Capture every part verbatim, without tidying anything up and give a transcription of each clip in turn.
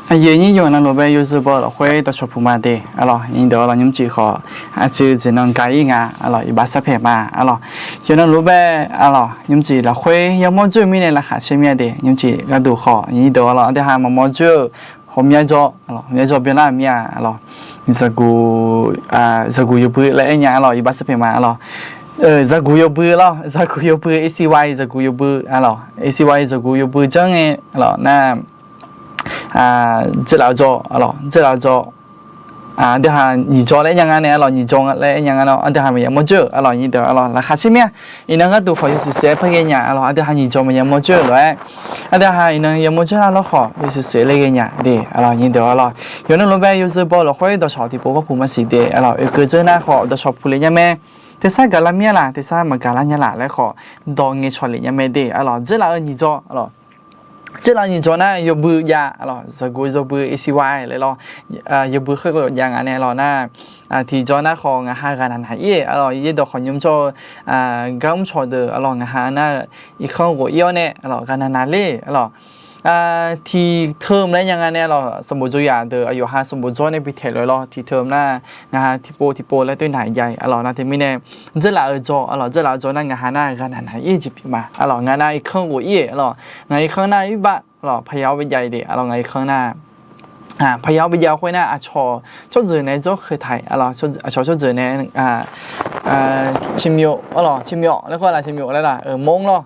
Aqyuif aqnyir yawqha navluf bae yawzeu baw lafkhoer dawqcawq puq ma de, aqlawq, nyiq deuq-aq lawq, nymrcif khawf aqcuiv jeq nan gaq-ir nga, aqlawq, iqbax sarpaeq ma, aqlawq, yawqha navluf bae, aqlawq, nymrcif lafkhoer yamawr dzoer-eu mirnae laqkhaq caer mir-a de, nymrcif gharduq khawf, nyiq deuq-aq lawq, aqdui ha maqmawr dzoer-eu ghawqmya jawr, aqlawq, ghawqmya jawr byanlar mir-a, aqlawq, zaqguq, zaqguq yawbui laer aer nya, aqlawq, iqbax sarpaeq ma, aqlawq, zaqguq yawbui lawr, zaqguq yawbui, A C Y zaqguq yawbui, aqlawq, A C Y zaqguq yawbui janr ngae, aqlawq, nar dzeurlaf-eu jawr, aqlawq, dzeurlaf-eu jawr, aqdui ha nyiq jawr laer aer nya nga nae, aqlawq, nyiq jawr laer aer nya nga nae, aqdui ha maqya mawr dzoer-euq, aqlawq, nyiq deuq, aqlawq, laqkhaq caer mir-a. Iqnan gharduq khawf yawshuif saef-aer par ghae nya, aqlawq, aqdui ha nyiq jawr maqya mawr dzoer-euq lof-aer, aqdui ha iqnan ya mawr dzoer lar lawr khawf yawshuif saef-aer laer ghae nya de, aqlawq, nyiq deuq, aqlawq, yawqha navluf bae yawzeu baw lafkhoer dawqcawq tiqpov ghawrpuq maqsiq de, aqlawq, oekeuv dzoer nar khawf dawqcawq puq lef nya mae. Tersar gaqlar mir-a laf, tersar maqgaqlar nya laf laer khawf dawq ngaeqcawq lef nya mae de, aqlawq, dzeurlaf-eu nyiq jawr, aqlawq, dzeurlaf-eu nyiq jawr nar yawbui jav, aqlawq, zaqguq yawbui, A C Y laer lawr, yawbui khoerghaq jav nga nae, aqlawq, nar tiqjawr nar khawf ngaq ha ghaqnaq naq-ir, aqlawq, yaerdawq khawqnymr jawr-eu gar mrcawq deuq, aqlawq, ngaq ha nar irkanr ghof-ir-awr nae, aqlawq, ghaqnaq naqler, aqlawq, tiq teu laer nya nga nae, aqlawq, sanqbof jawr yaf deuq aqyawf ha sanqbof jawr nae bi taeq lof-aer lawr, tiq teu nar ngaq ha tiqpov tiqpov laer toer naq jav-iq, aqlawq, nar teumirnae dzeurlaf-eu jawr, aqlawq, dzeurlaf-eu jawr nar ngaq ha nar ghaqnaq naq-ir jeq pyeuf ma, aqlawq, ngaq nar irkanr ghof-ir, aqlawq, ngaq irkanr nar irbaq, aqlawq, paqya-awr bae jav-iq de, aqlawq, ngaq irkanr nar paqya-awr bae jav khoer nar aqcawq tsawrjeuq nae jawr kheutaq-iq, aqlawq, aqcawq tsawrjeuq nae, ciqmyof, aqlawq, ciqmyof laer khoer laf, ciqmyof laer laf, mawr lawr,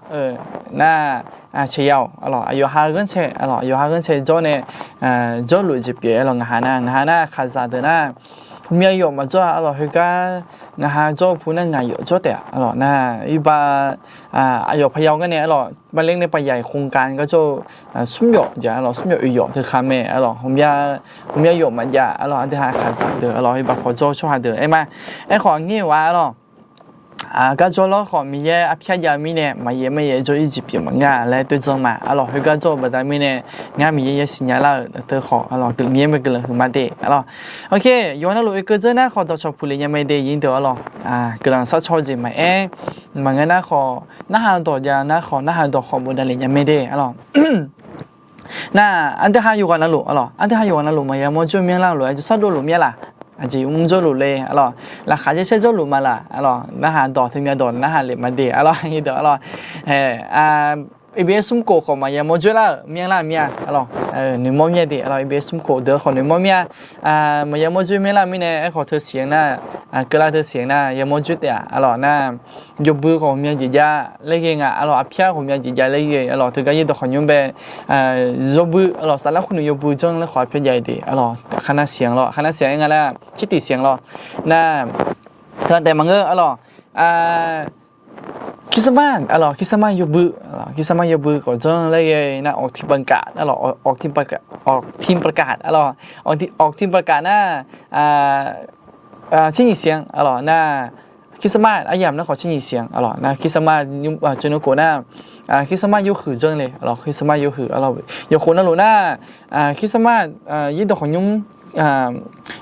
nar, aqcawq ya-awq, aqlawq, aqyawf ha ghanrcae, aqlawq, aqyawf ha ghanrcae jawr nae jawrluf-eu jeq pyeuf, aqlawq, ngaq ha nar, ngaq ha nar khaqzaq deuq nar ghawqmya yawf maqjawr-a, aqlawq, khoergar ngaq ha jawr-eu pu nar ngaq yawf jawr taef-a, aqlawq, nar irbaq, aqyawf paqya-awr gar nae, aqlawq, bale nae paqya-iq khoqgaq gar jawr-eu smr yawf jeq, aqlawq, smr yawf oeq yawf teu khaq mae, aqlawq, ghawqmya yawf maqjav, aqlawq, aqdui ha khaqzaq deuq, aqlawq, irbaq khawf jawr-eu tsawrhaq deuq aer ma. Aerkhawf aqnyir-euq-a, aqlawq, gar jawr lawr khawf Miqyaer arpyar jav-eu mirnae maqyaer maqyaer jawr-ir jeq pyeuf maqnga laer toer jan ma, aqlawq, khoergar jawr-eu baqda mirnae ngar Miqyaer yasiq nya lar-euq teu khawf, aqlawq, Miqyaer mae guiqlanq huiq ma de, aqlawq. Ok, yawqha navluf oekeuv dzeur nar khawf dawqcawq puq lef nya mae de, nyiq deuq, aqlawq, guiqlanq sharcaw-eu jeq maqaer, maqngeur nar khawf narhaq dawq jav nar khawf narhaq dawq khawf bofdav lef nya mae de, aqlawq. Nar aqdui ha yawqghaq navluf, aqlawq, aqdui ha yawqghaq navluf maqya mawr jawr myanr lar-eu lof-aer jawrsar dovluf myanr laf, aqjeq mr jawrluf le, aqlawq, laqkhaq caer caer jawrluf ma laf, aqlawq, narhaq dawq teu myav dawq narhaq lef ma de, aqlawq, nyiq deuq, aqlawq, iqbae smr khof khawf maqya mawr jawr lar-euq myanr lar mir-a, aqlawq, noeqmawr mir-a de, aqlawq, iqbae smr khof deuq khawf noeqmawr mir-a. Maqya mawr jawr myanr lar mirnae aerkhawf teu siq-eu nar, keuvlar teu siq-eu nar ya mawr jawr taef-a, aqlawq, nar yawbui khawf ghawqmya jeq jav laer ghae nga, aqlawq, arpyar ghawqmya jeq jav laer ghae, aqlawq, teugar yaerdawq khawqnymr bae yawbui, aqlawq, saflar khurnui yawbui janr laer khawf arpyar jav-iq de, aqlawq, khaqnav siq-anr lawr, khaqnav siq-anr aer nga laer, tsertif siq-anr lawr, nar teu taef maqngeur, aqlawq, Christmas, aqlawq, Christmas yawbui, Christmas yawbui khawf janr laer ghae nar, ออกทิพย์ประกาศ, aqlawq, ออกทิพย์ประกาศ, aqlawq, ออกทิพย์ประกาศ nar เช้งหยิ่งเสียง, aqlawq, nar Christmas aryamq nar khawf เช้งหยิ่งเสียง, aqlawq, nar Christmas, tsov nui khof nar Christmas yawhuiq janr le, aqlawq, Christmas yawhuiq, aqlawq, yawkhof navluf nar Christmas yaerdawq khawqnymr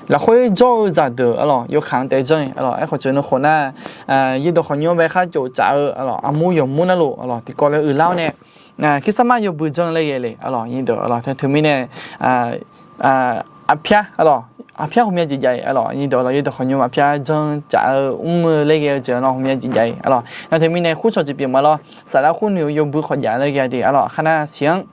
lafkhoer jawr-eu zaqdeuq, aqlawq, yawkaq-anr taef janr, aqlawq, aerkhawf tsov nui khof nar yaerdawq khawqnymr bae kharcof tsaf-eu, aqlawq, armur yawqmur navluf, aqlawq, tiqkawv laer uiqlar-awr nae Christmas yawbui janr laer ghae le, aqlawq, nyiq deuq, aqlawq, teu teumirnae arpyar, aqlawq, arpyar ghawqmya jeq jav-iq, aqlawq, nyiq deuq, aqlawq, yaerdawq khawqnymr arpyar janr tsaf-eu mr-eu laer ghae-eu jeq-anr ghawqmya jeq jav-iq, aqlawq, nar teumirnae khurcawq jeq pyeuf ma lawr, saflar khurnui-eu yawbui khawf jav laer ghae de, aqlawq, khaqnav siq-anr,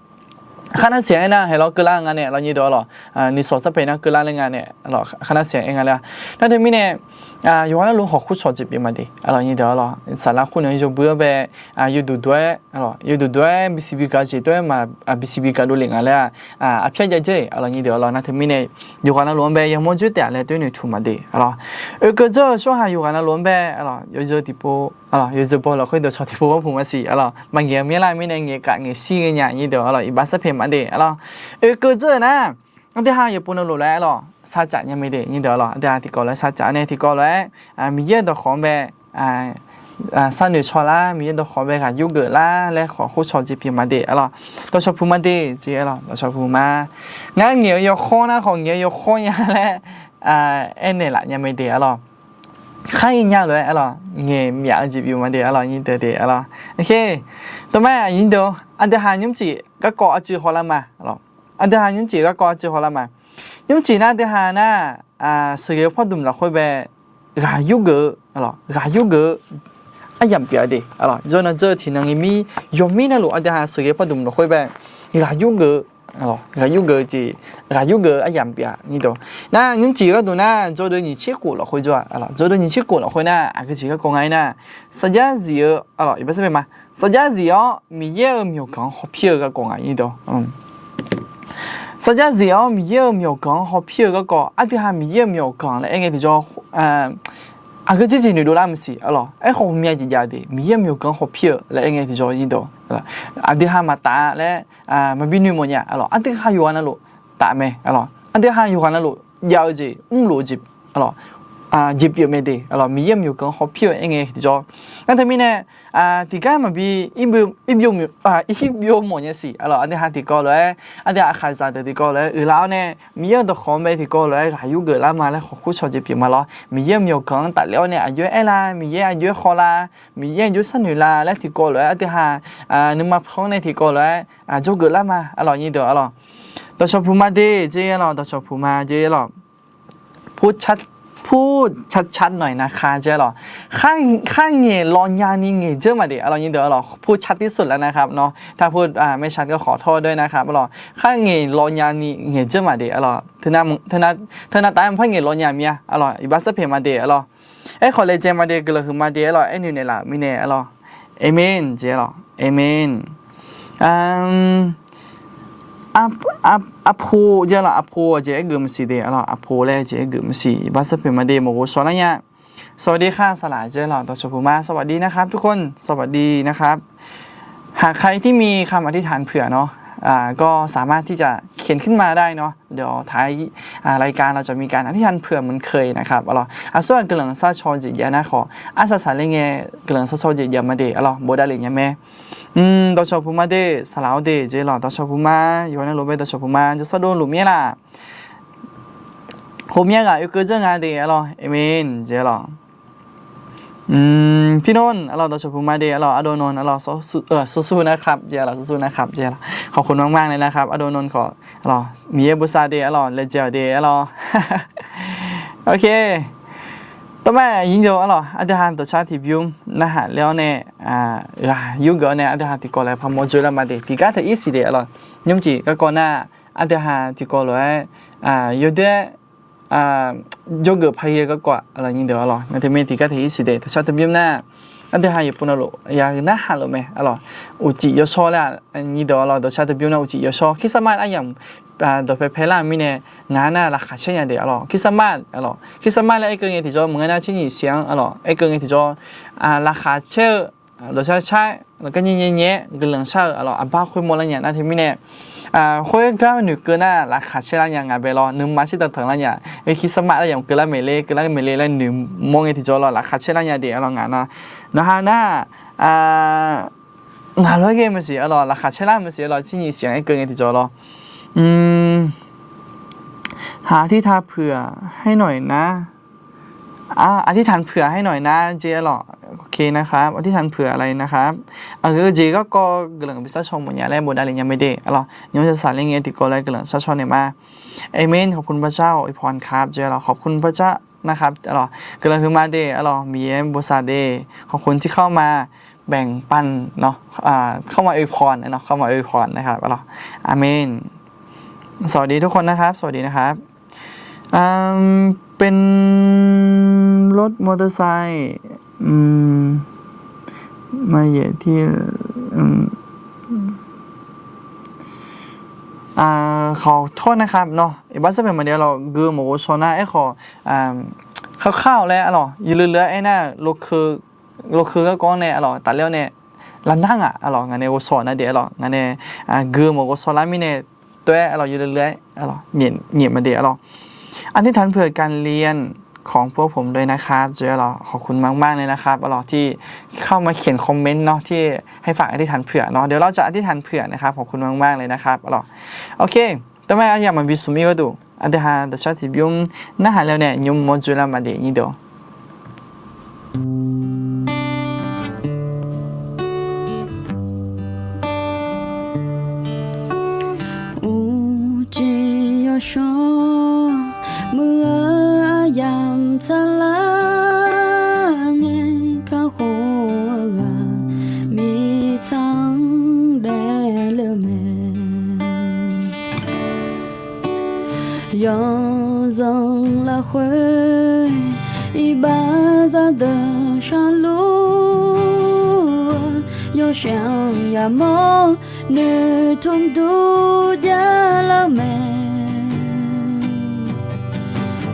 khaqnav siq-anr aer nar haeqlawr keuvlar nga nae, aqlawq, nyiq deuq, aqlawq, nuisawq sarpaeq nar keuvlar laer nga nae, aqlawq, khaqnav siq-anr aer nga laer, nar teumirnae yawqghaq navluf khawf khurcawq jeq pyeuf ma de, aqlawq, nyiq deuq, aqlawq, saflar khurnui-eu yawbui-anr bae yawduq duq-aer, aqlawq, yawduq duq-aer bisiq bi gaq jeq dov-aer ma, bisiq bi gaq dovlef nga laer-a, arpyar jav dzeur-iq, aqlawq, nyiq deuq, aqlawq, nar teumirnae yawqghaq navluf-anr bae ya mawr dzeur taef-a laer toer noeqtmq ma de, aqlawq, oekeuv dzeur-eu tsawrhaq yawqghaq navluf-anr bae, aqlawq, yawzeu tiqpov, aqlawq, yawzeu baw lafkhoer dawqcawq tiqpov ghawrpuq maqsiq, aqlawq, maqngaeq-eu myanr lar mirnae ngaeqkaf ngaeqshir ghae nya, nyiq deuq, aqlawq, iqbax sarpaeq ma de, aqlawq, oekeuv dzeur-eu nar aqdui ha yawqpov navluf laer, aqlawq, sarcaf nya mae de, nyiq deuq, aqlawq, aqdui ha tiqkawv laer sarcaf nae tiqkawv lof-aer Miqyaer-euq dawqkawq-anr bae sharnoeq caw lar, Miqyaer dawqkawq bae ghaq yur geuf lar laer khawf khurcawq jeq pyeuf ma de, aqlawq, dawqcawq puq ma de, jeq, aqlawq, dawqcawq puq ma. Ngar ngaeq-eu yawkhawr nar khawf ngaeq-eu yawkhawr nya laer aernaeq laf nya mae de, aqlawq, khar-ir nya lof-aer, aqlawq, ngaeq myaf-eu jeq pyeuf ma de, aqlawq, nyiq deuq de, aqlawq, ok, tov ma, nyiq deuq, aqdui ha nymrcif garkawv aqcuiv hawlar ma, aqlawq, Aqdui ha nymrcif garkawv aqceuq hawlar ma. Nymrcif nar aqdui ha nar, sheuqghae-eu pawrdmq lafkhoer bae ghaq yurgeuf-eu, ghaq yurgeuf-eu aryamq pyeuf-a de. Jawr nan dzeur-eu tiqnan ngae mir, yawmir navluf aqdui ha sheuqghae-eu pawrdmq lafkhoer bae ghaq yurgeuf-eu, ghaq yurgeuf-eu jeq, ghaq yurgeuf-eu aryamq pyeuf-a nyir deuq. Nar nymrcif gharduq nar jawrdeuv nyiq tser khof lafkhoer jawr-a. Jawrdeuv nyiq tser khof lafkhoer nar aqgeu jeq garkawv nga-aer nar, sarjax zif-eu, iqbax sarpaeq ma, sarjax zif-awr Miqyaer-euq myawqganq-anr hawpir-eu garkawv nga nyir deuq. Sarjax zif-awr Miqyaer-euq myawqganq-anr hawpir-eu garkawv, aqdui ha Miqyaer-euq myawqganq laer aer ngae tiqjawr, aqgeu jeq jeq noeqdov lar maqsiq arlawq. Aerkhawf ghawqmya jeq jav-eu de, Miqyaer-euq myawqganq-anr hawpir-eu laer aer ngae tiqjawr nyir deuq. Aqdui ha maqtaf laer maqbi noeq mawf nya arlawq. Aqdui ha yawqghaq navluf taf mae arlawq. Aqdui ha yawqghaq navluf jav-eu jeq, mrluf-eu jeq arlawq, jeq pyeuf mae de arlawq. Miqyaer-euq myawqganq-anr hawpir-eu aer ngae tiqjawr. Nar teumirnae tiqgar maqbi ir byov mawf nya siq arlawq. Aqdui ha tiqkawv lof-aer, aqdui ha aqkhaqzaq deuq tiqkawv lof-aer uiqlar-awr nae, Miqyaer-euq dawqkawq-anr bae tiqkawv lof-aer ghaq yurgeuf lar ma laer khawf kur cawq jeq pyeuf ma lawr. Miqyaer-euq myawqganq-anr tafler-awr nae aqjox-aer aerlar, Miqyaer aqjox-aer sharnoeq lar laer tiqkawv lof-aer aqdui ha nuima pan-anr nae tiqkawv lof-aer jawrgeuf lar ma arlawq nyir deuq arlawq. Dawqcawq puq ma de jeq arlawq, dawqcawq puq ma jeq arlawq. Pur car, pur car car nawq-iq nav kha jeq arlawq. Khar ngaeq lawv nyani ngaeq dzeur maqdeq arlawq nyir deuq arlawq. Pur car tir seuq lar nav kha nawr, taq pur maeqshaq geu khawf tawr dawr nav kha arlawq. Khar ngaeq lawv nyani ngaeq dzeur maqdeq arlawq. Teunav taf-aer maqpar ngaeq lawv nya mir-a arlawq. Iqbax sarpaeq ma de arlawq. Aerkhawf laejae ma de, guiqlanq huiq ma de arlawq. Aernoeq naeqlaf-euq mirnae arlawq. Aqmen jeq arlawq. Aqmen. Arpo jeq arlawq, arpo jeq aergeuf maqsiq de arlawq. Arpo laer jeq aergeuf maqsiq. Iqbax sarpaeq ma de, maqghov shaw lar nya. สวัสดีค่ะ saqlaq jeq arlawq, dawqcawq puq ma, สวัสดีนะครับทุกคน สวัสดีนะครับ หากใครที่มีคำอธิษฐานเผื่อเนาะ ก็สามารถที่จะเขียนขึ้นมาได้เนาะ เดี๋ยวท้ายรายการเราจะมีการอธิษฐานเผื่อเหมือนเคยนะครับ arlawq. Aqsur-aq guiqlanq sharcaw jeq jav nar khawf, arsaq saqler ngae guiqlanq sharcaw jeq jav ma de arlawq, bofdav lef nya mae. Dawqcawq puq ma de, saqlaq-awr de jeq arlawq, dawqcawq puq ma, yawqha navluf bae dawqcawq puq ma, jawrsar dov luf mir-aer laf. Hawmya ghaq oekeuv dzeur nga de arlawq, aqmen jeq arlawq. พี่นนท์ arlawq, dawqcawq puq ma de arlawq, อานนท์ arlawq, สู้ๆนะครับ jeq arlawq, สู้ๆนะครับ jeq arlawq, ขอบคุณมากๆเลยนะครับ อานนท์ khawf arlawq, Miqyaer bosav de arlawq, laejae-awq de arlawq. Tawrmaer aqnyir deuq arlawq, aqdui ha dawqcar tiqbymr narhaq ler-awr nae ghaq yurgeuf-awr nae aqdui ha tiqkawv lof-aer parmawr dzoerlar ma de, tiqgar taq ir siq de arlawq. Nymrcif garkawv nar, aqdui ha tiqkawv lof-aer yawdoer-aer jawrgeuf paq-ir-eu garkawv-aq arlawq nyir deuq arlawq. Nar teumirnae tiqgar taq ir siq de, dawqcar tiqbymr nar, aqdui ha yawqpov navluf ya narhaq luf mae arlawq. Uqcif yawshawr laer-aq nyir deuq arlawq, dawqcar tiqbymr nar uqcif yawshawr. Christmas aryamq dawqpae paelar-eu mirnae, ngaq-anr nar laqkhaq caer nya de arlawq. Christmas arlawq, Christmas laer aerkeuv ngae tiqjawr maqngeur nar tser nyiq siq-anr arlawq aerkeuv ngae tiqjawr, laqkhaq caer-eu dawqcar car-aer laqgar nyae nyae nyae-aer guiqlanq shar-eu arlawq, aqbar khoermawr lar nya. Nar teumirnae khoergar noeqkeuv nar laqkhaq caer lar nya nga bae lawr, nuima caer tanqtanq lar nya. Oe Christmas aryamq keuvlar maeq le, keuvlar maeq le laer noeqmawr ngae tiqjawr lawr, laqkhaq caer lar nya de arlawq. Ngaq nar, nawq ha nar, ngaq lof-aer ghae maqsiq arlawq, laqkhaq caer lar maqsiq arlawq, tser nyiq siq-anr aerkeuv ngae tiqjawr lawr. หากอธิษฐานเผื่อให้หน่อยนะ อธิษฐานเผื่อให้หน่อยนะ jeq arlawq. โอเคนะครับ อธิษฐานเผื่ออะไรนะครับ Aqgeu jeq garkawv guiqlanq bi sharcaw mawf nya laer bofdav lef nya mae de arlawq. Nymr saqsaq ler ngae tiqkawv lof-aer guiqlanq sharcaw naeq ma. เอเมน ขอบคุณพระเจ้า อวยพรครับ jeq arlawq, ขอบคุณพระเจ้านะครับ arlawq. Guiqlanq huiqma de arlawq, Miqyaer bosav de, ขอบคุณที่เข้ามาแบ่งปันเนาะ เข้ามาอวยพรเนาะ เข้ามาอวยพรนะครับ arlawq. อาเมน สวัสดีทุกคนนะครับ สวัสดีนะครับ เป็นรถมอเตอร์ไซค์ มาเหยียบที่ ขอโทษนะครับเนาะ iqbax sarpaeq ma de arlawq, geu maqghov shaw nar aerkhawf, kharkar-awq laer arlawq, yawleu leu-aer aernar, lokeu garkawv-anr nae arlawq tafler-awr nae, lavnar ngaq arlawq, ngaq nae ghovshaw nar de arlawq, ngaq nae geu maqghov shaw lar mirnae, tov-aer arlawq, yawleu leu-aer arlawq, nyaef ma de arlawq. อธิษฐานเผื่อการเรียนของพวกผมด้วยนะครับ jeq arlawq, ขอบคุณมากๆเลยนะครับ arlawq, ที่เข้ามาเขียนคอมเมนต์เนาะ ที่ให้ฝากอธิษฐานเผื่อเนาะ เดี๋ยวเราจะอธิษฐานเผื่อนะครับ ขอบคุณมากๆเลยนะครับ arlawq. Oke, tawrmaer aryamq maqbi smq mir gharduq, aqdui ha dawqcar tiqbymr narhaq laer nae nymr mawr dzoerlar ma de nyir deuq. Shawr muiq-eu aryamq tsaqlar ngae, kakhof-eu ghaq mirtsaq-anr daefle-eu mae. Yawzanq lafkhoer iqbax zaqdeuq sharluf-eu, yawshaef-anr yamawr noeqtmq dur javlar-eu mae.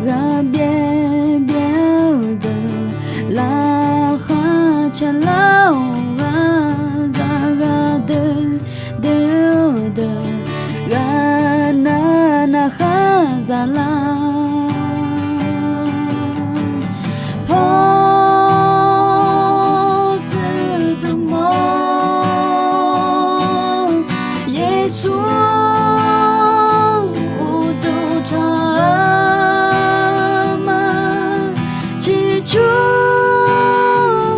Ghaqbyaev byaev-eu deuq laqkhaq caelar-awq, ghaqzaq ghaqdoer doer-eu deuq ghaqnav navkhar zaqlar. Pawr tsuif dmq-awr, Yeqsur uqduq tanq-eu ma, ciqcur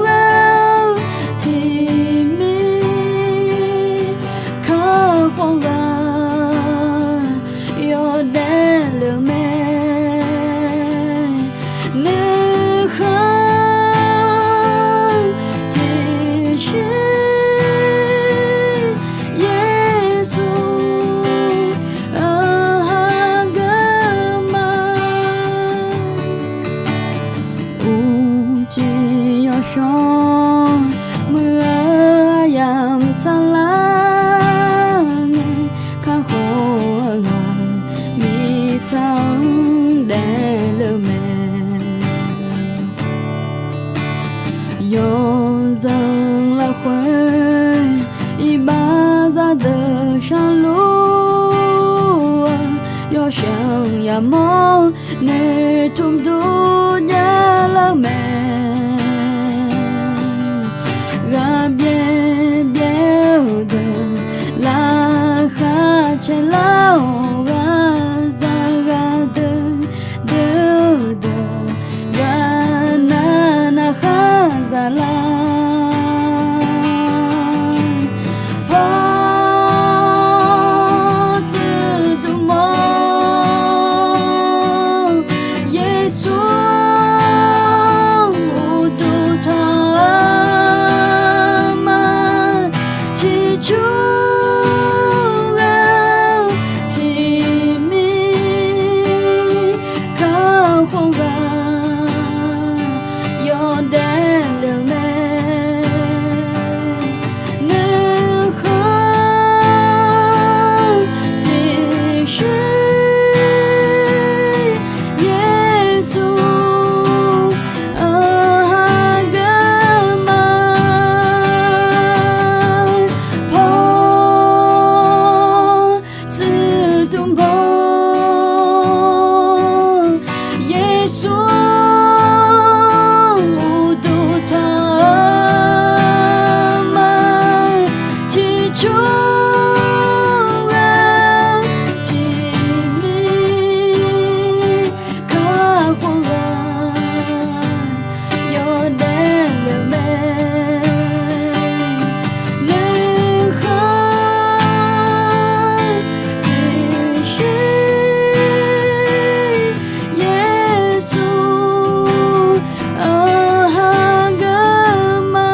ghae-eu tiqmir kakhof ghaq yawdaef le-eu mae. Nuikhanr tiqshiq Yeqsur-anr hageuf ma. Uqcif yawshawr muiq-eu aryamq tsaqlar ngae, kakhof-eu ghaq mirtsaq-anr daefle-eu mae. Yawzanq lafkhoer iqbax zaqdeuq sharluf-eu, yawshaef-anr yamawr noeqtmq dur javlar-eu mae. Ghaqbyaev byaev-eu deuq laqkhaq caelar-awq, ghaqzaq ghaqdoer doer-eu deuq ghaqnav navkhar zaqlar. Pawr tsuif dmq-awr, Yeqsur uqduq tanq-eu ma, ciqcur ghae-eu tiqmir kakhof ghaq yawdaef le-eu mae. Nuikhanr tiqshiq Yeqsur-anr hageuf ma. Pawr tsuif dmq-awr, Yeqsur uqduq tanq-eu ma, ciqcur ghae-eu tiqmir kakhof ghaq yawdaef le-eu mae. Nuikhanr tiqshiq Yeqsur-anr hageuf ma.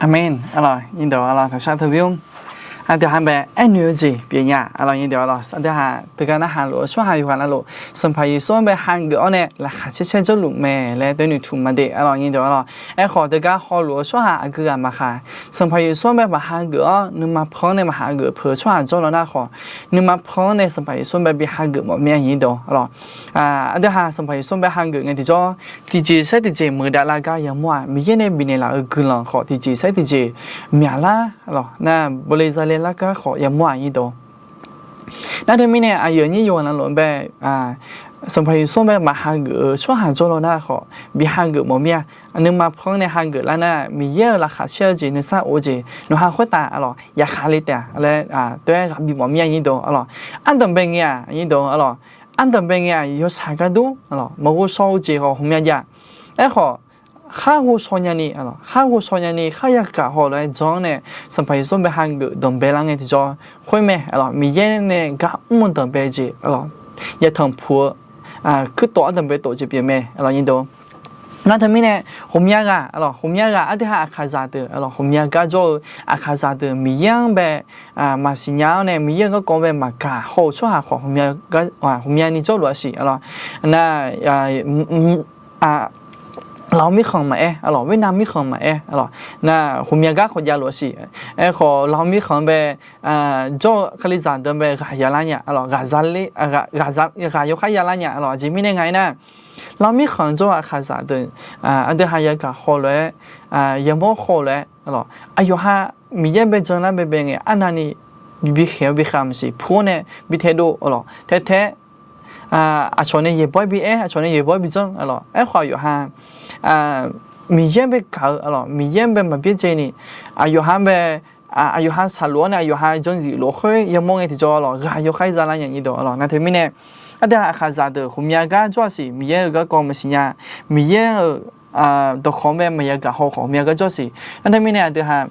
Aqmeq. Aqlawq, iqdawq aqlawq taqshar teu bymr. Aqdui ha bae aernoeq-eu jeq pyeuf nya, aqlawq nyir deuq arlawq. Aqdui ha teugar narhaq luf-eu tsawrhaq yawqghaq navluf, Sanqpaq Yeqsur-anr bae hageuf-awr nae laqkhaq caer caer jawrluf mae laer taer noeqtmq maqde, aqlawq nyir deuq arlawq. Aerkhawf, teugar hawluf-eu tsawrhaq aqgeu ghaq maqkhaq, Sanqpaq Yeqsur-anr bae maqhageuf-awr nuima pan-anr nae maqhageuf peuq-eu tsawrhaq jawrlaw nar khawf, nuima pan-anr nae Sanqpaq Yeqsur-anr bae bi hageuf mawf mir-a nyir deuq arlawq. Aqdui ha Sanqpaq Yeqsur-anr bae hageuf ngae tiqjawr, tiqjeq saer tiqjeq meuq dav lar gar yamawr-aq, Miqyaer nae bifnaeq laf-euq guiqlanq khawf tiqjeq saer tiqjeq myaqlar lawq. Nar bawle zale lar gar khawf yamawr-aq nyir deuq. Nar teumirnae aqyuif aqnyir yawqghaq navluf bae, Sanqpaq Yeqsur-anr bae maqhageuf-eu tsawrhaq jawrlaw nar khawf bi hageuf mawf mir-a. Nuima pan-anr nae hageuf lar nar, Miqyaer-euq laqkhaq caer-eu jeq nuisar of-eu jeq nawqha khoertav arlawq yaqkhaq le taef-a laer taer ghaq bif mawf mir-a nyir deuq arlawq. Ardanq bae ngae-aq nyir deuq arlawq, ardanq bae ngae-aq yawshaq gar dur arlawq maqghov shaw-eu jeq khawf hmq mya jav. Aerkhawf, khar ghov shaw nyani, khar ghov shaw nyani khar yagaq haw lof-aer jan-anr nae Sanqpaq Yeqsur bae hageuf danqbae lar ngae tiqjawr khoer mae arlawq. Miqyaer nae gar mr-eu danqbae jeq arlawq, yatanq puq-eu kuirtof ardanq bae tof jeq pyeuf mae arlawq nyir deuq. Nar teumirnae ghawqmya ghaq arlawq, ghawqmya ghaq aqdui ha aqkaqzaq deuq arlawq, ghawqmya gar jawr-eu aqkaqzaq deuq Miqyaer-anr bae maqsiq nya-awr nae Miqyaer-euq garkawv bae maqgaq haw-euq tsawrhaq khawf ghawqmya ni jawrluf-a siq arlawq. Nar lawq mirkhanq maqaer arlawq, wernav mirkhanq maqaer arlawq, nar ghawqmya gar khawf javluf-a siq. Aerkhawf lawq mirkhanq bae jawr-eu kalizaq deuq bae ghaq yalar nya arlawq, ghaq yawkhar yalar nya arlawq. Aqjeq mirnae nga aernar, lawq mirkhanq jawr-eu aqkaqzaq deuq aqdui ha yagaq haw lof-aer, yamawr haw lof-aer arlawq, aqyawf ha Miqyaer bae jan lar bae bae ngae arnavni bikhaeq-awr bikhav maqsiq, pu-awr nae bi taedov arlawq, taetae aqcawq nae yaeqbawr-aer bi aer, aqcawq nae yaeqbawr-aer bi janr arlawq. Aerkhawf aqyawf ha Miqyaer bae gaq-eu arlawq, Miqyaer bae maqbyaerdzaeni, aqyawf ha bae aqyawf ha saqluf-awr nae aqyawf ha janzif luf khoer yamawr ngae tiqjawr arlawq, ghaq yawkhar zalar nya nyir deuq arlawq. Nar teumirnae aqdui ha aqkaqzaq deuq ghawqmya gar jawr-a siq, Miqyaer-euq garkawv maqsiq nya, Miqyaer-euq dawqkawq-anr bae maqya gaq haw khawf ghawqmya gar jawr-a siq. Nar teumirnae aqdui ha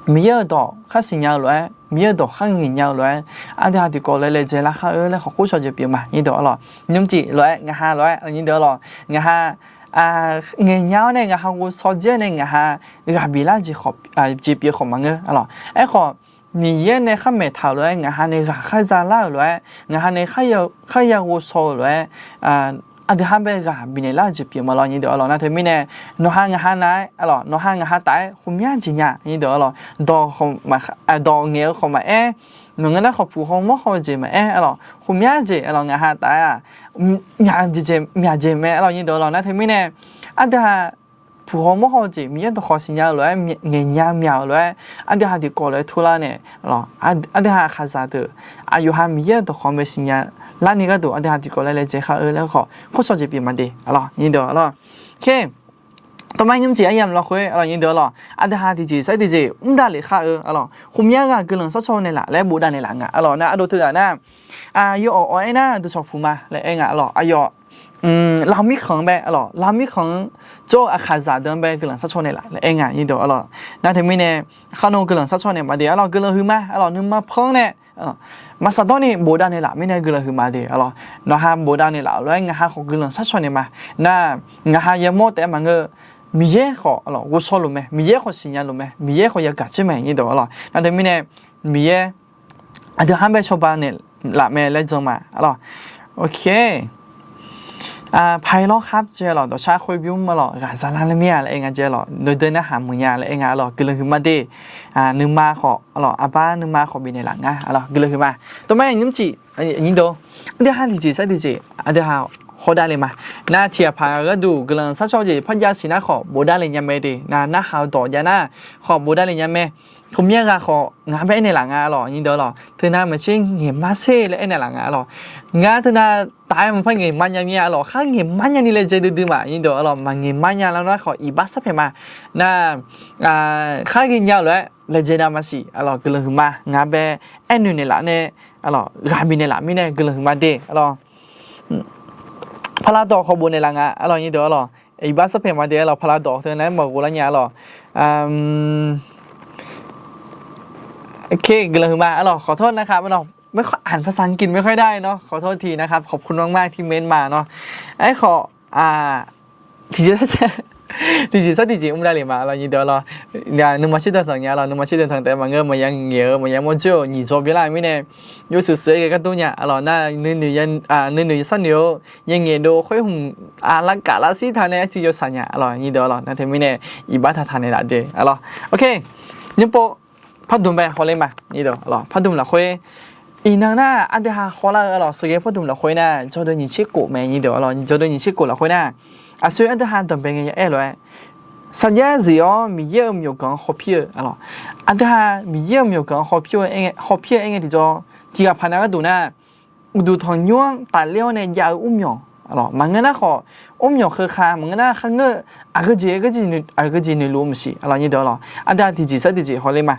Miqyaer-euq dawq khar siqnya-eu lof-aer, Miqyaer-euq dawq khar ngaeq nya-eu lof-aer, aqdui ha tiqkawv laer laejae lar khar-eu laer khawf khoer shaw jeq pyeuf ma nyir deuq arlawq. Nymrcif lof-aer ngaq ha lof-aer nyir deuq arlawq, ngaq ha ngaeq nya-awr nae ngaq ha ghovshaw dzer-awr nae ngaq ha ghaq bif lar jeq pyeuf khawf maqngeur arlawq. Aerkhawf Miqyaer nae khar maeqtaq-euq lof-aer, ngaq ha nae ghaq khar zalar-euq lof-aer, ngaq ha nae khar ya ghovshaw-eu lof-aer, aqdui ha bae ghaq bifnaeq lar-eu jeq pyeuf ma lawr nyir deuq arlawq. Nar teumirnae nawq ha ngaq ha nav-aer arlawq, nawq ha ngaq ha taf-aer ghawqmya jeq nya nyir deuq arlawq. Dawq ngaeq-eu khawf maqaer, maqngeur nar khawf puq haw mawr haw-eu jeq maqaer arlawq, ghawqmya jeq arlawq ngaq ha taf-aer-aq, myaq jeq mae arlawq nyir deuq arlawq. Nar teumirnae aqdui ha puq haw mawr haw-eu jeq Miqyaer dawqkawq siqnya-eu lof-aer, ngaeqnya myaq-euq lof-aer, aqdui ha tiqkawv lof-aer turlar nae, aqdui ha aqkaqzaq deuq aqyawf ha Miqyaer-euq dawqkawq bae siqnya larni gharduq aqdui ha tiqkawv laer laejae khar-eu laer khawf khoer shaw jeq pyeuf maqde arlawq nyir deuq arlawq. Tawrmar nymrcif aryamq lafkhoer arlawq nyir deuq arlawq, aqdui ha tiqjeq sar tiqjeq mr davlef khar-eu arlawq, ghawqmya ghaq guiqlanq sharcaw naeqlaf laer bofdav naeqlaf nga arlawq. Nar ardov teughaq nar, yawawq awq aernar dawqcawq puq ma laer aer nga arlawq. Aqyawf lawq mirkhanq bae arlawq, lawq mirkhanq-anr jawr-eu aqkaqzaq deuq-anr bae guiqlanq sharcaw naeqlaf laer aer nga nyir deuq arlawq. Nar teumirnae kharnan guiqlanq sharcaw naeq maqde arlawq, guiqlanq huiqma arlawq, nuima pan-anr nae maqsaqdawr ni bofdav naeqlaf mirnae guiqlanq huiqma de arlawq. Nawq ha bofdav naeqlaf-euq lof-aer ngaq ha khawf guiqlanq sharcaw naeq ma. Nar ngaq ha yamawr taef-aer maqngeur, Miqyaer khawf arlawq ghovshaw luf mae, Miqyaer khawf siqnya luf mae, Miqyaer khawf yagaq caer mae nyir deuq arlawq. Nar teumirnae Miqyaer aqdui ha bae cawba naeqlaf mae laer jan ma arlawq. Paqir lawr khar jeq arlawq, dawqshar khoer bymr arlawq, ghaq zalar lar mir-a laer aer nga jeq arlawq, noeqdeuq narhaq muiq nya laer aer nga arlawq, guiqlanq huiqma de. Nuima khawf arlawq, aqbar nuima khawf bifnaeq laf nga arlawq, guiqlanq huiqma. Tawrmar nymrcif nyir deuq, aqdui ha tiqjeq sar tiqjeq aqdui ha hawdav le ma. Nar tiqghaq paq gharduq guiqlanq sharcaw jeq par jav siq nar khawf bofdav le nya mae de. Nar narhaq-eu dawq jav nar khawf bofdav le nya mae. Ghawqmya ghaq khawf ngaq bae aernaeq laf nga arlawq nyir deuq arlawq, teunav maqtser ngaeqmar ser laer aernaeq laf nga arlawq. Ngar teunav taf-aer maqpar ngaeqmar nya mir-a arlawq, khar ngaeqmar nyani laejae duidui ma nyir deuq arlawq, maqngaeqmar nya lar nar khawf iqbax sarpaeq ma. Nar khar ghaenya-eu lof-aer laejae nav maqsiq arlawq, guiqlanq huiqma. Ngaq bae aernoeq naeqlaf nae arlawq, ghaq bifnaeq laf mirnae guiqlanq huiqma de arlawq. Paqlav dawq khawf bofnaeq laf nga arlawq nyir deuq arlawq, iqbax sarpaeq ma de arlawq, paqlav dawq teunav-aer maqghov lar nya arlawq. Guiqlanq huiqma arlawq, ขอโทษนะครับ ไม่ค่อย อ่านภาษาอังกฤษไม่ค่อยได้เนาะ ขอโทษทีนะครับ ขอบคุณมากๆที่เม้นต์มาเนาะ Aerkhawf tiqjeq sar tiqjeq mr davle ma arlawq nyir deuq arlawq. Nuima shir danqtanq nya lawq, nuima shir danqtanq taef maqngeur, maqya ngaeq-eu maqya mawr dzoer-euq nyiq dzaw byanlar-eu mirnae, yawshuif shuif-aer ghae gar dur nya lawq. Nar nuinoeq nuinoeq sharnoeq-eu yaeq ngaeq dov khoer hmq lavkaf lavshir taq nae arcuiv yawshaq nya lawq, nyir deuq lawq. Nar teumirnae iqbax taqtaq naeqlaf jeq lawq. Ok, nymrpov pardmq bae hawler ma, nyir deuq lawq. Pardmq lafkhoer iqnan nar aqdui ha khawvlar-eu lawq, sheuqghae pardmq lafkhoer nar jawrdeuv nyiq tser khof mae, nyir deuq lawq. Jawrdeuv nyiq tser khof lafkhoer nar aqsoer aqdui ha danqbae ngae ya aer lof-aer, sarjax zif-awr Miqyaer-euq myawqganq-anr hawpir-eu lawq. Aqdui ha Miqyaer-euq myawqganq-anr hawpir-eu aer ngae tiqjawr, tiqghaq paq nav gharduq nar, uqduq tanqnymr-anr tafler-awr nae jav-eu urmyawq lawq. Maqngeur nar khawf, urmyawq kheukhav maqngeur nar kharngeur, aqgeujeq aqgeujeq noeqluf-eu maqsiq lawq, nyir deuq lawq. Aqdui ha tiqjeq sar tiqjeq hawler ma.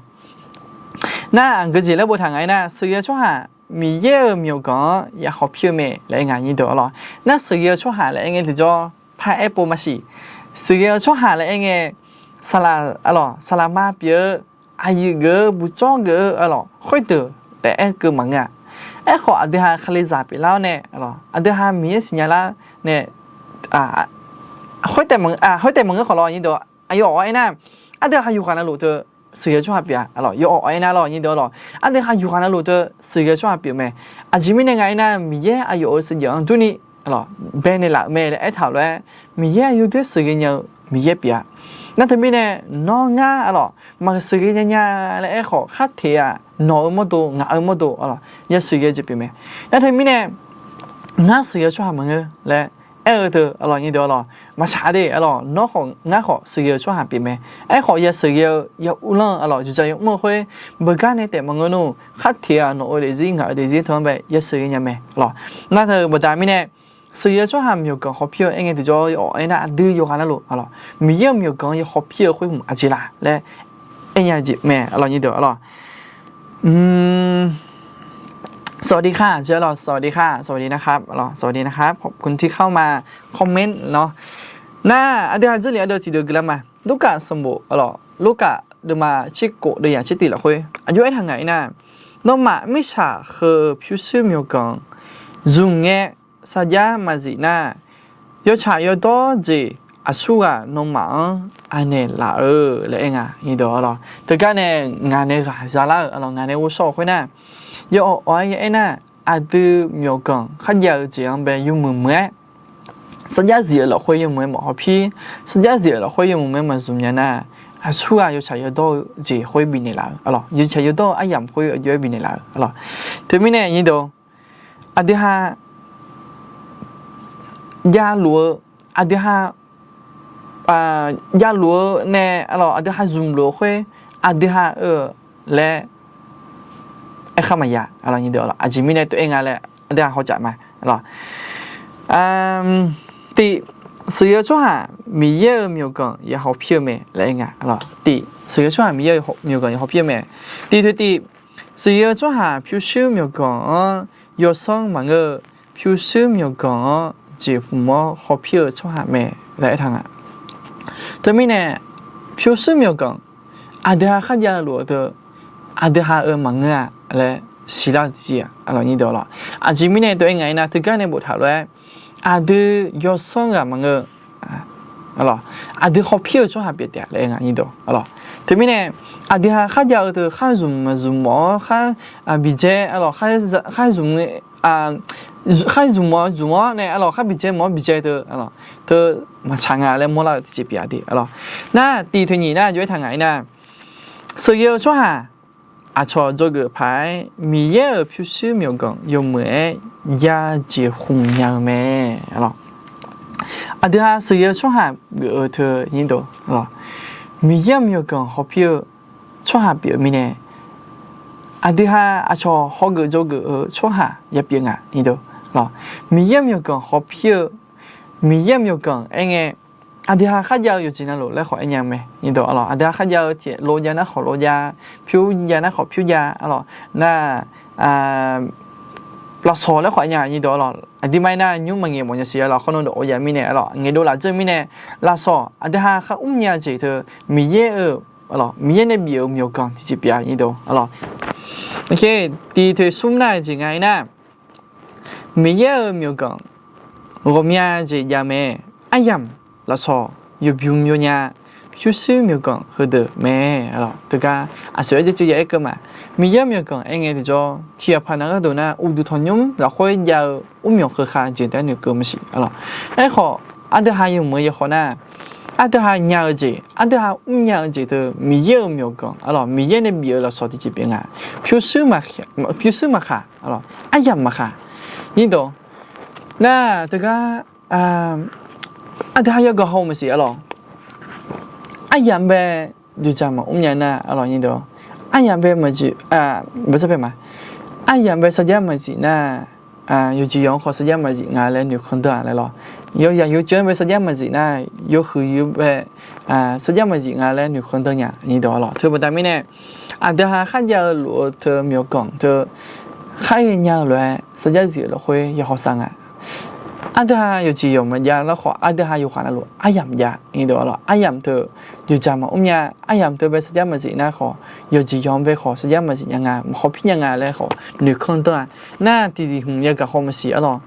Nar aqgeujeq laer boftaq nga aernar, sheuqghae-eu tsawrhaq Miqyaer-euq myawqganq-anr ya hawpir-eu mae laer aer nga, nyir deuq lawq. Nar sheuqghae-eu tsawrhaq laer aer ngae tiqjawr, paraer pov maqsiq. Sheuqghae-eu tsawrhaq laer aer ngae, saqlaq, saqlaqma pyeuf-eu, aqyuif geuf-eu, buqcawr geuf-eu lawq, khoerdeuq taef-aer keuv maqngeur-a. Aerkhawf aqdui ha Kalizaq pyeuflar-awr nae, aqdui ha Miqyaer siqnya lar nae, khoertaef maqngeur khawf lawq, nyir deuq. Aqyawf awq-aer nar, aqdui ha yawqghaq navluf teu sheuqghae-eu tsawrhaq pyeuf-a lawq, yawf awq-aer nar lawq, nyir deuq lawq. Aqdui ha yawqghaq navluf teu sheuqghae-eu tsawrhaq pyeuf mae. Aqjeq mirnae nga aernar, Miqyaer aqyawf-euq sheuqghae-anr durni baenaeq laf-euq mae laer aertaq-euq lof-aer, Miqyaer aqyawf doer sheuqghae nya-eu Miqyaer pyeuf-a. Nar teumirnae, nawr ngar lawq, maqsheuqghae nya nya laer aerkhawf, kharteq-aq nawq-eu mawrdo ngaq-eu mawrdo lawq, ya sheuqghae jeq pyeuf mae. Nar teumirnae, ngar sheuqghae-eu tsawrhaq maqngeur laer aer-eu teu lawq, nyir deuq lawq. Maqtsaq de lawq, nawr khawf ngar khawf sheuqghae-eu tsawrhaq pyeuf mae. Aerkhawf ya sheuqghae-eu ya uvlanr-eu lawq, yawqjaq yawmr-eu khoer beugar nae taef maqngeur nmr, kharteq-aq nawq-eu daefzir ngaq-eu daefzir teu-anr bae ya sheuqghae nya mae lawq. Nar teu baqda mirnae, sheuqghae-eu tsawrhaq myawqganq hawpir-eu aer ngae tiqjawr, ya awq-aer nar aqdui yawqghaq navluf lawq, Miqyaer-euq myawqganq ya hawpir-eu khoer hmq aqjeq laf laer aer nya jeq mae lawq, nyir deuq lawq. สวัสดีค่ะ เจอ สวัสดีค่ะ สวัสดีนะครับ สวัสดีนะครับ ขอบคุณที่เข้ามา comment เนาะ. Nar aqdui ha dzeurlef ardeuv tiqdeuv guiqlanq ma. Lurkaf sanqbof lawq, Lurkaf deuvma tserkhof deuvyaq tsertif lafkhoer aqjox aertaq ngaq-ir nar, nawmaf mirtsaq heu pyurshuir myawqganq zmq ngae sarjax maqzif nar, yawtsaq yawdawr jeq aqsurghaq nawmaf-anr aqnaeq laf-eu laer aer nga, nyir deuq lawq. Teugar nae ngaq nae ghaq zalar-euq lawq, ngaq nae ghovshaw-euq khoer nar, ya awq-aer ya aer nar, aqdui myawqganq kharjav-eu jeq-anr bae yawmuiq muiq-aer, sarjax zif-euq lafkhoer yawmuiq-aer maqhaw pir, sarjax zif-euq lafkhoer yawmuiq-aer maqzmq nya nar, aqsurghaq yawtsaq yawdawr-eu jeq khoer bifnaeq laf-eu lawq, yawtsaq yawdawr-eu aryamq khoer aqjox-aer bifnaeq laf-eu lawq. Teumirnae nyir deuq, aqdui ha javluf-eu, aqdui ha javluf-eu nae lawq, aqdui ha zmqluf-eu khoer aqdui ha-eu laer aerkhar maqya, aqjeq mirnae tov-aer nga laer aqdui ha hawcaf ma lawq. Tiq, sheuqghae-eu tsawrhaq Miqyaer-euq myawqganq ya hawpir-eu mae laer aer nga. Tiq, sheuqghae-eu tsawrhaq Miqyaer-euq myawqganq ya hawpir-eu mae. Tiq toeqtif, sheuqghae-eu tsawrhaq pyurshuir myawqganq-anr yawsanr maqngeur-eu, pyurshuir myawqganq-anr jeqhmq-awr hawpir-eu tsawrhaq mae laer aertaq nga. Teumirnae, pyurshuir myawqganq aqdui ha kharjav-eu lof-eu teu, aqdui ha-eu maqngeur-a laer siqlar-eu tiqjeq-a lawq, nyir deuq lawq. Aqjeq mirnae tov-aer nga-ir nar, teugar nae boftaq lof-aer, aqdui yawsanr ghaq maqngeur, aqdui hawpir-eu tsawrhaq pyeuf taef laer aer nga, nyir deuq lawq. Teumirnae, aqdui ha kharjav-eu teu khar zmq maqzmq mawf-awr khar biqdzae lawq, khar zmq, khar zmq mawf-awr zmq-awr nae lawq, khar biqdzae mawf-awr biqdzae teu teu maqtsaq nga laer mawrlar-eu tiqjeq pyeuf-a de lawq. Nar tiq toeqnyiq nar jov-aer taq ngaq-ir nar, sheuqghae-eu tsawrhaq aqcawq dzawgeuf paq-aer Miqyaer-euq pyurshuir myawqganq yawmuiq-aer ya jeqhmq nya-eu mae. Aqdui ha sheuqghae-eu tsawrhaq geuf-eu teu nyir deuq lawq, Miqyaer-euq myawqganq hawpir-eu tsawrhaq pyeuf-eu mirnae, aqdui ha aqcawq hawgeuf dzawgeuf-eu tsawrhaq ya pyeuf nga, nyir deuq lawq. Miqyaer-euq myawqganq hawpir-eu, Miqyaer-euq myawqganq aer ngae, aqdui ha kharjav-eu yawqjeq navluf laer khawf aer nya-eu mae, nyir deuq lawq. Aqdui ha kharjav-eu tiq lov jav nar khawf lov jav, pyur jav nar khawf pyur jav lawq. Nar lafsawq laer khawf aer nya, nyir deuq lawq. Aqdirma aer nar nymr maqngaeq mawf nya siq lawq, khawr nawr dawq-eu ya mirnae lawq, ngaeqdov laf dzeur mirnae, lafsawq aqdui ha khar mr nya jeq teu Miqyaer-euq, Miqyaer nae bif-euq myawqganq tiqjeq pyeuf-a, nyir deuq lawq. Tiq toeqsmr nar jeq nga-ir nar, Miqyaer-euq myawqganq ghawqmya jeq jav mae. Aryamq lafsawq yawbymr yawnya, pyurshuir myawqganq heudeuq mae. Teugar aqsoeq-aer jaceuv ya aer keuv ma. Miqyaer-euq myawqganq aer ngae tiqjawr, tiqghaq paq nav gharduq nar uqduq tanqnymr lafkhoer jav-eu mrmyawq kheukhav jeq taef-aer noeqkeuv maqsiq arlawq. Aerkhawf, aqdui ha yawmuiq-eu yawkhawf nar, aqdui ha nya-eu jeq, aqdui ha mrnya-eu jeq teu Miqyaer-euq myawqganq arlawq, Miqyaer nae bif-eu lafsawq tiqjeq pyeuf nga. Pyurshuir maqkhaq, pyurshuir maqkhaq arlawq, aryamq maqkhaq. Nyir dawq nar teugar, aqdui ha yagaq haw maqsiq arlawq. Aryamq bae yawqjaq maqmr nya nar arlawq nyir dawq, aryamq bae maqjeq, bae sarpae ma, aryamq bae sarjax maqzif nar, yawqjeq yawq-anr khawf sarjax maqzif nga laer noeqkhanq deuq-aq laer lawq. Yawzaq yawceuv-anr bae sarjax maqzif nar, yawhuiq yawbae sarjax maqzif nga laer noeqkhanq deuq nya nyir dawq arlawq. Teubaqda mirnae, aqdui ha kharjav-eu lof-eu teu myawqganq teu khar ghaenya-eu lof-aer sarjax zif-euq lafkhoer ya hawsav nga. Aqdui ha yawqjeq yawq maqjav lar khawf, aqdui ha yawqghaq navluf aryamq jav nyir dawq arlawq. Aryamq teu yawqjaq maqmr nya, aryamq teu bae sarjax maqzif nar khawf, yawqjeq yawq-anr bae khawf sarjax maqzif nya nga, maqkhawf pir nya nga laer khawf noeqkhanq deuq-aq nar, tiqhmq yagaq haw maqsiq arlawq.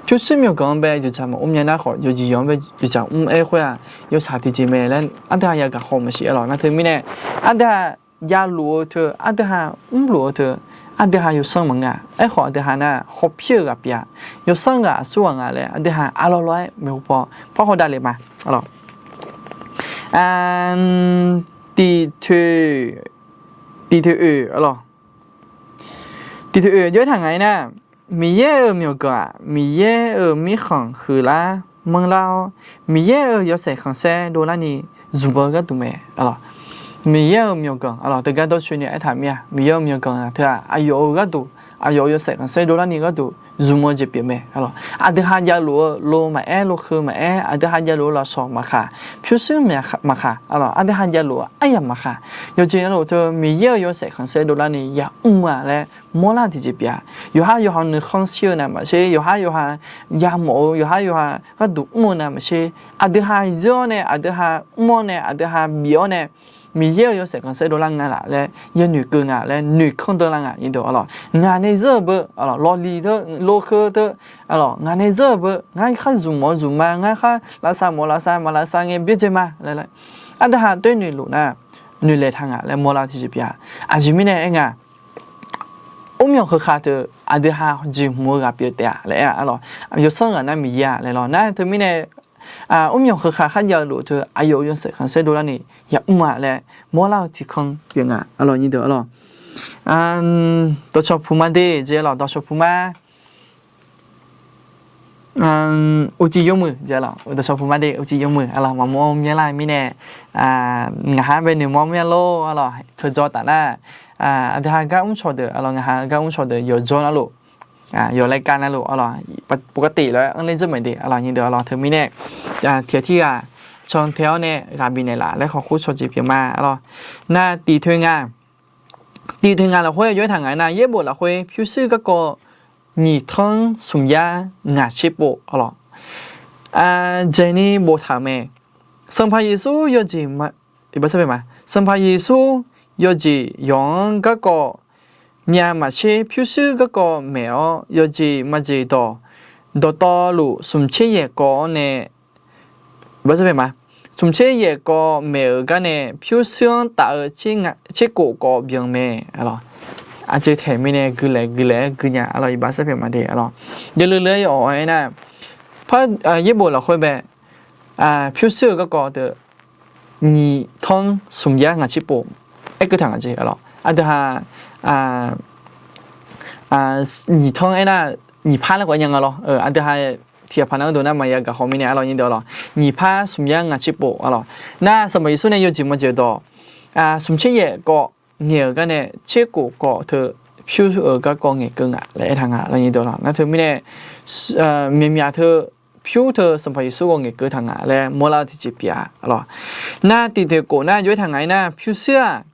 Pyurshuir myawqganq-anr bae yawqjaq maqmr nya nar khawf, yawqjeq yawq-anr bae yawqjaq mr-aer khoer-aq, yawshaq tiqjeq mae laer aqdui ha yagaq haw maqsiq arlawq. Nar teumirnae, aqdui ha javluf-eu teu, aqdui ha mrluf-eu teu, aqdui ha yawsanr maqngeur-a. Aerkhawf aqdui ha nar hawpir-eu ghaq pyeuf-a. Yawsanr ghaq aqsur ghaq nga laer aqdui ha aqlawq lawq-aer maeqhu paw parhaw davlef ma arlawq. Tiq toeq, tiq toeq oeq arlawq. Tiq toeq oeq jawr-aer taq ngaq-aer nar, Miqyaer-euq myawqganq-aq, Miqyaer-euq mirkhanq huiqlar manrlar-awr, Miqyaer-euq yawshaef khanqsaer dovlarni zmq-eu gharduq mae. Miqyaer-euq myawqganq arlawq, teugar dawrcoeni aertaq mir-a. Miqyaer-euq myawqganq-aq teu-aq, aqyawf-euq gharduq, aqyawf-euq yawshaef khanqsaer dovlarni gharduq zmq-eu jeq pyeuf mae arlawq. Aqdui ha javluf-eu lo maqaer, lo kheu maqaer, aqdui ha javluf-eu lafsawq maqkhaq, pyurshuir maqkhaq arlawq, aqdui ha javluf-eu aryamq maqkhaq, yawqjeq navluf teu Miqyaer-euq yawshaef khanqsaer dovlarni yamr-a laer mawrlar-eu tiqjeq pyeuf-a. Yawqha yawqha nuikhanr shir-eu navmaqtser, yawqha yawqha yamawf-eu, yawqha yawqha gharduq mr-eu navmaqtser, aqdui ha zeur-awr nae, aqdui ha mr-awr nae, aqdui ha bif-awr nae, Miqyaer-euq yawshaef khanqsaer dovlar nga laf laer yanoeq keuv nga laer noeqkhanr deuq lar nga nyir dawq arlawq. Ngaq nae zeur-euq beu arlawq, lawqliq teu, lo kheu teu arlawq, ngaq nae zeur-euq beu, ngar khar zmq mawf zmq ma, ngar khar lavsav mawf lavsav ma, lavsav ngae byaerdzae ma laer, aqdui ha toer noeqluf nar, noeqlaeq taq nga laer mawrlar-eu tiqjeq pyeuf-a. Aqjeq mirnae aer nga, mrmyawq kheukhav teu aqdui ha jeqhmq-eu ghaq pyeuf taef-a laer aer-a arlawq. Yawsanr ghaq nar Miqyaer-a laer lawq. Nar teumirnae, mrmyawq kheukhav kharjav-eu lof teu aqyawf-euq yawshaef khanqsaer dovlarni yamr-a laer mawrlar-eu tiqkanr pyeuf nga arlawq nyir deuq arlawq. Dawqcawq puq ma de jeq arlawq, dawqcawq puq ma uqcif yawmuiq jeq arlawq, dawqcawq puq ma de uqcif yawmuiq arlawq, maqmawr myanrlar mirnae, ngaq ha bae noeqmawr myanrlar arlawq, teujawr taf nar, aqdui ha gar mrcawq deuq arlawq, ngaq ha gar mrcawq deuq yawqjawr navluf, yawqlaer kav navluf arlawq, ปกติ lof-aer anr ler dzeur maeq de arlawq nyir deuq arlawq. Teumirnae, tiqghaq tirghaq can tae-awr nae ghaq bifnaeq laf laer khawf khoer cawq jeq pyeuf ma arlawq. Nar tiq toeq nga, tiq toeq nga lafkhoer yawr-aer taq ngaq-aer nar, Yaerbof lafkhoer pyurshuir garkawv nyiq tanr smq yar ngaq tser pov arlawq. Dzaeqni boftaq-euq mae. Sanqpaq Yeqsur yawjeq ma, Sanqpaq Yeqsur yawjeq yawq-anr garkawv myav maqtser pyurshuir garkawv maeq-awr, yawjeq maqjeq dawq, dawqtawvluf smq tser yaeq kawv-awr nae, smq tser yaeq kawv maeq-euq gar nae pyurshuir-anr taf-eu tserkof kawv byan mae. Aqjeq taeq mirnae guiqlaeq guiqlaeq-aer guinya arlawq, iqbax sarpaeq maqde arlawq. Yawleu leu-aer yawawq-aer nar, par, Yaerbof lafkhoer bae pyurshuir-euq garkawv deuq nyiq tanr smq yar ngaq tser pov aerkeuv taq ngaq jeq arlawq. Aqdui ha nyiq tanr aernar, nyiq par laer khawf nya nga lawr. Aqdui ha tiqghaq paq nar gharduq nar maqya gaq haw mirnae arlawq nyir deuq arlawq, nyiq par smq yar ngaq tser pov arlawq. Nar Sanqpaq Yeqsur nae yawjeq maqjeq dawq, smq tser yaeq kawv ngaeq-euq gar nae tserkof kawv teu pyur-euq garkawv ngaeqkeuv ngaq laer aertaq nga arlawq nyir deuq arlawq. Nar teumirnae, myaqmyaq teu pyur teu Sanqpaq Yeqsur ghawv ngaeqkeuv taq ngaq laer mawrlar-eu tiqjeq pyeuf-a arlawq. Nar tiqtoeq kof nar yawr-aer taq ngaq-aer nar, pyurshuir-aq,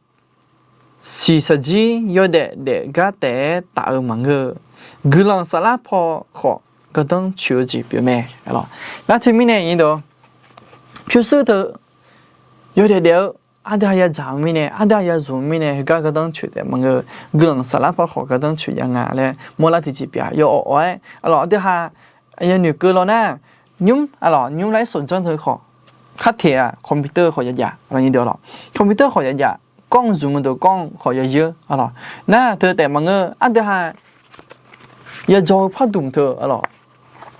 siqsaqjir yawdaef daef gar taef-aer taf-eu maqngeur-eu, guiqlanq saflar paw khawf gardanr coeq-eu jeq pyeuf mae. Nar teumirnae nyir deuq, pyurshuir teu yawdaef daef-eu aqdui ha yadzaq-eu mirnae, aqdui ha yazmq-eu mirnae heugar gardanr coeq taef maqngeur-eu, guiqlanq saflar paw khawf gardanr coeq jav nga laer mawrlar tiqjeq pyeuf-a. Yawawq awq-aer arlawq, aqdui ha yanoeq keuv law nar, nymr arlawq, nymr lar-aer shawq janr teu khawf, khar teq-aq, computer khawf yajaf, computer khawf yajaf, gawr-anr zmq-eu deuq gawr-anr khawf yayeur, aqlawq. Nar teu taef maqngeur, ardui ha yadzaw-eu pardmq teu, aqlawq,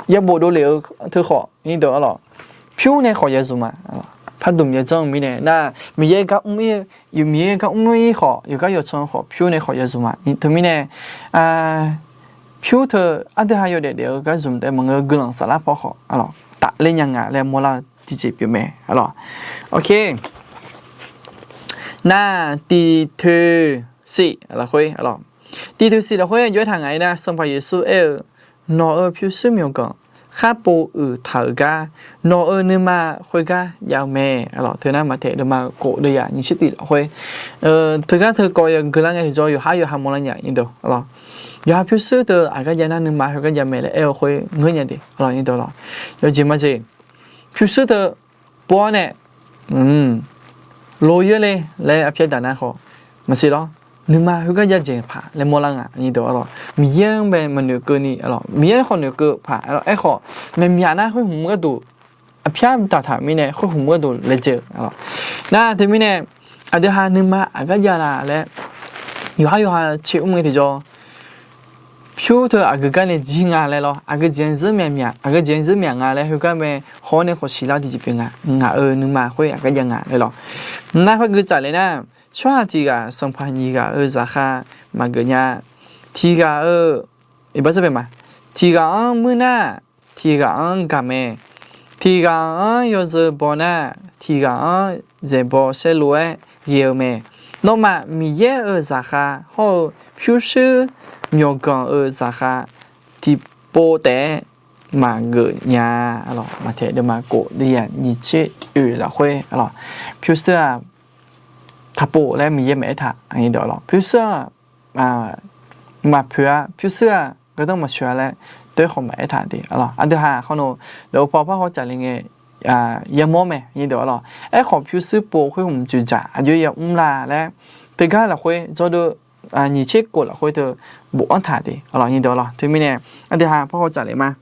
yabof dovlef-eu teu khawf, aqlawq, pyur nae khawf yazmq-a, pardmq yadzanr-eu mirnae nar, Miqyaer gar mr-ir, Miqyaer gar mr-ir khawf, yawqgar yawqtsanr khawf pyur nae khawf yazmq-a. Teumirnae pyur teu ardui ha yawdaef daef-eu gar zmq taef maqngeur, guiqlanq saflar paw khawf, aqlawq, tafler nya nga laer mawrlar-eu tiqjeq pyeuf mae, aqlawq. Nar, tiqtoeqsiq lafkhoer, aqlawq, tiqtoeqsiq lafkhoer jov-aer taq ngaq-aer nar, Sanqpaq Yeqsur aer-eu, Nawq-euq pyurshuir myawqganq khar pov uiq taq-euq gar, nawq-euq nuima khoergar jav-eu mae, aqlawq. Teu nar Maqtaeq deuvma kof deuvyaq nyiq tser tiq lafkhoer, teugar teu kawv yageular ngae tiqjawr yawqhar yawqha mawrlar nya, aqlawq. Yawqha pyurshuir teu aqgar jav nar nuima khoergar jav mae laer aer-eu khoer ngeur nya de, aqlawq, aqlawq. Yawjeq majeq, pyurshuir teu pov-awr nae, loyeur le laer arpyaer daq nar khawf, maqsiq lawr, nuima khoergar jav jeq paq laer mawrlar nga, aqlawq. Miqyaer-anr bae maqnoeq keuvni, aqlawq, Miqyaer khawf noeqkeuv paq, aqlawq, aerkhawf, myaqmyaq nar khoer hmq gharduq, aqpyar daqtaq mirnae khoer hmq gharduq laejae-eu, aqlawq. Nar teumirnae, aqdui ha nuima aqgar jav la laer, yawqhar yawqha cae mr ngae tiqjawr, pyur teu aqgeu gar nae jir nga laer lawr, aqgeu jeq-anr zeur myaq myaq, aqgeu jeq-anr zeur myaq nga laer khoergar mae, haw-awr nae khawf siqlar tiqjeq pyeuf nga, ngaq-euq nuima khoer aqgar jav nga laer lawr. Nar par gui tsaf le nar, tsawrhaq tiq ghaq sanqpaq nyiq ghaq-euq zaqkhav maqgeuf nya. Tiq ghaq-euq, iqbax zeur bae ma, tiq ghaq-anr muir nar, tiq ghaq-anr gaq mae. Tiq ghaq-anr yawzeu baw nar, tiq ghaq-anr zaeqbaw saerlu-aer ghae-eu mae. Nawmaf Miqyaer-euq zaqkhav hawr-eu pyurshuir myawqganq-euq zaqkhav tiqpov taef-aer maqgeuf nya, aqlawq. Maqtaeq deuvma kof deuvyaq nyiq tser oeq lafkhoer, aqlawq, pyurshuir-aq taqpov laer Miqyaer maqaer taq, aqlawq, pyurshuir-aq maqpoeq-a, pyurshuir-aq gardanr maqtsoeq-a laer teu khawf maqaer taq de, aqlawq. Aqdui ha khawf nawq dawq paw par haw tsaf le ngae yamawr mae, aqlawq. Aerkhawf pyurshuir pov khoer hmq dzoeqdzaq aqjox-aer yamr la laer, teugar lafkhoer jawrdov nyiq tser kof lafkhoer teu bofanr taq de, aqlawq, aqlawq. Teumirnae aqdui ha par haw tsaf le ma.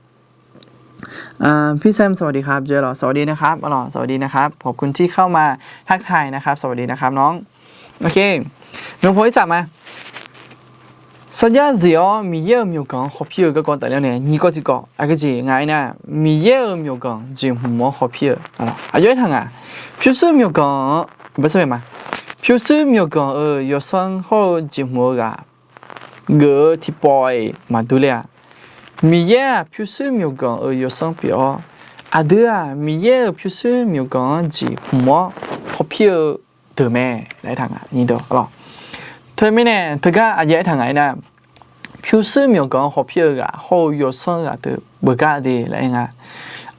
พี่แซม สวัสดีครับ เจอแล้ว สวัสดีนะครับ สวัสดีนะครับ ขอบคุณที่เข้ามาทักทายนะครับ สวัสดีนะครับน้อง โอเค Nymq paw ir tsaf ma. Sarjax zif-awr Miqyaer-euq myawqganq-anr hawpir-eu garkawv tafler-awr nae nyiq kawv tiqkawv aqgeujeq nga aernar, Miqyaer-euq myawqganq jeqhmq-anr hawpir-eu, aqjox-aer taq nga. Pyurshuir myawqganq-anr, pyurshuir myawqganq-euq yawsanr hawr-eu jeqhmq-eu ghaq geuf-eu tiqpawf-iq maqdur ler-a. Miqyaer-aq pyurshuir myawqganq-euq yawsanr pyeuf-awr, aqdui-aq Miqyaer-euq pyurshuir myawqganq-anr jeqhmq-awr hawpir-eu deuq mae laer aertaq nga, aqlawq. Teumirnae teugar aqjeq aertaq nga aernar, pyurshuir myawqganq-anr hawpir-eu ghaq hawr-eu yawsanr ghaq deuq beugar de laer aer nga.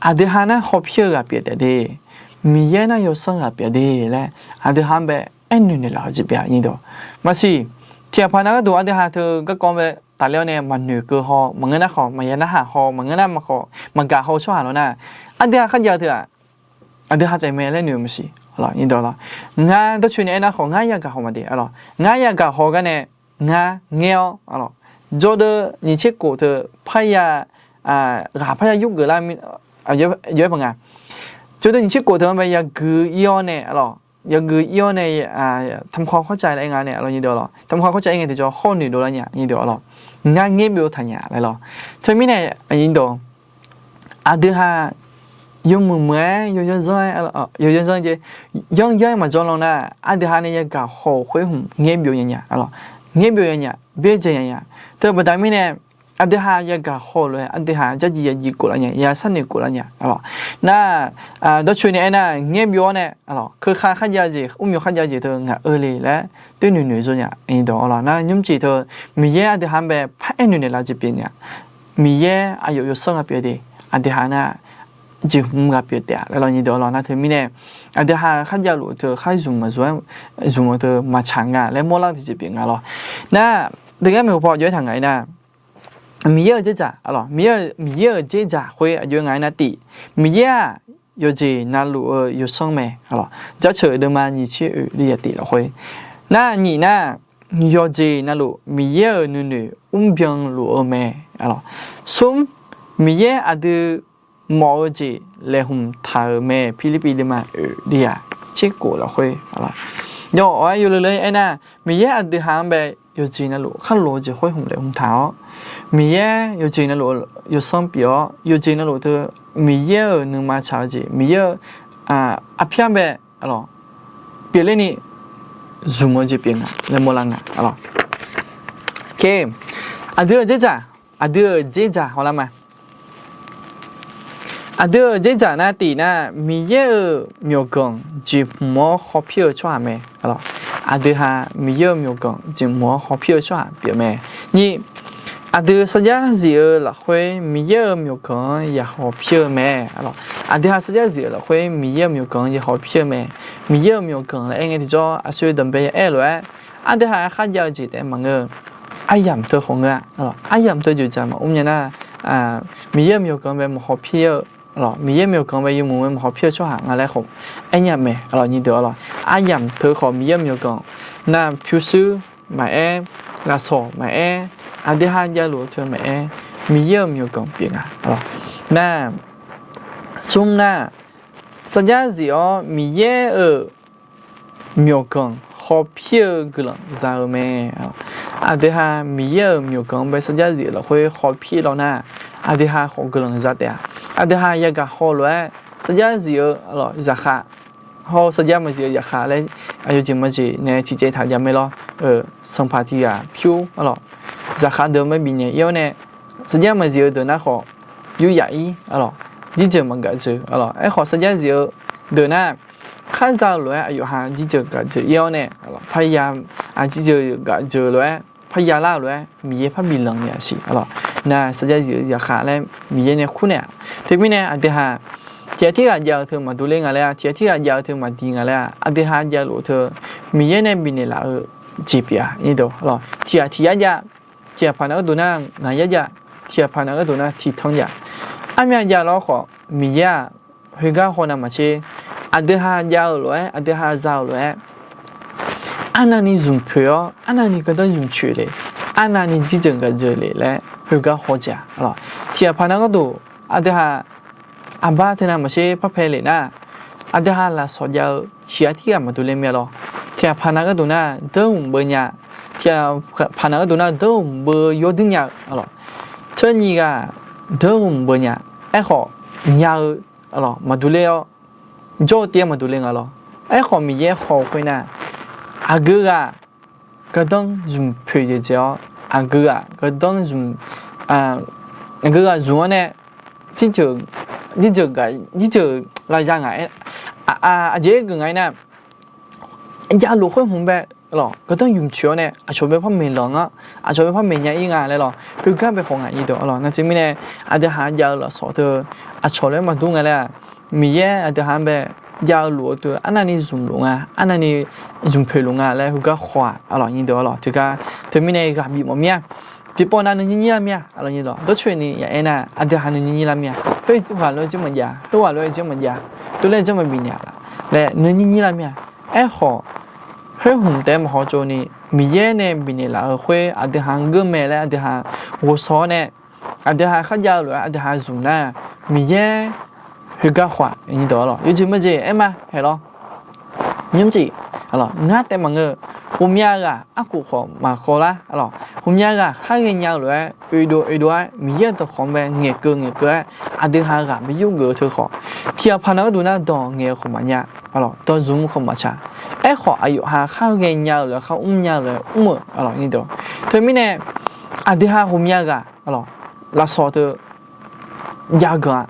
Aqdui ha nar hawpir-eu ghaq pyeuf taef de, Miqyaer nar yawsanr ghaq pyeuf de laer aqdui ha-anr bae aernoeq noeq laf-eu jeq pyeuf-a, aqlawq. Maqsiq, tiqghaq paq nav gharduq aqdui ha teu garkawv bae tafler-awr nae maqnoeq keuv haw, maqngeur nar khawf maqya narhaq haw, maqngeur nar maqkhawf maqgaq haw-eu tsawrhaq lawr nar, aqdui ha kharjav-eu teu-aq, aqdui ha taef mae laer noeq-eu maqsiq, aqlawq. Ngar dawrcoeni aernar khawf ngar yagaq haw maqde, aqlawq. Ngar yagaq haw gar nae ngar ngaer-awr, aqlawq, jawrdeuv nyiq tser kof teu parya, ghaq parya yurgeuf lar, jawrdeuv nyiq tser kof teu-anr bae yagui ir-awr nae, aqlawq, yagui ir-awr nae, tamqkhaw kharcav laer aer nga nae, aqlawq, tamqkhaw kharcav aer ngae tiqjawr hawr noeqdov lar nya, aqlawq. Ngar ngaer byov taq nya laer lawr. Teumirnae, aqdui ha yawmuiq muiq-aer, yawyanr zanr-aer, yawyanr zanr jeq, yanr yanr-aer maqjawr lan nar, aqdui ha nae yagaq haw-euq khoer hmq ngaer byov nya nya, aqlawq, ngaer byov nya nya, byaerdzae nya nya. Teubaqda mirnae, aqdui ha yagaq haw-euq lof-aer aqdui ha jarjiv yajiv khof lar nya, ya sharnoeq khof lar nya, aqlawq. Nar, dawrcoeni aernar ngaer byov-awr nae, aqlawq, keuka kharjav jeq, mrmyawq kharjav jeq teu ngaq-eu le laer doer noeq noeq zor nya, aqlawq. Nar nymrcif teu Miqyaer aqdui ha-anr bae paraer noeq naeq laf jeq pyeuf nya. Miqyaer aqyawf yawsanr ghaq pyeuf de, aqdui ha nar jeqhmq ghaq pyeuf taef-a laer lawr, aqlawq. Nar teumirnae aqdui ha kharjav luf-eu teu khar zmq maqzmq-aer zmq-eu teu maqtsaq nga laer mawrlar-eu tiqjeq pyeuf nga lawr. Nar, teugar maeqhu paw jawr-aer taq nga aernar, Miqyaer-euq dzerzaq, aqlawq, Miqyaer-euq dzerzaq khoer aqjox nga aernar tif, Miqyaer-aq yawqjeq navluf-eu yawsanr mae, aqlawq. Jaceuq deuvma nyiq tser oeq li yaf tif lafkhoer. Nar nyiq nar, yawqjeq navluf Miqyaer-euq nuinoeq mrbyan luf-eu mae, aqlawq. Smr, Miqyaer aqdui mawf-eu jeq laeqhmq taq-euq mae. Pirlirpiv deuvma oeq deuvya tserkof lafkhoer, yawawq-aer yawleule aernar, Miqyaer aqdui ha-anr bae yawqjeq navluf khar lof-eu jeq khoer hmq laeqhmq taq-awr, Miqyaer yawqjeq navluf yawsanr pyeuf-awr, yawqjeq navluf teu Miqyaer-euq nuima tsaq-eu jeq, Miqyaer-euq arpyar bae pyeufler ni zmq-eu jeq pyeuf nga laer mawrlar nga. Aqdui-euq dzerdzaq, aqdui-euq dzerdzaq hawlar ma. Aqdui-euq dzerdzaq nar tiq nar, Miqyaer-euq myawqganq jeqhmq-awr hawpir-eu tsawrhaq mae. Aqdui ha Miqyaer-euq myawqganq jeqhmq-awr hawpir-eu tsawrhaq pyeuf mae. Nyiq, aqdui sarjax zif-eu lafkhoer Miqyaer-euq myawqganq-anr ya hawpir-eu mae. Aqdui ha sarjax zif-euq lafkhoer Miqyaer-euq myawqganq-anr ya hawpir-eu mae. Miqyaer-euq myawqganq laer aer ngae tiqjawr aqsur danqbae ya aer-eu lof-aer, aqdui ha kharjav-eu jeq taef maqngeur-eu, aryamq teu khawf ngeur-a. Aryamq teu joeqdzaq maqmr nya nar, Miqyaer-euq myawqganq bae maqhawpir-eu, Miqyaer myawqganq bae yawmuiq mae maqhawpir-eu tsawrhaq nga laer khawf aernya mae. Aryamq teu khawf Miqyaer-euq myawqganq nar pyurshuir maqaer, lafsawq maqaer, aqdui ha javluf-eu teu maqaer, Miqyaer-euq myawqganq pyeuf nga. Nar, smr nar, sarjax zif-awr Miqyaer-euq myawqganq hawpir-eu guiqlanq za-eu mae. Aqdui ha Miqyaer-euq myawqganq bae sarjax zif-eu lafkhoer hawpir law nar, aqdui ha khawf guiqlanq za taef-a. Aqdui ha yagaq haw lof-aer sarjax zif-eu zaqkhav, hawr-eu sarjax maqzif-eu zaqkhav laer, aqyawf jeq maqjeq nae ciqcaev taq jav mae lawr. Sanqpaq tiq ghaq pyur zaqkhav deuq ma bifnaeq ir-awr nae, sarjax maqzif-eu deuq nar khawf, yur yaf ir, jirjeuq maqgaf jeuq. Aerkhawf sarjax zif-eu deuq nar, kharza-eu lof-aer aqyawf ha jirjeuq gaf jeuq ir-awr nae, parya, jirjeuq gaf jeuq lof-aer parya lar-eu lof-aer Miqyaer parbi lanq ni-a siq. Nar sarjax zif-eu zaqkhav laer Miqyaer nae kur naeq-a. Teumirnae aqdui ha tiq ghaq tirghaq jav-eu teu maqdur ler nga laer-a, tiq ghaq tirghaq jav-eu teu maqdi nga laer-a, aqdui ha javluf-eu teu Miqyaer nae bifnaeq laf-eu jeq pyeuf-a. Tiq ghaq tiq yar jav, tiq ghaq paq nav gharduq nar ngaq yar jav, tiq ghaq paq nav gharduq nar tiq tanr jav. Armyav jav lawr khawf Miqyaer-aq, khoergar haw navmaqtser, aqdui ha jav-eu lof-aer, aqdui ha za-eu lof-aer, arnavni zmq poeq-awr arnavni gardanr zmq coeq le, arnavni jirjeuq gaf jeuq le laer khoergar haw jeq-a. Tiq ghaq paq nav gharduq aqdui ha aqbar teu navmaqtser parpae le nar, aqdui ha lafsawq jav-eu tiq ghaq tirghaq maqdur ler mae lawr. Tiq ghaq paq nav gharduq nar deur hmq beu nya, tiq ghaq paq nav gharduq nar deur hmq beu yawduir nya-eu, teu nyiq ghaq deur hmq beu nya. Aerkhawf nya-eu maqdur ler-awr, jawr-eu tiv-aer maqdur ler nga lawr. Aerkhawf Miqyaer haw-eu khoernar, aqgeu ghaq gardanr zmq poeq jeq dzae-awr, aqgeu ghaq gardanr zmq, aqgeu ghaq zmq-awr nae, jirjeuq, jirjeuq lavza ngaq-aer, aqjeq-aer geuf nga-aer nar, javluf khoer hmq bae lawq gardanr zmq coeq-awr nae aqcawq bae par maeqlanq-anr, aqcawq bae par maeqnya ir nga laer lawq, khoergar bae khawf ngaq nyiq deuq lawq. Nar teumirnae aqdui ha jav-eu lafsawq teu aqcawq lof-aer maqdur nga laer-aq, Miqyaer aqdui ha-anr bae jav-eu luf-eu teu arnavni zmq luf nga, arnavni zmq poeq luf nga laer khoergar khawf-aq, aqlawq nyiq deuq lawq. Teugar teumirnae ghaq bif mawf mir-a. Tiqpawf nav nuinyir nyir lar mir-a, aqlawq nyiq deuq dawrcoeni ya aernar aqdui ha nuinyir nyir lar mir-a. Khoer ghaq lof-aer janr maqjav, khoer ghaq lof-aer janr maqjav, dovler janr maqbif naeq-a laer nuinyir nyir lar mir-a. Aerkhawf khoer hmq taef-aer maqhaw tsovni Miqyaer nae bifnaeq laf-eu khoer aqdui ha-anr geur mae laer aqdui ha ghovshaw-awr nae, aqdui ha kharjav-eu lof-aer aqdui ha zmq nar, Miqyaer khoergar khawf-aq nyiq deuq lawq. Yawjeq maqjeq aer ma haeq lawr. Nymr jeq, ngar taef maqngeur, ghawqmya ghaq arkhof khawf maqkhawf lar. Ghawqmya ghaq khar ghaenya-eu lof-aer oedov oedov-aer Miqyaer-euq dawqkawq-anr bae ngaeqkeuv ngaeqkeuv-aer aqdui ha ghaq bi yurgeuf-eu teu khawf, tiq ghaq paq nav gharduq nar dawq ngaeq-eu khawf maqnya, dawq zmq-eu khawf maqtsaq. Aerkhawf aqyawf ha khar ghaenya-eu lof-aer khar mrnya-eu lof-aer mr-euq, aqlawq nyiq deuq. Teumirnae aqdui ha ghawqmya ghaq lafsawq teu jav ganq-a.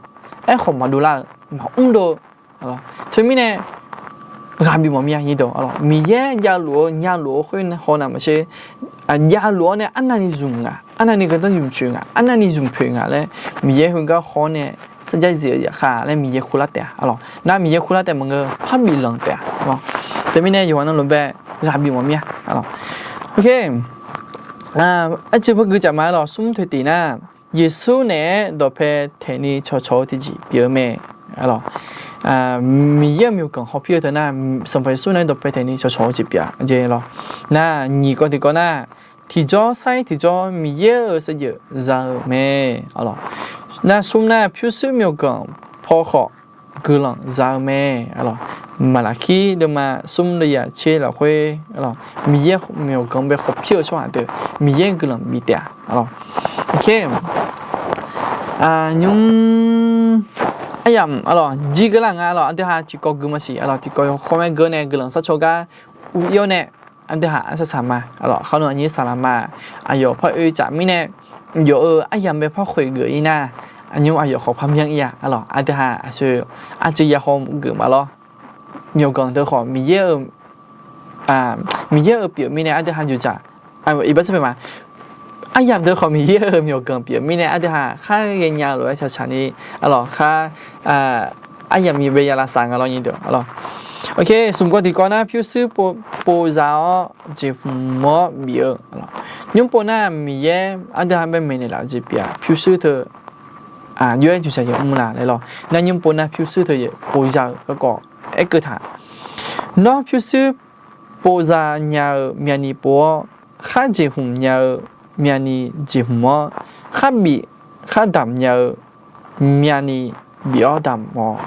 Aerkhawf maqdov lar-eu, maqmr dov-eu. Teumirnae ghaq bif mawf mir-a nyiq deuq. Miqyaer javluf-eu nyaluf-eu khoer haw navmaqtser, javluf-awr nae arnavni zmq nga, arnavni gardanr zmq coeq nga, arnavni zmq poeq nga laer Miqyaer khoergar haw-awr nae sarjax zif-eu zaqkhav laer Miqyaer kurlar taef-a. Nar Miqyaer kurlar taef maqngeur, parbif lanq taef-a. Teumirnae yawqha navluf bae ghaq bif mawf mir-a. Aercuiv par gui caf ma lawq. Smr toeq tiq nar, Yeqsur naeq-aer dawqpae taeqni cawqcawq-eu tiqjeq pyeuf-eu mae. Miqyaer-euq myawqganq hawpir-eu teu nar, Sanqpaq Yeqsur naeq-aer dawqpae taeqni cawqcawq-eu jeq pyeuf-a jeq lawq. Nar nyiq kawv tiqkawv nar, tiqjawr sar-ir tiqjawr Miqyaer-euq saevdzeuf za-eu mae. Aqlawq Nar smr nar pyurshuir myawqganq paw khawf guiqlanq za-eu mae. Maqlaqkir deuvma smr deuvyaq tser lafkhoer, Miqyaer myawqganq bae khawf pyur-eu tsawrhaq deuq Miqyaer guiqlanq bif taef-a. Nymr aryamq jir geur lar nga, aqdui ha tiqkawv gui maqsiq, tiqkawv yawkhawr maer geur nae guiqlanq sharcaw gar ur-ir-awr nae, aqdui ha arsaq saq ma. Khawf nmr aqnyir saqlaq ma. Aqyawf par oe tsaf mirnae, yawf-eu aryamq bae par khoeq geuf-ir nar, aqnymr aqyawf khawf par myanr-ir-a. Aqdui ha aqsur aqcuiv ya haw geuf ma lawr. Myawqganq deuq khawf Miqyaer-euq Miqyaer-euq pyeuf mirnae aqdui ha yawqjaq, iqbax sar pae ma. Aryamq deuq khawf Miqyaer-euq myawqganq pyeuf mirnae aqdui ha khar ghaenya-eu lof-aer shaqshaq ni, aqlawq khar aryamq nyiq bae ya lavsav nga lawr nyi deuq. Smq kawv tiqkawv nar pyurshuir pov za-awr jeqhmq-awr bif-eu. Nymr pov nar Miqyaer aqdui ha bae maeqnaeq laf-eu jeq pyeuf-a. Pyurshuir teu jov-aer juqsaq jeq mr la laer lawr. Nar nymr pov nar pyurshuir teu jeq pov za-eu garkawv aerkeuv taq. Nawr pyurshuir pov za nya-eu myavni pov-awr, khar jeqhmq nya-eu myavni jeqhmq-awr, khar bif khar damq nya-eu myavni bif-awr damq-awq.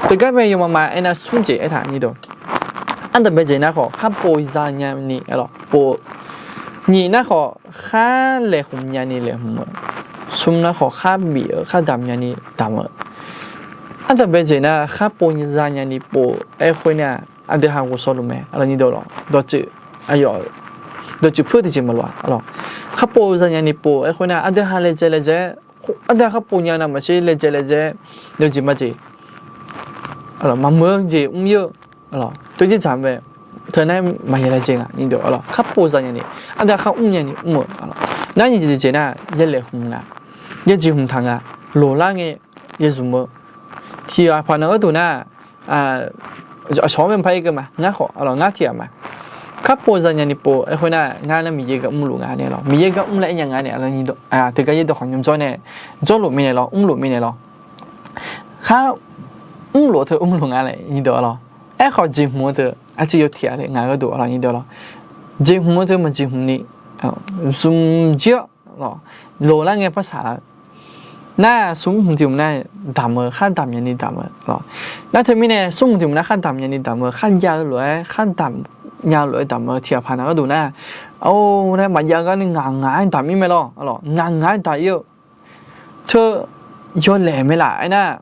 Teugar bae yawmaf ma aernar smr jeq aertaq nyi deuq. Aqdui bae jeq nar khawf khar pov za nyani pov-eu. Nyiq nar khawf khar laeqhmq nyani laeqhmq-eu. Smr nar khawf khar bif-eu khar damq nyani damq-eu. Aqdui bae jeq nar khar pov za nyani pov-eu aer khoer nar, aqdui ha ghovshaw luf mae. Nyi deuq lawq, dawqtsuif, dawqtsuif puir tiqjeq maqlof-a. Khar pov za nyani pov-eu aer khoer nar aqdui ha laejae laejae-aer, aqdui ha khar pov nya navmaqtser laejae laejae-aer, dawqjeq majeq, maqmuiq-eu jeq mr-ir-eu, tov jir dzaq mae. Teu nar maqya laejae nga nyi deuq. Khar pov za nyani, aqdui ha khar mr nyani mr-eu. Nar nyiq jeq tiqjeq nar ya laeqhmq nga, ya jeqhmq taq nga, loqlar ngae ya zmq-eu. Tiqghaq paq nan gharduq nar, aqcawq-anr mae paq-ir keuv ma, ngar khawf, ngar tiqghaq ma. Khar pov za nyani pov aer khoer nar ngar nar Miqyaer gar mrluf nga nae lawr, Miqyaer gar mr laer aer nya nga nae, teugar yaerdawq khawf nymr jawr nae, jawrluf mirnae lawr, mrluf mirnae lawr. Khar mrluf teu mrluf nga laer nyi deuq lawr. Aerkhawf jeqhmq-eu teu aqcuiv yawtiq-a le nga gharduq lawr nyi deuq lawr. Jeqhmq-eu teu maqjeqhmq ni zmq jir-awr loqlar ngae par saqlar-eu. Nar smr hmq tiq hmq nar damq-eu khar damq nyani damq-eu lawr. Nar teumirnae smr hmq tiq hmq nar khar damq nyani damq-eu, khar jav-eu lof-aer khar damq nya-eu lof-aer damq-eu tiqghaq paq nan gharduq nar, or, nar maqjav gar ni ngaq ngaq-aer damq-ir mae lawr. Ngaq ngaq-aer damq-ir-eu teu yawlaeq mae laf aernar,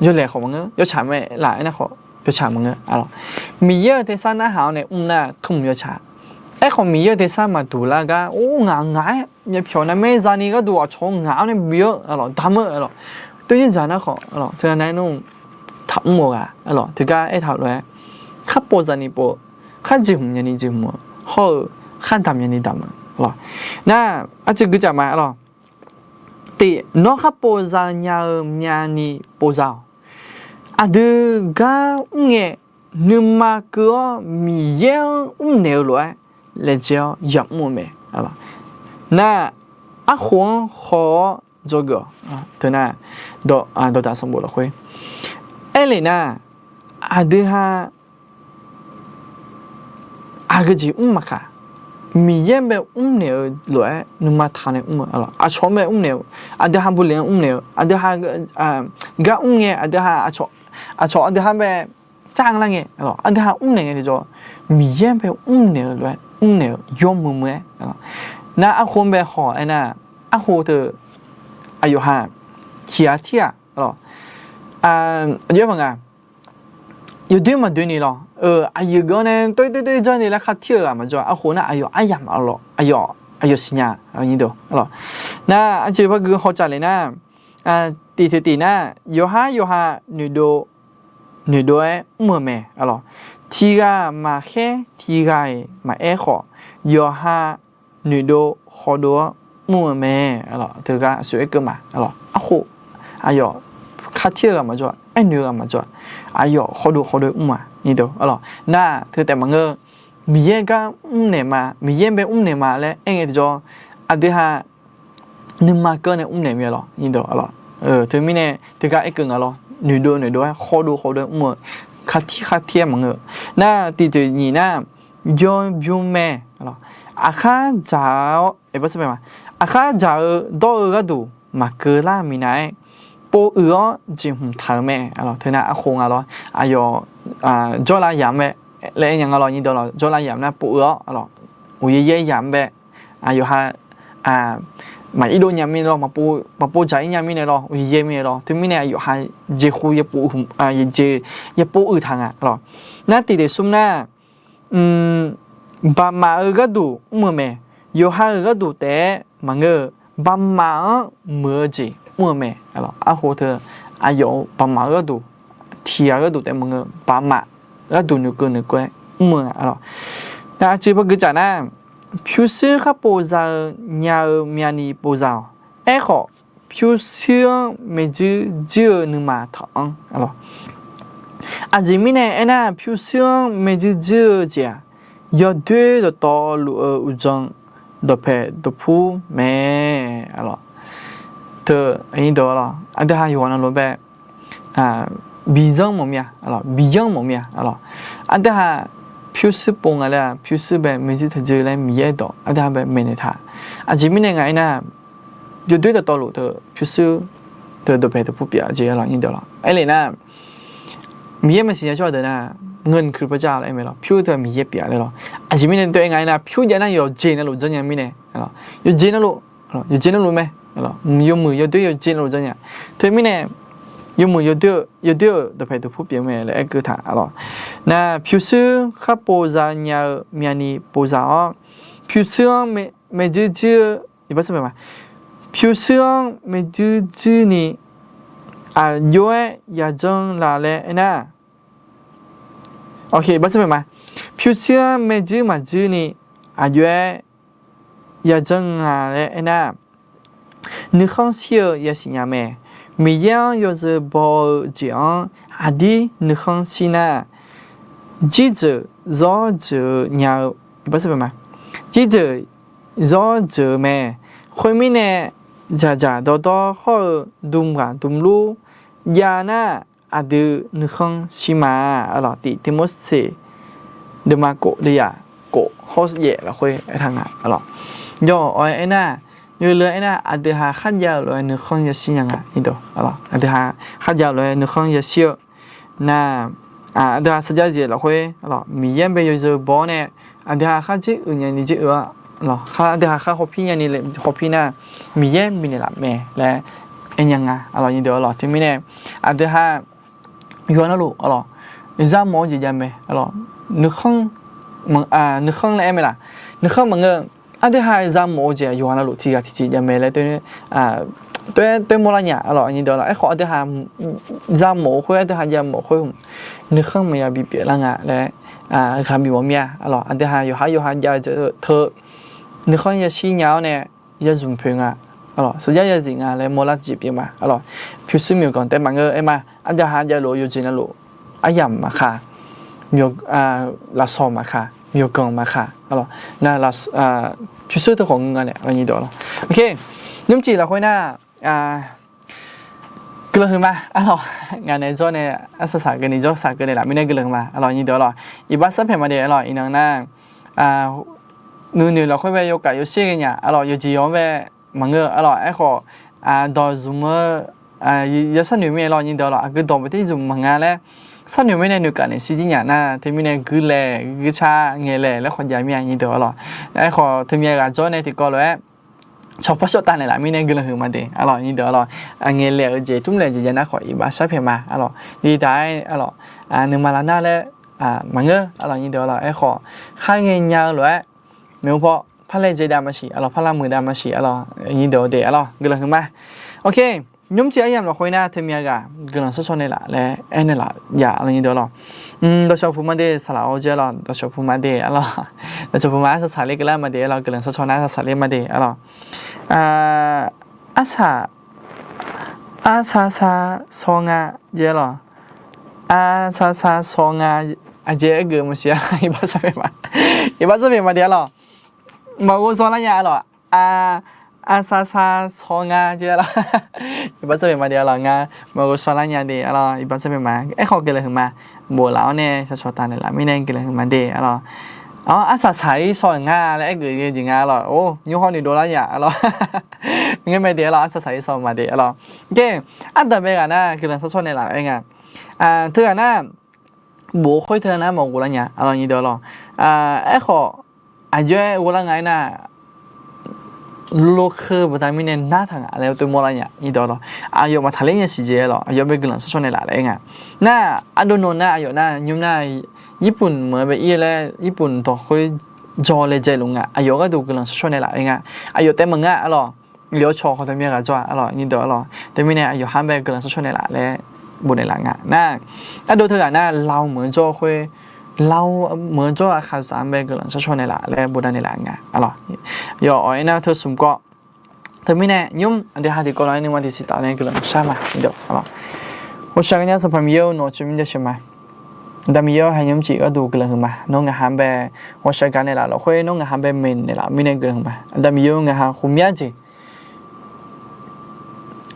yawlaeq khawf maqngeur, yawtsaq mae laf aernar khawf yawtsaq maqngeur. Miqyaer-euq tersar narhaq-awr nae mr nar tmr yawtsaq. Aerkhawf Miqyaer-euq tersar maqduq lar gar or ngaq ngaq-aer myavpyawq navmaer zani gharduq aqcawq-anr ngaq-awr nae bi-awr damq-eu lawr. Tov jir dzaq nar khawf teunav nar-aer nmr taqmr-eu ghaq lawr. Teugar aertaq-euq lof-aer khar pov zani pov-eu, khar jeqhmq nyani jeqhmq-eu, hawr-eu khar damq nyani damq-eu lawr. Nar aqcuiv guicaf ma lawr. Tiq, nawr khar pov za nya-eu myavni pov za-awq. Aqdui gar mr ngae, nuima keuv-awr Miqyaer-anr mrnaeq-eu lof-aer laejae-awr yamr-eu mae. Nar, arkhof-anr haw-awr dzawgeuf-awq. Teunar, dawqdaq sanqbof lafkhoer aerlef nar, aqdui ha aqgeu jeq mr maqkaq, Miqyaer-anr bae mrnaeq-eu lof-aer nuima taq nae mr-eu, aqcawq-anr bae mrnaeq-eu, aqdui ha bulef-anr mrnaeq-eu, aqdui ha gar mr ngae aqdui ha aqcawq, aqcawq aqdui ha bae car lar ngae, aqdui ha mrnaeq ngae tiqjawr, Miqyaer-anr bae mrnaeq-eu lof-aer mrnaeq-eu yawmuiq muiq-aer. Nar, arkhof-anr bae haw-aer nar, arkhof teu aqyawf ha tiq ghaq tirghaq, aqjox-aer maqnga, yawdoer maqdoeni lawr. Aqyuif geuf-awr nae doer doer doer janrni laer khartir-eu ghaq maqjawr-a. Arkhof nar aqyawf aryamq lawr, aqyawf siqnya. Nar, aqjeq par gui hawtsaf le nar, tiq teu tiq nar, yawqhar yawqha noeqdov noeqdov-aer mr-eu mae. Tiq ghaq maqkhaer tiq ghaq-iq maqaer khawf, yawqha noeqdov khawdov-awr mr-eu mae. Teugar aqsur aerkeuv ma. Arkhof aqyawf khartir-eu ghaq maqjawr-a, aernoeq-eu ghaq maqjawr-a, aqyawf khawdov khawdov mr-a nyi deuq. Nar, teu taef maqngeur, Miqyaer gar mrnaeq ma, Miqyaer bae mrnaeq ma laer aer ngae tiqjawr, aqdui ha nuima keuv nae mrnaeq mae lawr nyi deuq. Teumirnae teugar aerkeuv nga lawr, noeqdov noeqdov-aer khawdov khawdov-aer mr-eu, khartir khartir-aer maqngeur. Nar, tiq teu nyiq nar, yawbymr mae, aqkhar dzaq-awr, aqkhar dzaq-eu dawr-eu gharduq maqkeuv lar minav-aer, pov uiq-awr jeqhmq taq-euq mae. Teunar arkhof nga lawr, aqyawf jawrlav yamq mae laer aer nya nga lawr, nyirdeuq lawr, jawrlav yamq nar pov uiq-awr, uqyaer yaer yamq bae, aqyawf ha maqir dov nya mirnae lawr, maqpov dzaq-ir nya mirnae lawr, uqyaer yaer mirnae lawr. Teumirnae aqyawf ha jeqhu, jeq, yaerpov uiq taq nga lawr. Nar tiq daef smr nar, baqmaf-euq gharduq mr-eu mae. Yawqha-euq gharduq taef-aer maqngeur-eu, baqmaf-anr muiq-eu jeq mr-eu mae. Arkhof teu aqyawf-euq baqmaf-eu gharduq, tiq ghaq gharduq taef maqngeur, baqmaf gharduq noeqkeuv noeqkeuv-aer mr-eu nga lawr. Nar aqcuiv par gui tsaf nar, pyurshuir khar pov za-eu nya-eu myavni pov za-awq. Aerkhawf, pyurshuir-anr maeqdzuir dzuir-eu nuima taq-anr lawr. Aqjeq mirnae aernar, pyurshuir-anr maeqdzuir dzuir-eu jeq-aq, yawdoer dawqtawvluf-eu uqdzan dawqpaeq dawqpur mae. Teu, aqdui ha yawqghaq navluf bae, biyanr mawf mir-a, biyanr mawf mir-a. Aqdui ha pyurshuir pov nga laer-aq, pyurshuir bae maeqdzuir taqdzuir laer Miqyaer dawq aqdui ha bae maeqnaeq taq. Aqjeq mirnae nga aernar, yawdoer dawqtawvluf teu pyurshuir teu dawqpaeq dawqpur pyeuf-a jeq lawr, nyirdeuq lawr. Aerler nar, Miqyaer maqsiq nya tsawrhaq deuq nar, เงินคือพระเจ้า laer aer mae lawr, pyur teu-aq Miqyaer pyeuf-a laer lawr. Aqjeq mirnae teu aer nga aernar, pyur jav nar yawqjeq navluf janrnya mirnae, yawqjeq navluf, yawqjeq navluf mae, yawmuiq yawdoer yawqjeq navluf janrnya. Teumirnae, yawmuiq yawdoer-eu, yawdoer-euq dawqpaeq dawqpur pyeuf mae laer aer keuv taq lawr. Nar pyurshuir khar pov za nya-eu myavni pov za-awr, pyurshuir-anr maeqdzuir dzuir-eu, pyurshuir-anr maeqdzuir dzuir ni aqjox-aer yadzanr la laer aernar, pyurshuir-anr maeqdzuir maqdzuir ni aqjox-aer yadzanr la laer aernar, nuikhanr shir-eu yasiq nya mae. Miqyaer-anr yawzeu baw-eu jeq-anr aqdir nuikhanr shir nar, jirdzeuq zawr dzeuq-eu nya-eu, jirdzeuq zawr dzeuq-eu mae. Khoermirnae, dzaqdzaq dawrdawr hawr-eu dm ghaq dm lur jav nar, aqdui nuikhanr shir ma. Tiq Tiqmorseq deuvma kof deuvya kof hawr yaef lafkhoer aertaq nga lawr. Yawf awq-aer aernar, yawleu aernar, aqdui ha kharjav-euq lof-aer nuikhanr yashir nya nga. Aqdui ha kharjav-euq lof-aer nuikhanr yashir-eu nar, aqdui ha sarjax jeq lafkhoer Miqyaer bae yawzeu baw-awr nae, aqdui ha kharjax uiq nyani jax uiq-a lawr, aqdui ha khar hawpir nyani hawpir nar, Miqyaer bifnaeq laf mae laer aer nya nga lawr, nyirdeuq lawr. Teumirnae, aqdui ha yawqha navluf lawr, zamawf-eu jeq jav mae lawr. Nuikhanr laer aer mae laf, nuikhanr maqngeur, aqdui ha zamawf-eu jeq yawqha navluf tiqghaq tiqjeq jav mae laer toer mawrlar nya lawr, nyirdeuq lawr. Aerkhawf aqdui ha zamawf-eu khoer, aqdui ha javmawf khoer, nuikhanr maqya bipyeuf lar nga laer ghaq bimawf mir-a lawr. Aqdui ha yawqha yawqha jav-eu jeq teu nuikhanr yashir nya-awr nae yazmq poeq nga, sarjax yazif nga laer mawrlar tiqjeq pyeuf ma lawr. Pyurshuir myawqganq taef maqngeur aer ma, aqdui ha javluf-eu yawqjeq navluf aryamq maqkaq, lafsawq maqkaq, myawqganq maqkaq, nar pyurshuir teu khawf ngeur nga nae, nymrcif lafkhoer nar, guiqlanq huiq ma lawr. Ngaq nae jawr nae arsaq saq keuvni jawr saq keuvni laf mirnae guiqlanq huiq ma lawr, nyirdeuq lawr. Iqbax sarpaeq ma de lawr, iqnan nar, nuinoeq lafkhoer bae yawkaf yawsher ghae nya lawr, yawqjeq yawq-anr bae maqngeur lawr. Aerkhawf, dawq zmq-eu yawsharnoeq mirnae lawr, nyirdeuq lawr, aqgeu dawq baqtir zmq maqnga laer sharnoeq mirnae noeqkaf naeq shirjir nya nar, teumirnae guilaeq guicar ngaeqlaeq laer khawf jav mir-a, nyirdeuq lawr. Aerkhawf teumyav ghaq jawr nae tiqkawv lof-aer cawqpar shawr taf naeqlaf mirnae guiqlanq huiq ma de lawr, nyirdeuq lawr. Ngaeqlaeq-eu jeq tmr laeq jeq jav nar khawf iqbax sarpaeq ma lawr, diqdaq-aer lawr, nuima lavnar laer maqngeur lawr, nyirdeuq lawr. Aerkhawf, khar ngae nya-eu lof-aer maeqhu paw par laejae dav maqsiq lawr, par lavmuiq dav maqsiq lawr, nyirdeuq de lawr, guiqlanq huiq ma. Nymrcif aryamq lafkhoer nar teumyav ghaq guiqlanq shawrcaw naeqlaf laer aernaeq laf jav lawr, nyirdeuq lawr. Dawqshawq puq ma de saqlaq-awr jaer lawr, dawqshawq puq ma de lawr, dawqshawq puq ma arsaq saqler keuvlar ma de lawr, guiqlanq shawrcaw nar arsaq saqler ma de lawr. Arsaq, arsaq saq saw nga jaer lawr. Arsaq saq saw nga, aqjeq aergeuf maqsiq-a, iqbax sarpaeq ma, iqbax sarpaeq ma de lawr. Maqghov shaw lar nya lawr. Arsaq saq saw nga jaer lawr. Iqbax sarpaeq ma de lawr, ngar maqghov shaw lar nya de lawr, iqbax sarpaeq ma. Aerkhawf guiqlanq huiq ma, bof laf-awr nae shawqshawq taf naeqlaf mirnae guiqlanq huiq ma de lawr. Arsaq saq-ir saw nga laer aergeuf jeq nga lawr, or nymr hawr noeqdov lar nya lawr. Ngar mae de arlawq, arsaq saq-ir sawq ma de arlawq. Ardanqbae ghaq nar guiqlanq shawrshawr naeqlaf-aer nga. Teughaq nar, bof-eu khoer teughaq nar maqghof lar nya arlawq, nyiq deuq arlawq. Aerkhawf, aqjox-aer ghoflar nga-aer nar, lokeu baqda mirnae nartaq nga laer toeqmawr lar nya, nyiq deuq arlawq. Aqyawf maqtaqler nya siq jeq arlawq, aqyawf bae guiqlanq shawrshawr naeqlaf laer nga. Nar, ardov nawq nar aqyawf nar nymr nar, Irpuf meuq-anr bae ir laer Irpuf dawq khoer jawr laejae luf nga, aqyawf gharduq guiqlanq shawrshawr naeqlaf-aer nga. Aqyawf taef maqngeur arlawq. Yawf cawq khawf taqmyav ghaq jawr-a arlawq, nyiq deuq arlawq. Teumirnae aqyawf-anr bae guiqlanq shawrshawr naeqlaf laer bofnaeq laf nga. Nar, ardov teughaq nar, Lao meuq-anr jawr-eu khoer, Lao meuq-anr jawr-eu Aqkaqzaq-anr bae guiqlanq shawrshawr naeqlaf laer bofnaeq laf nga arlawq. Yawf awq-aer nar teu smq kawv. Teumirnae nymr aqdui ha tiqkawv lof-aer nuima tiqsiq taf nae guiqlanq shar ma, nyiq deuq arlawq. Ghawqshaq gaqnya Sanqpaq Miqyaer-or, nawq-eu tsawrmyanr jasheuq ma. Aqda Miqyaer-or, haer nymr jeq gharduq guiqlanq huiq ma. Nawr ngaq ha bae ghawqshaq gaq naeqlaf lafkhoer, nawr ngaq ha bae maeqnaeq laf-eu mirnae guiqlanq huiq ma. Aqda Miqyaer-or, ngaq ha ghawqmya jeq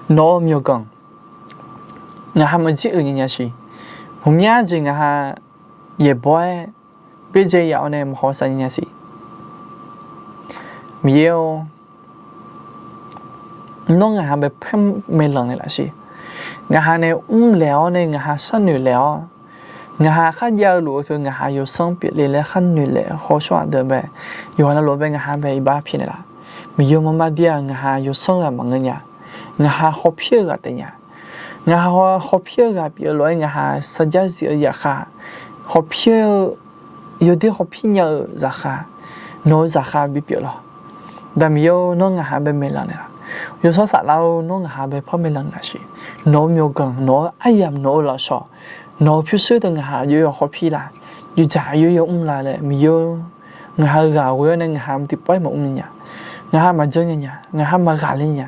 nawq-eu myawqganq ngaq ha maqjir-euq nya nya siq. Ghawqmya jeq ngaq ha yaeqbawq-aer byaerdzae yaf-awr nae maqhaw sav nya nya siq. Miqyaer-or, nawr ngaq ha bae paer maeqlanq naeqlaf siq. Ngaq ha nae mrlaeq-awr nae ngaq ha sharnoeq laeq-awr, ngaq ha kharjav-eu luf-eu teu ngaq ha yawsanr pyeufle laer kharnoeq laeq-eu hawshawr-aq deuq bae, yawqha navluf-anr bae ngaq ha bae iqbax pyaeqnaeq laf. Miqyaer marmar dir-aq ngaq ha yawsanr ghaq maqngeur nya. Ngaq ha hawpir-eu ghaq taef nya. Ngaq ha hawpir-eu ghaq pyeuf-eu lof-aer ngaq ha sarjax zif-eu zaqkhav, hawpir-eu yawdoer hawpir nya-eu zaqkhav, nawq-eu zaqkhav bipyeuf lawq. Aqda Miqyaer-or, nawr ngaq ha bae maeqlanq naeqlaf. Yawshawr Saflar-or, nawr ngaq ha bae par maeqlanq naeqlaf siq. Nawq-eu myawqganq, nawq-eu aryamq, nawq-eu lafsawq, nawq-eu pyurshuir deuq ngaq ha aqjox-aer hawpir la, yawdzaq aqjox-aer mr la laer Miqyaer-or, ngaq ha ghaq ghoe-awr nae ngaq ha tiqpawf-aer maqmr nya nya. Ngaq ha maqjanr nya nya, ngaq ha maqghaqler nya.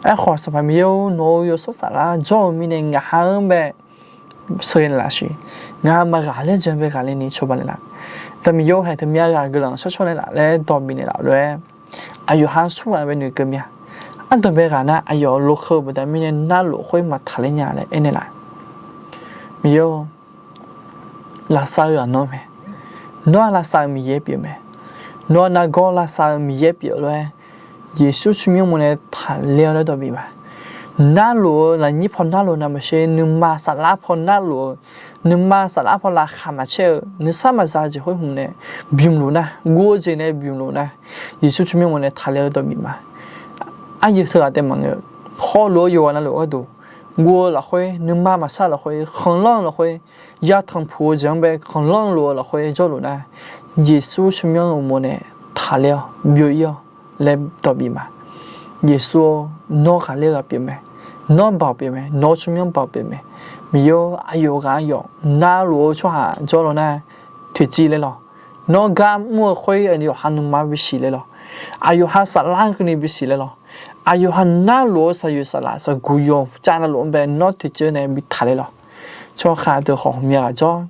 Aerkhawf Sanqpaq Miqyaer-or, nawq-eu Yawshawr Saflar jawr-eu mirnae ngaq ha-anr bae sheuqghae naeqlaf siq. Ngaq ha maqghaqler jan bae ghaqler ni cawba naeqlaf. Aqda Miqyaer-or, haeq teu myav ghaq guiqlanq shawrshawr naeqlaf laer dawq bifnaeq laf lof-aer, aqyawf ha smr ghaq bae noeqkeuv mya. Ardanqbae ghaq nar aqyawf lokeu baqda mirnae narluf khoer maqtaqler nya laer aernaeq laf. Miqyaer-or, lavsav-eu ghaq nawr mae. Nawr-aq lavsav-eu Miqyaer pyeuf mae. Nawr-aq nargawr lavsav-eu Miqyaer pyeuf lof-aer, Yeqsur tsawrmyanr uqmov nae taqler-awr laer dawq bif ma. Narluf-eu lafnyir paw narluf navmaqtser, nuima saflar paw narluf-eu, nuima saflar paw laqkhaq maqcaer-eu nuisar maqza jeq khoer hmq nae bymq luf nar, guv-eu jeq nae bymq luf nar, Yeqsur tsawrmyanr uqmov nae taqler-awr laer dawq bif ma. Aqyuif teughaq taef maqngeur, hawluf-eu yawqghaq navluf gharduq, guv-eu lafkhoer, nuima maqsar lafkhoer, khanqlanr-eu lafkhoer, yatanq puq-eu jeq-anr bae khanqlanr luf-eu lafkhoer jawrluf nar, Yeqsur tsawrmyanr uqmov nae taqler-awr byov-ir-awr laer dawq bif ma. Yeqsur-or, nawr ghaqler ghaq pyeuf mae. Nawr baoq pyeuf mae. Nawr tsawrmyanr baoq pyeuf mae. Miqyaer-or, aqyawf ghaq aqyawf narluf-eu tsawrhaq jawrluf nar, toeqciv ler lawq. Nawr gar mr-eu khoer aqyawf ha nuima bisiq ler lawq. Aqyawf ha saflar keuvni bisiq ler lawq. Aqyawf ha narluf-eu saqyoeq saqlaq saqguq yawqcav navluf-anr bae nawr toeqciv nae bi taqler lawq. Tsawrhaq deuq khawf ghawqmya ghaq jawr,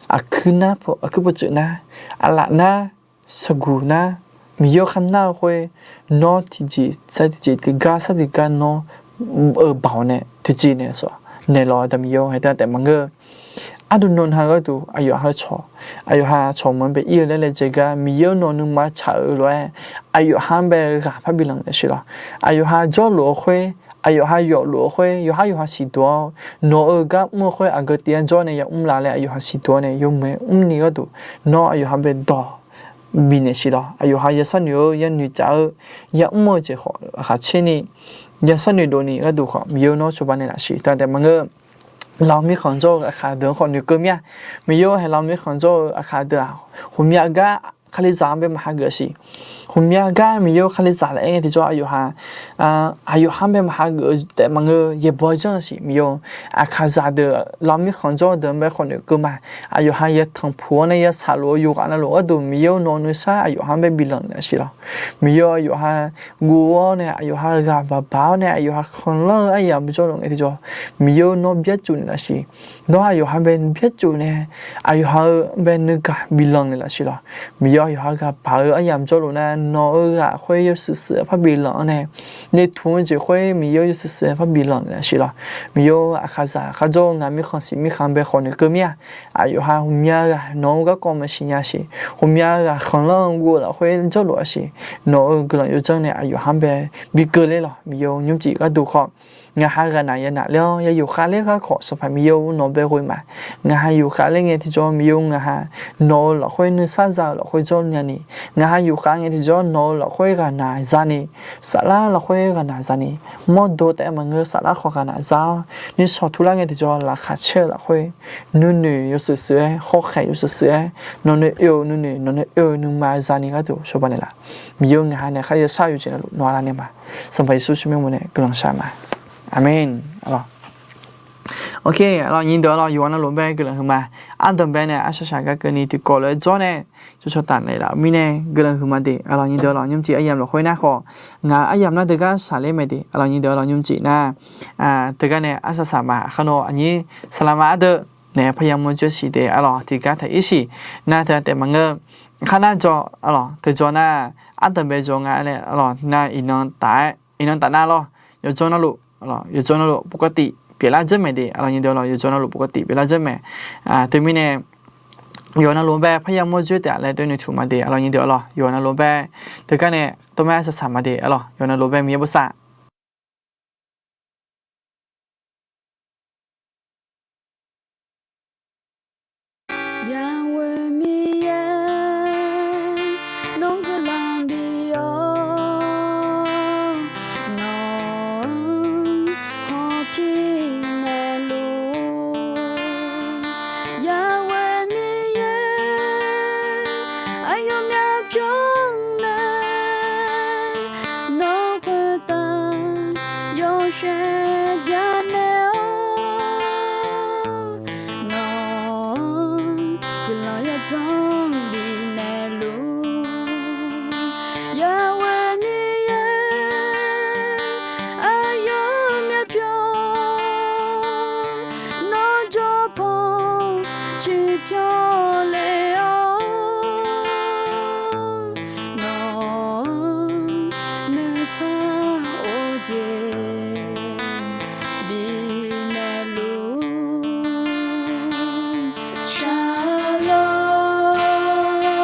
aqkuir nar, aqkuir pawtsuif nar, aqlaf nar, saqguq nar, Miqyaer-or, khar nar-eu khoer, nawr tiqjeq sar tiqjeq tiqgar sar tiqgar nawr-eu baoq nae toeqciv naeq lawq, naeq lawq, Aqda Miqyaer-or, haeq taef maqngeur. Aqdui nawq nar gharduq aqyawf ha cawq, aqyawf ha cawq meuq-anr bae ir-eu laer laejae gar Miqyaer-or, nawq nuima tsaq-euq lof-aer aqyawf ha-anr bae ghaq parbi lanq naeq siq lawq. Aqyawf ha jawrluf-eu khoer, aqyawf ha yawfluf-eu khoer, yawqhar yawqha siqduq-awr, nawq-euq gar mr-eu khoer aqgeu tiv-anr jawr nae yamr la laer aqyawf ha siqduq-awr nae yawmuiq-aer mrni gharduq, nawr aqyawf ha bae dawq bifnaeq siq lawq. Aqyawf ha yasharnoeq-eu yanoeq tsaf-eu yamr-eu jeq khawf aqkhaq tserni, yasharnoeq dovni gharduq khawf Miqyaer-or, nawr cawba naeq laf siq taef maqngeur. Lawq mirkhanq jawr-eu aqkhaq deuq-anr khawf noeqkeuv mir-a. Miqyaer-or, haeq lawq mirkhanq jawr-eu aqkhaq deuq-aq, ghawqmya gar Kalizaq-anr bae maqhageuf-eu siq. Ghawqmya gar Miqyaer-or, Kalizaq laf-aer ngae tiqjawr aqyawf ha, aqyawf ha-anr bae maqhageuf-eu taef maqngeur, yaeqbawq-aer janr-eu siq Miqyaer-or. Aqkaqzaq deuq lawq mirkhanq jawr-eu deuq-anr bae khawf noeqkeuv ma. Aqyawf ha yatanq puq-awr nae yasaq luf-eu yawqghaq navluf gharduq Miqyaer-or, nawq nuisar aqyawf ha-anr bae bi lanq naeq siq lawq. Miqyaer-or, aqyawf ha guv-awr nae aqyawf ha ghaq baq baq-awr nae aqyawf ha khanqlanr-eu aryamq bi jawrluf ngae tiqjawr, Miqyaer-or, nawr byarcuf naeq laf siq. Nawr aqyawf ha bae byarcuf nae aqyawf ha-eu bae nuigaq bi lanq naeq laf siq lawq. Miqyaer Aqyawf ha ghaq paq-eu aryamq jawrluf nar, nawq-eu ghaq khoer yawshuif shuif-aer parbi lanq-anr nae, noeqtmq-eu jeq khoer Miqyaer-or yawshuif shuif-aer parbi lanq naeq laf siq lawq. Miqyaer-or, aqkaqzaq kharjawr-eu ngaq mirkhanq siq mirkhanq bae khawf noeqkeuv mir-a. Aqyawf ha ghawqmya ghaq nawq-eu garkawv maqsiq nya siq, ghawqmya ghaq khanqlanr-eu guv-eu lafkhoer jawrluf-a siq. Nawq-eu guiqlanq yawdzanr nae aqyawf ha bae bi keuvle lawq. Miqyaer-or, nymrcif gharduq khawf, ngaq ha ghaqnaq yanaq ler-awr ya yufkhav ler ghar khawf, Sanqpaq Miqyaer-or, nawq bae ghoe ma. Ngaq ha yufkhav ler ngae tiqjawr Miqyaer-or, ngaq ha nawq-eu lafkhoer nuisar za-eu lafkhoer jawr nyani, ngaq ha yufkhav ngae tiqjawr nawq-eu lafkhoer ghaqnaq zani, saflar lafkhoer ghaqnaq zani, mawrdo taef-aer maqngeur, saflar khawf ghaqnaq za-awr, nuishawq turlar ngae tiqjawr laqkhaq caer-eu lafkhoer nuinoeq yawshuif shuif-aer, hawkhaeq yawshuif shuif-aer, nawq nae oe-eu nuinoeq, nawq nae oe-eu nuima zani gharduq shawrba naeqlaf. Miqyaer-or, ngaq ha nae kharya shar-eu jeq navluf nawq-a lar nae ma. Sanqpaq Yeqsur tsawrmyanr mawr nae guiqlanq shar ma. Aqmeq. Aqlawq, nyiqdeuq-aq lawq, yawqha navluf bae guiqlanq huiqma. Ardanqbae nae arsaq saq gar keuvni tiqkawv lof-aer jawr nae tsawrcawq taf naeqlaf-eu mirnae guiqlanq huiqma de. Aqlawq, nyiqdeuq-aq lawq, nymrcif aryamq lafkhoer nar khawf, ngaq-euq aryamq nar deugar saqler mae de. Aqlawq, nyiqdeuq-aq lawq, nymrcif nar teugar nae arsaq saq ma. Aqkar nawr aqnyir saqlaqma ardeuv naeq-aer parya mawr dzoer siq de. Aqlawq, tiqgar taq ir siq nar teugar taef maqngeur. Khar nar jawr, aqlawq, teujawr nar ardanqbae jawr nga laer, aqlawq, nar iqnan taf-aer, iqnan taf nar lawr, yawqjawr navluf, yawqjawr navluf ปกติ pyeuflar dzeur mae de. Aqlawq, nyiqdeuq-aq lawq, yawqjawr navluf ปกติ pyeuflar dzeur mae. Teumirnae yawqha navluf bae parya mawr dzoer taef laer doer nuitmq ma de. Aqlawq, nyiqdeuq-aq lawq, yawqha navluf bae teugar nae tawr maer arsaq saq ma de. Aqlawq, yawqha navluf bae Miqyaer bosav Yawqha-euq Miqyaer, nawr guiqlanq bif-awr, nawq-anr hawpir naeqluf. Yawqha-euq Miqyaer, aqyawfmaf pyawr nae, nawq khoertav yawshaef byannaeq-awr, nawq-anr guiqlanq yawdzanr bifnaeq luf. Yawqha-euq Miqyaer, aqyawfmaf pyawr, nawr jawrpanq ciqpyawr lef-awr, nawq-anr nuisar of-eu jeq bifnaeq luf. Shar lor.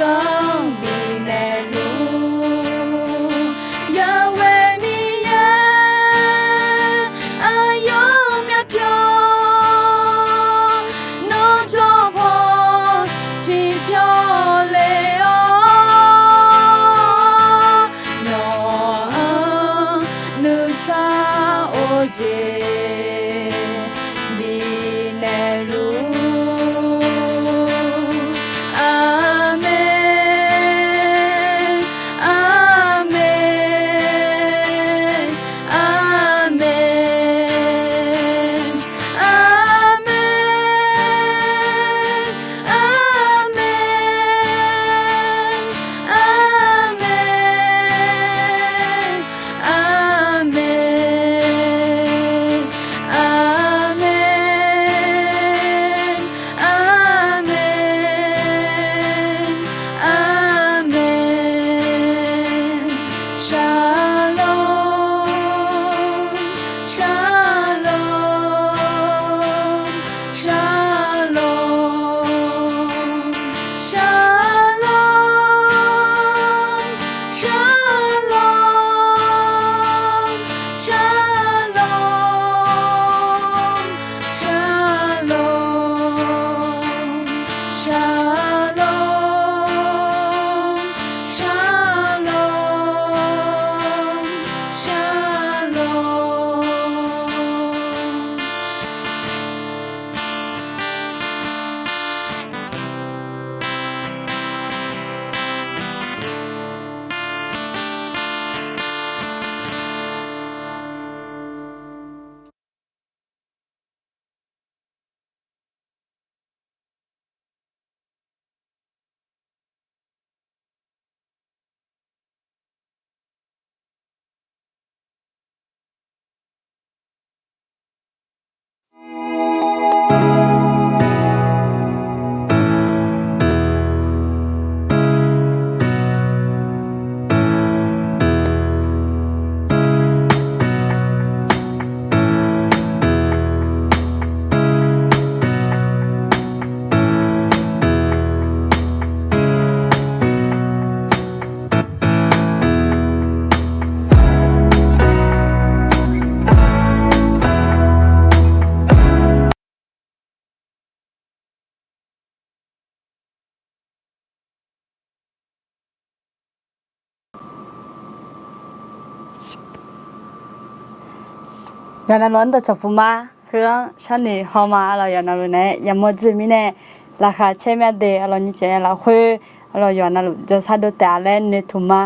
Sanr bifnaeq luf-ur, Yaweh Miqyaer, aqyawf myavpyawq, nawr jawr paw ciqpyawq le-awr, nawq-anr nuisar of jeq bifnaeq luf-ur. Aqmeq, aqmeq, aqmeq, aqmeq, aqmeq, aqmeq. Aqmeq. Aqmeq. Aqmeq. Aqmeq. Shalom. Shalom. Shalom. Shalom. Shalom. Shalom. Shalom. Shalom. Shalom. Shalom. Yawqnavluf-anr dawqcawq puq ma, heu-anr sharnoeq haw ma. Arlawq, yawqnavluf naeq-aer yamawr dzoer mirnae laqkhaq caer mya de. Arlawq, nyiq caev ya lafkhoer, arlawq, yawqnavluf jawrshar dov taef-a laer noeqtmq ma.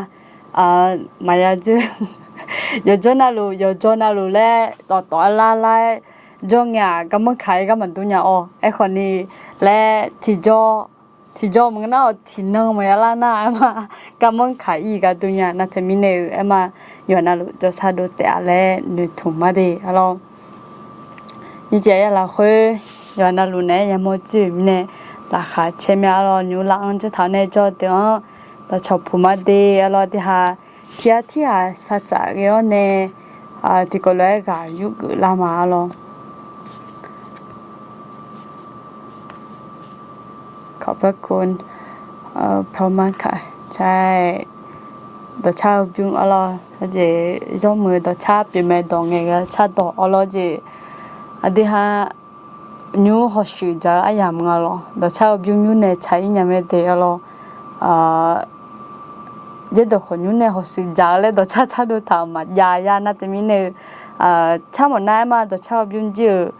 Maqya dzoer, yawqjawr navluf, yawqjawr navluf laer tawftawf-aer lar lar-aer jawr ngae-aq, garmanr kaq-ir gar maqdur nya-awr, aerkhawf ni laer tiqjawr, tiqjawr maqngeur nar-awq, tiqnan maqya lar nar-aer ma, garmanr kaq-ir gar dur nya. Nar teumirnae-eu aer ma, yawqnavluf jawrshar dov taef-a laer noeqtmq ma de. Arlawq, nyiq caev ya lafkhoer, yawqnavluf naeq-aer yamawr dzoer-euq mirnae laqkhaq caer mya. Arlawq, nymq-mr laf-anr janrtaq-awr nae jawr deuq-anr dawqcawq puq ma de. Arlawq, tiqhaq tiqghaq tirghaq sar tsaf ghae-awr nae tiqkawv lof-aer ghaq yurgeuf lar ma. Arlawq, kawqpar ko pawrmar kaq caer dawqcar-eu bymr. Arlawq, aqjeq zawrmuiq-eu dawqcar pyeufmae dawq ngaeq ghae cardawq. Arlawq, jeq aqdui ha nymr hawshuif dzaq-eu aryamq nga lawq, dawqcar-eu bymr nymr nae tsaq-ir nya mae de. Arlawq, yaerdawq khawf nymr nae hawshuif dzaq-eu laer dawqcar cardov taq-euq maqjav ya. Nar teumirnae-eu, car mawf nar-aer ma, dawqcar-eu bymr jir-euq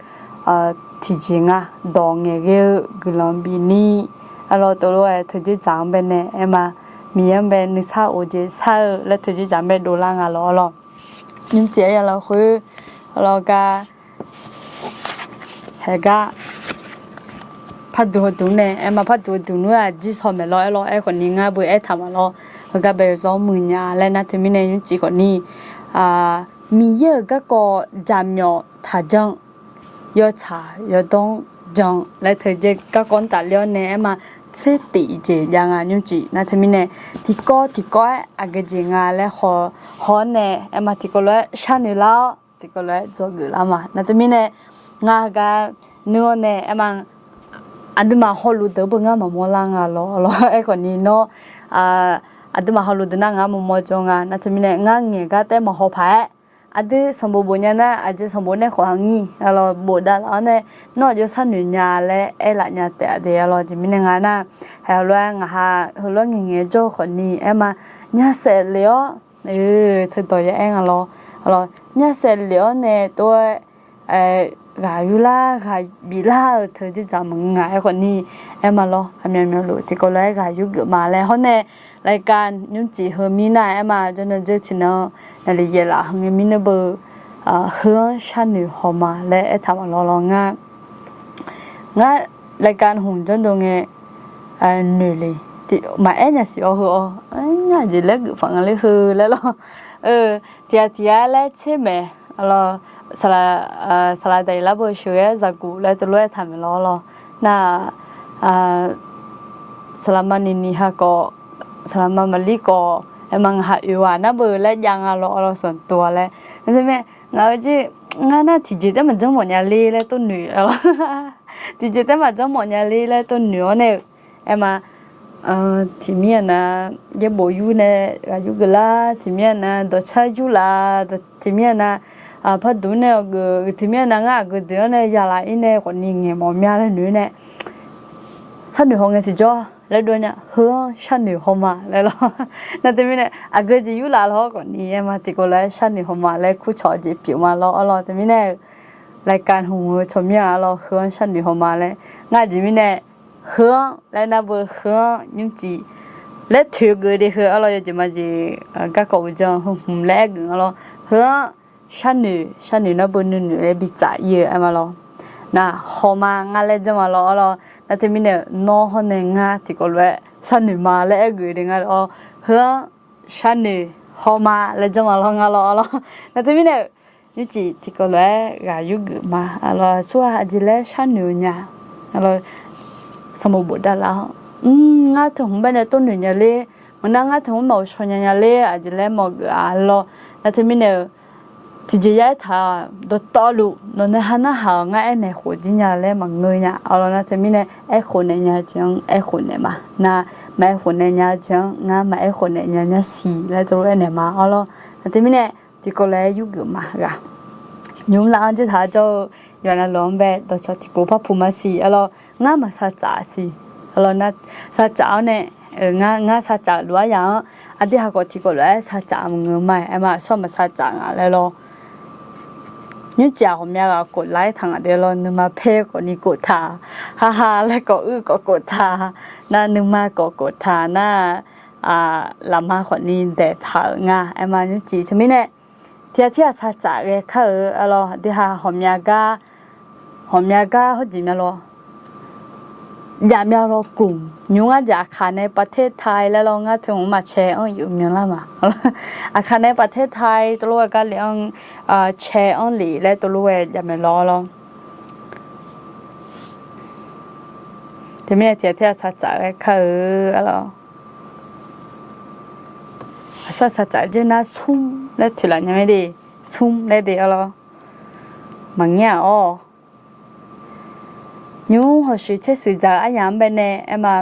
tiqjeq nga, dawq ngaeq ghae-eu guiqlanq bif ni. Arlawq, tov lof-aer teujeq dzaq-anr bae nae aer ma, Miqyaer-anr bae nuisar of jeq sar-eu laer teujeq dzaq-anr bae dovlar nga lawq. Arlawq, nymr caev ya lafkhoer, arlawq, gar haeq gar parduq heuduq nae aer ma, parduq heuduq nmr-aq jir shaw maeq lawr. Arlawq, aerkhawf ni ngar beu aertaq ma lawr. Heugar bae zawr muiq nya laer nar teumirnae nymr caev khawf ni, Miqyaer-euq garkawv jaqmyawf taqjan, yawtsaq yawdawr-anr jan laer teujeq garkawv-anr tafler-awr nae aer ma, tser tif jeq jav nga nymr caev. Nar teumirnae tiqkawv tiqkawv-aer aqgeu jeq nga laer haw, haw-awr nae aer ma, tiqkawv lof-aer sharnoeq lar-awr tiqkawv lof-aer dzawgeuf lar ma. Nar teumirnae ngar heugar nmr-awr nae aer ma, aqduimaf hawluf deuq-anr beu ngar maqmawr lar nga lawr, lawr. Aerkhawf ni nawr, aqduimaf hawluf deuq nar ngar mawrmawr jawr nga. Nar teumirnae ngar ngaeq gar taef maqhaw paq-aer, aqdui sanqbof bof nya nar aqjeq sanqbof nae khawf ha ngir, lawr, bof davlaf-awr nae nawr aqjox sharnoeq nya laer aerlaf nya taef-a de, lawr. Aqjeq mirnae nga nar, heulof-aer ngaq ha heulof-aer ngaeqngaeq jawr khawf ni aer ma, nya saef lef-awr, teudawq ya aer nga lawr, lawr, nya saef lef-awr nae tov-aer ghaq yurlar ghaq biflar-euq teu dzerdzaq maqngeur nga. Aerkhawf ni aer ma lawr, aqmyanluf tiqkawv lof-aer ghaq yurgeuf ma laer hawr nae, รายการ nymrcif heu mirnae aer ma, jawrnan dzeur tiqnan naqli yaeflaf heu ngae mirnae beu, heu-anr sharnoeq haw ma laer aertaq ma lawr, lawr. Ngar รายการ hmq janrdov ngae noeq le, maqaer nya siq-awr heu-awr, ngar aqjeq laer geuf paq nga ler heu laer lawr. Tiqghaq tiqghaq laer tser maeq, lawr, saqlaq daqir lar beu sheuqghae-aer zaqguq laer teulof-aer taq maeq lawr, lawr. Nar, saqlaqma Niqniq ha khawf, saqlaqma Maqlir khawf, aer ma ngaq ha oeq-aq nar beu laer jav nga lawr, lawr, sanqtuv-a laer. Nar teumirnae ngaq-eu jeq, ngar nar tiqjeq taef maqjanr mawf nya ler laer tov noeq, lawr. Tiqjeq taef maqjanr mawf nya ler laer tov noeq-awr nae-eu, aer ma, tiqmir-aq nar, yaerbof yur nae ghaq yurgeuf lar, tiqmir-aq nar, dawqcar yurlaf, tiqmir-aq nar, parduq nae awqgeuf, tiqmir-aq nar, ngar aqgeu deuq-anr nae yalaf-ir nae khawf ni ngaeq mawf mya laer noeq-aer nae, sharnoeq haw ngae tiqjawr laer dov nya, heu-anr sharnoeq haw ma laer lawr. Nar teumirnae aqgeu jeq yurlaf lawr khawf ni aer ma, tiqkawv lof-aer sharnoeq haw ma laer kurcawq jeq pyeuf ma lawr, arlawr. Teumirnae-eu รายการ hmq-eu tsawrmyanr-aq, arlawr, heu-anr sharnoeq haw ma laer. Ngar aqjeq mirnae heu-anr laer nar beu heu-anr nymrcif laer toeq geuf de heu, arlawr, yawjeq majeq garkawv uqdzan heu hmq laer aer geuf nga lawr. Heu-anr sharnoeq, sharnoeq nar beu nuinoeq laer bitsaf-ir-eu aer ma lawr. Nar haw ma ngar laer janr ma lawr, arlawr. Nar teumirnae nawr hawr nae ngar tiqkawv lof-aer sharnoeq ma laer aer geuf de nga lawr. Heu-anr sharnoeq haw ma laer janr ma lawr nga lawr, arlawr. Nar teumirnae nymrcif tiqkawv lof-aer ghaq yurgeuf ma, arlawr. Aqsur-aq aqjeq laer sharnoeq-eu nya, arlawr. Sanqbof bof davlaf-awr, ngar teu hmq bae nae tov noeq nya ler, maqnar ngar teu hmq maqghovshaw nya nya ler, aqjeq laer mawf geuf-a, arlawr. Nar teumirnae-eu tiqjeq ya aertaq-aq, dawqtawvluf nawq nae ha narhaq-awq, ngar aernaeq khof jir nya laer maqngeur nya, arlawr. Nar teumirnae aerkhof naeq nya jeq-anr aerkhof naeq ma. Nar maqaer khof naeq nya jeq-anr ngar maqaer khof naeq nya nyasiq laer teulof aernaeq ma, arlawr. Nar teumirnae tiqkawv lof-aer yurgeuf ma ghaq. Nymq mr laf-anr jir taq jawr-eu yawqha navluf-anr bae dawqcawq tiqkawv par puq ma siq, arlawr. Ngar maqsar tsaf siq, arlawr. Nar sar tsaf-awr nae, ngar sar tsaf lof-aer yaq-anr aqdui ha khawf tiqkawv lof-aer sar tsaf maqngeur ma-aer, aer ma, aqsur-aq maqsar tsaf nga laer lawr. Nymrcif-aq ghawqmya ghaq khof laer taq ngaq de lawr, nuima paer khawf ni khof taq, haha laer khawf uir khawf khof taq, nar nuima khawf khof taq, nar lafma khawf ni daeq taq-euq nga, aer ma. Nymrcif teumirnae tiqghaq tirghaq sar tsaf ghae kar-eu, arlawr. Aqdui ha ghawqmya gar, ghawqmya gar hawrjeq mya lawr, jav mya lawr, gmq nymr ngar jeq aqkaq nae ประเทศไทย laer lawr, ngar teu hmq maqcae-anr iq-eu myanlar ma. Aqkaq nae ประเทศไทย teulof-aer gar lef-anr, cae-anr lef laer teulof-aer jav mae lawr, arlawr. Teumirnae tiqghaq tirghaq sar tsaf ghae kar-eu, arlawr. Aqsur sar tsaf dzer nar smr laer toeqlaf nya mae de, smr laer de, arlawr. Maqngeur-aq awr. Nymr hawshuif caershuif dzaq-eu aryamq-anr bae nae aer ma,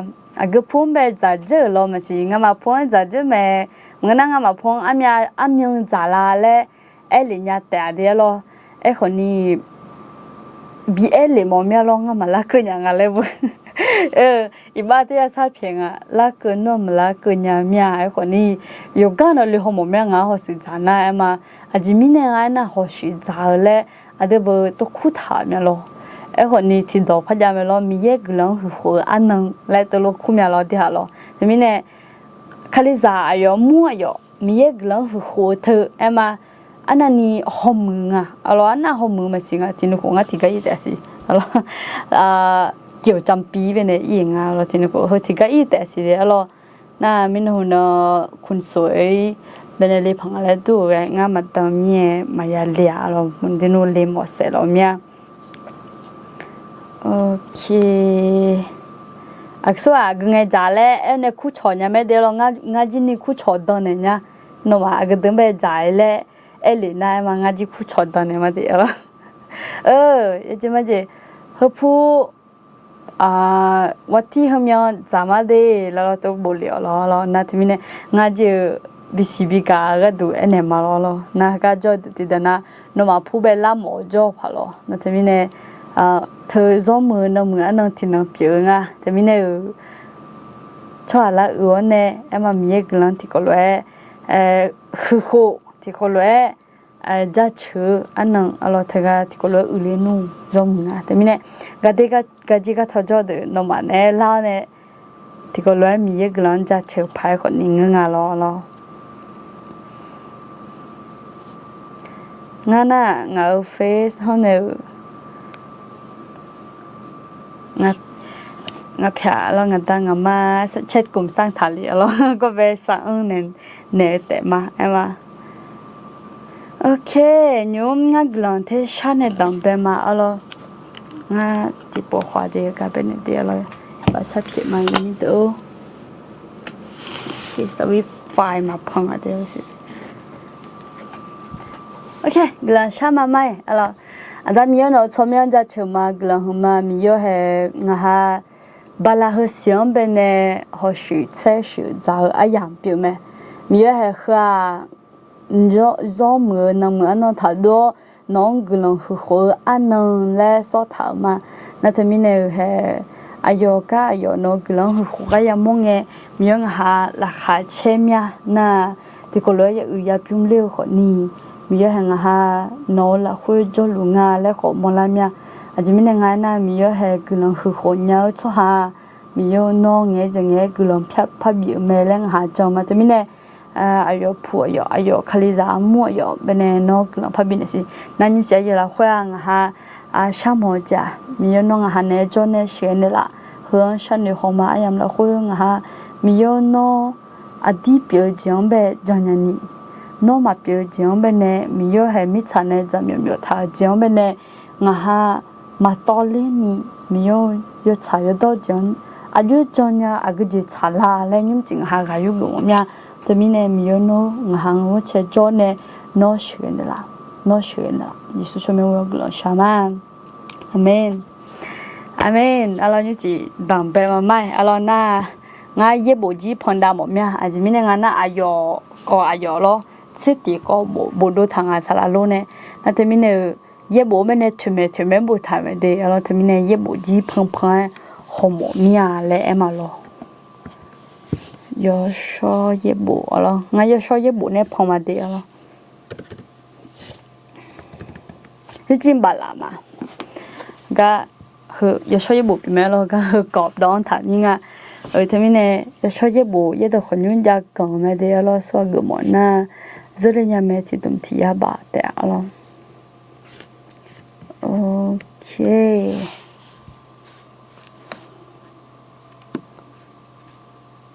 aqgeu pu-anr bae dzaq dzeur-euq law maqsiq, ngamaf pu-anr dzaq dzeur mae. Maqngeur nar ngamaf pu-anr armyan dzaq la laer aerlef nya taef-a de, arlawr. Aerkhawf ni bi aerlef mawf mya lawr, ngar maqlar keuv nya nga laer beu. Iqbax teryar sar pyaeq nga, lar keuv nawr maqlar keuv nya mir-a. Aerkhawf ni yawqgar nawqle haw mawf mya, ngaq-anr hawshuif dzaq nar aer ma. Aqjeq mirnae nga aernar, hawshuif dzaq-eu laer aqdui beu tov kurtaq mya lawr. Aerkhawf ni tiqdawq par jav mae lawr, Miqyaer guiqlanq-anr huiq khof-eu arnan laer teulof kur mya lawr, de haq lawr. Teumirnae Kalizaq aqyawf mur aqyawf Miqyaer guiqlanq-anr huiq khof-eu teu aer ma. Arnavni hawmuiq nga, arlawr, arnav hawmuiq maqsiq nga, tiqnuikhof ngar tiqgar ir taef siq, arlawr, geoqcamq pi baenae ir-euq nga, arlawr, tiqnuikhof heu tiqgar ir taef siq le, arlawr. Nar mirnan hmq nan คุณสวย baenae le paq nga laer dur-euq ghae ngar maqdan mir-aer maqya le-aq, arlawr, mqdui nmr le mawf saef lawq mir-a. Aqsur-aq aqgeu ngae dzaq laer aer nae kurcawq nya mae de, arlawr, ngar jir ni kurcawq dan naeq nya. Nawmaf aqgeu deuq-anr bae dzaq-ir laer aer lef nar aer ma, ngar jir kurcawq dan naeq ma de, arlawr. Yawjeq majeq, heu pu Wartir heumyan dzaq ma de laer lawr, tov bof lef-awq lawr lawr. Nar teumirnae ngar jir-eu bisiq bigaq-eu gharduq aernaeq ma lawr lawr. Nar heugar jawr-eu deuq tiqdeuq nar, nawmaf pur bae larmawf-eu jawr-eu paq lawr. Nar teumirnae teu zawrmuiq-eu nanmuiq arnan tiqnan pyeuf-eu nga. Teumirnae-euq tsawrhaq lar uiq-awr nae aerma Miqyaer guiqlanq tiqkawv lof-aer huiqkhof tiqkawv lof-aer jaceuq-eu arnan arlawr teugar tiqkawv lof-aer uiqle nmr zawrmuiq nga. Teumirnae gaqde gaqjir gartaw jawr-eu deuq nawmaf naeq-aer lar-awr nae tiqkawv lof-aer Miqyaer guiqlanq-anr jaceuq paq-aer khawfni ngeur nga lawr lawr. Ngar nar ngaq-euq face hawr nae-euq ngaq pyaq lawr ngaq da ngaq ma caer gmq sanr taq le lawr gawr bae sar-anr naeq-eu taef ma aer ma. Ok, nymr ngar guiqlanq tersar nae danqbae ma arlawr. Ngar tiqpov khawf de gar bae naeq de arlawr. Bafsar pyaeq ma ni de-or. Sawr-ir fai maqpanq-aq de-or. Ok, guiqlanq shar ma ma-iq arlawr. Aqda Miqyaer nawq-eu tsawrmyanr jaceuq ma guiqlanq huiqma Miqyaer hae ngaq ha bala heu siq-anr bae nae hawshuif tsaer shuif dzaq-eu aryamq pyeuf mae. Miqyaer hae heu-aq, zawr muiq-eu nanmuiq arnan taqdov-awr nawq-anr guiqlanq huiqkhof-eu arnan laer sawr taq-euq ma. Nar teumirnae-euq hae aqyawf gar aqyawf nawq-eu guiqlanq-anr huiqkhof gar yamawr ngae, Miqyaer ngaq ha laqkhaq caer mya nar, tiqkawv lof-aer ya uiq ya bymr ler-eu khawfni, Miqyaer hae ngaq ha nawq-eu lafkhoer jawrluf nga laer khawf mawrlar mya. Aqjeq mirnae nga aernar, Miqyaer hae guiqlanq huiqkhof nya-eu tsawrhaq Miqyaer nawr ngaeq-aer jaq ngaeq-aer guiqlanq parbi-euq mae laer ngaq ha jan ma. Teumirnae aqyawf puq aqyawf, aqyawf kalizaq armur aqyawf bae nae nawr guiqlanq parbi naeq siq. Nar nymrcif aqyawf lafkhoer-aq ngaq ha sharmawf-eu jeq-aq, Miqyaer nawr ngaq ha naeq-aer jawr nae sheuqghae naeqlaf. Heu-anr sharnoeq hawma aryamq lafkhoer ngaq ha Miqyaer nawr aqdir pyeuf-eu jeq-anr bae jan nya ni, nawr maqpyeuf-eu jeq-anr bae nae Miqyaer hae mirtsaq nae dzaqmyawf myawf taq-eu jeq-anr bae nae ngaq ha maqtawv ler ni, Miqyaer-or, yawtsaq yawdawr jeq-anr aqjox-aer jan nya aqgeu jeq tsaqlar laer nymrcif ngaq ha ghaq yurgeuf mawf mya. Teumirnae Miqyaer nawr ngaq ha-anr ghanrcae jawr nae nawr sheuqghae naeqlaf, nawr sheuqghae naeqlaf. Yeqsur tsawrmyanr-anr guiqlanq shar ma. Aqmeq. Aqmeq. Arlawr nymrcif danqbae ma ma-iq arlawr nar, ngar yaerbof jir pandav mawf mya. Aqjeq mirnae nga nar aqyawf kawv aqyawf lawr, tsertif kawv bofdov taq nga saqlaq lor nae. Nar teumirnae-euq yaerbof-eu mae nae toeqmaeq toeqmaeq boftaq mae de arlawr. Teumirnae yaerbof jir panpan-aer hawmawf mir-a laer aer ma lawr. Yawshawr yaerbof arlawr, ngar yawshawr yaerbof nae pan ma de arlawr. Yawjir baflaf ma. Gar heu yawshawr yaerbof pyeuf mae arlawr, gar heu kawv dawv-anr taq mir nga. Teumirnae yawshawr yaerbof yaerdawq khawqnymr jav ganq mae de arlawr, sawr-a geufmawf nar, zeurle nya mae tiqdmq tiq yar baf taef arlawr. Ok.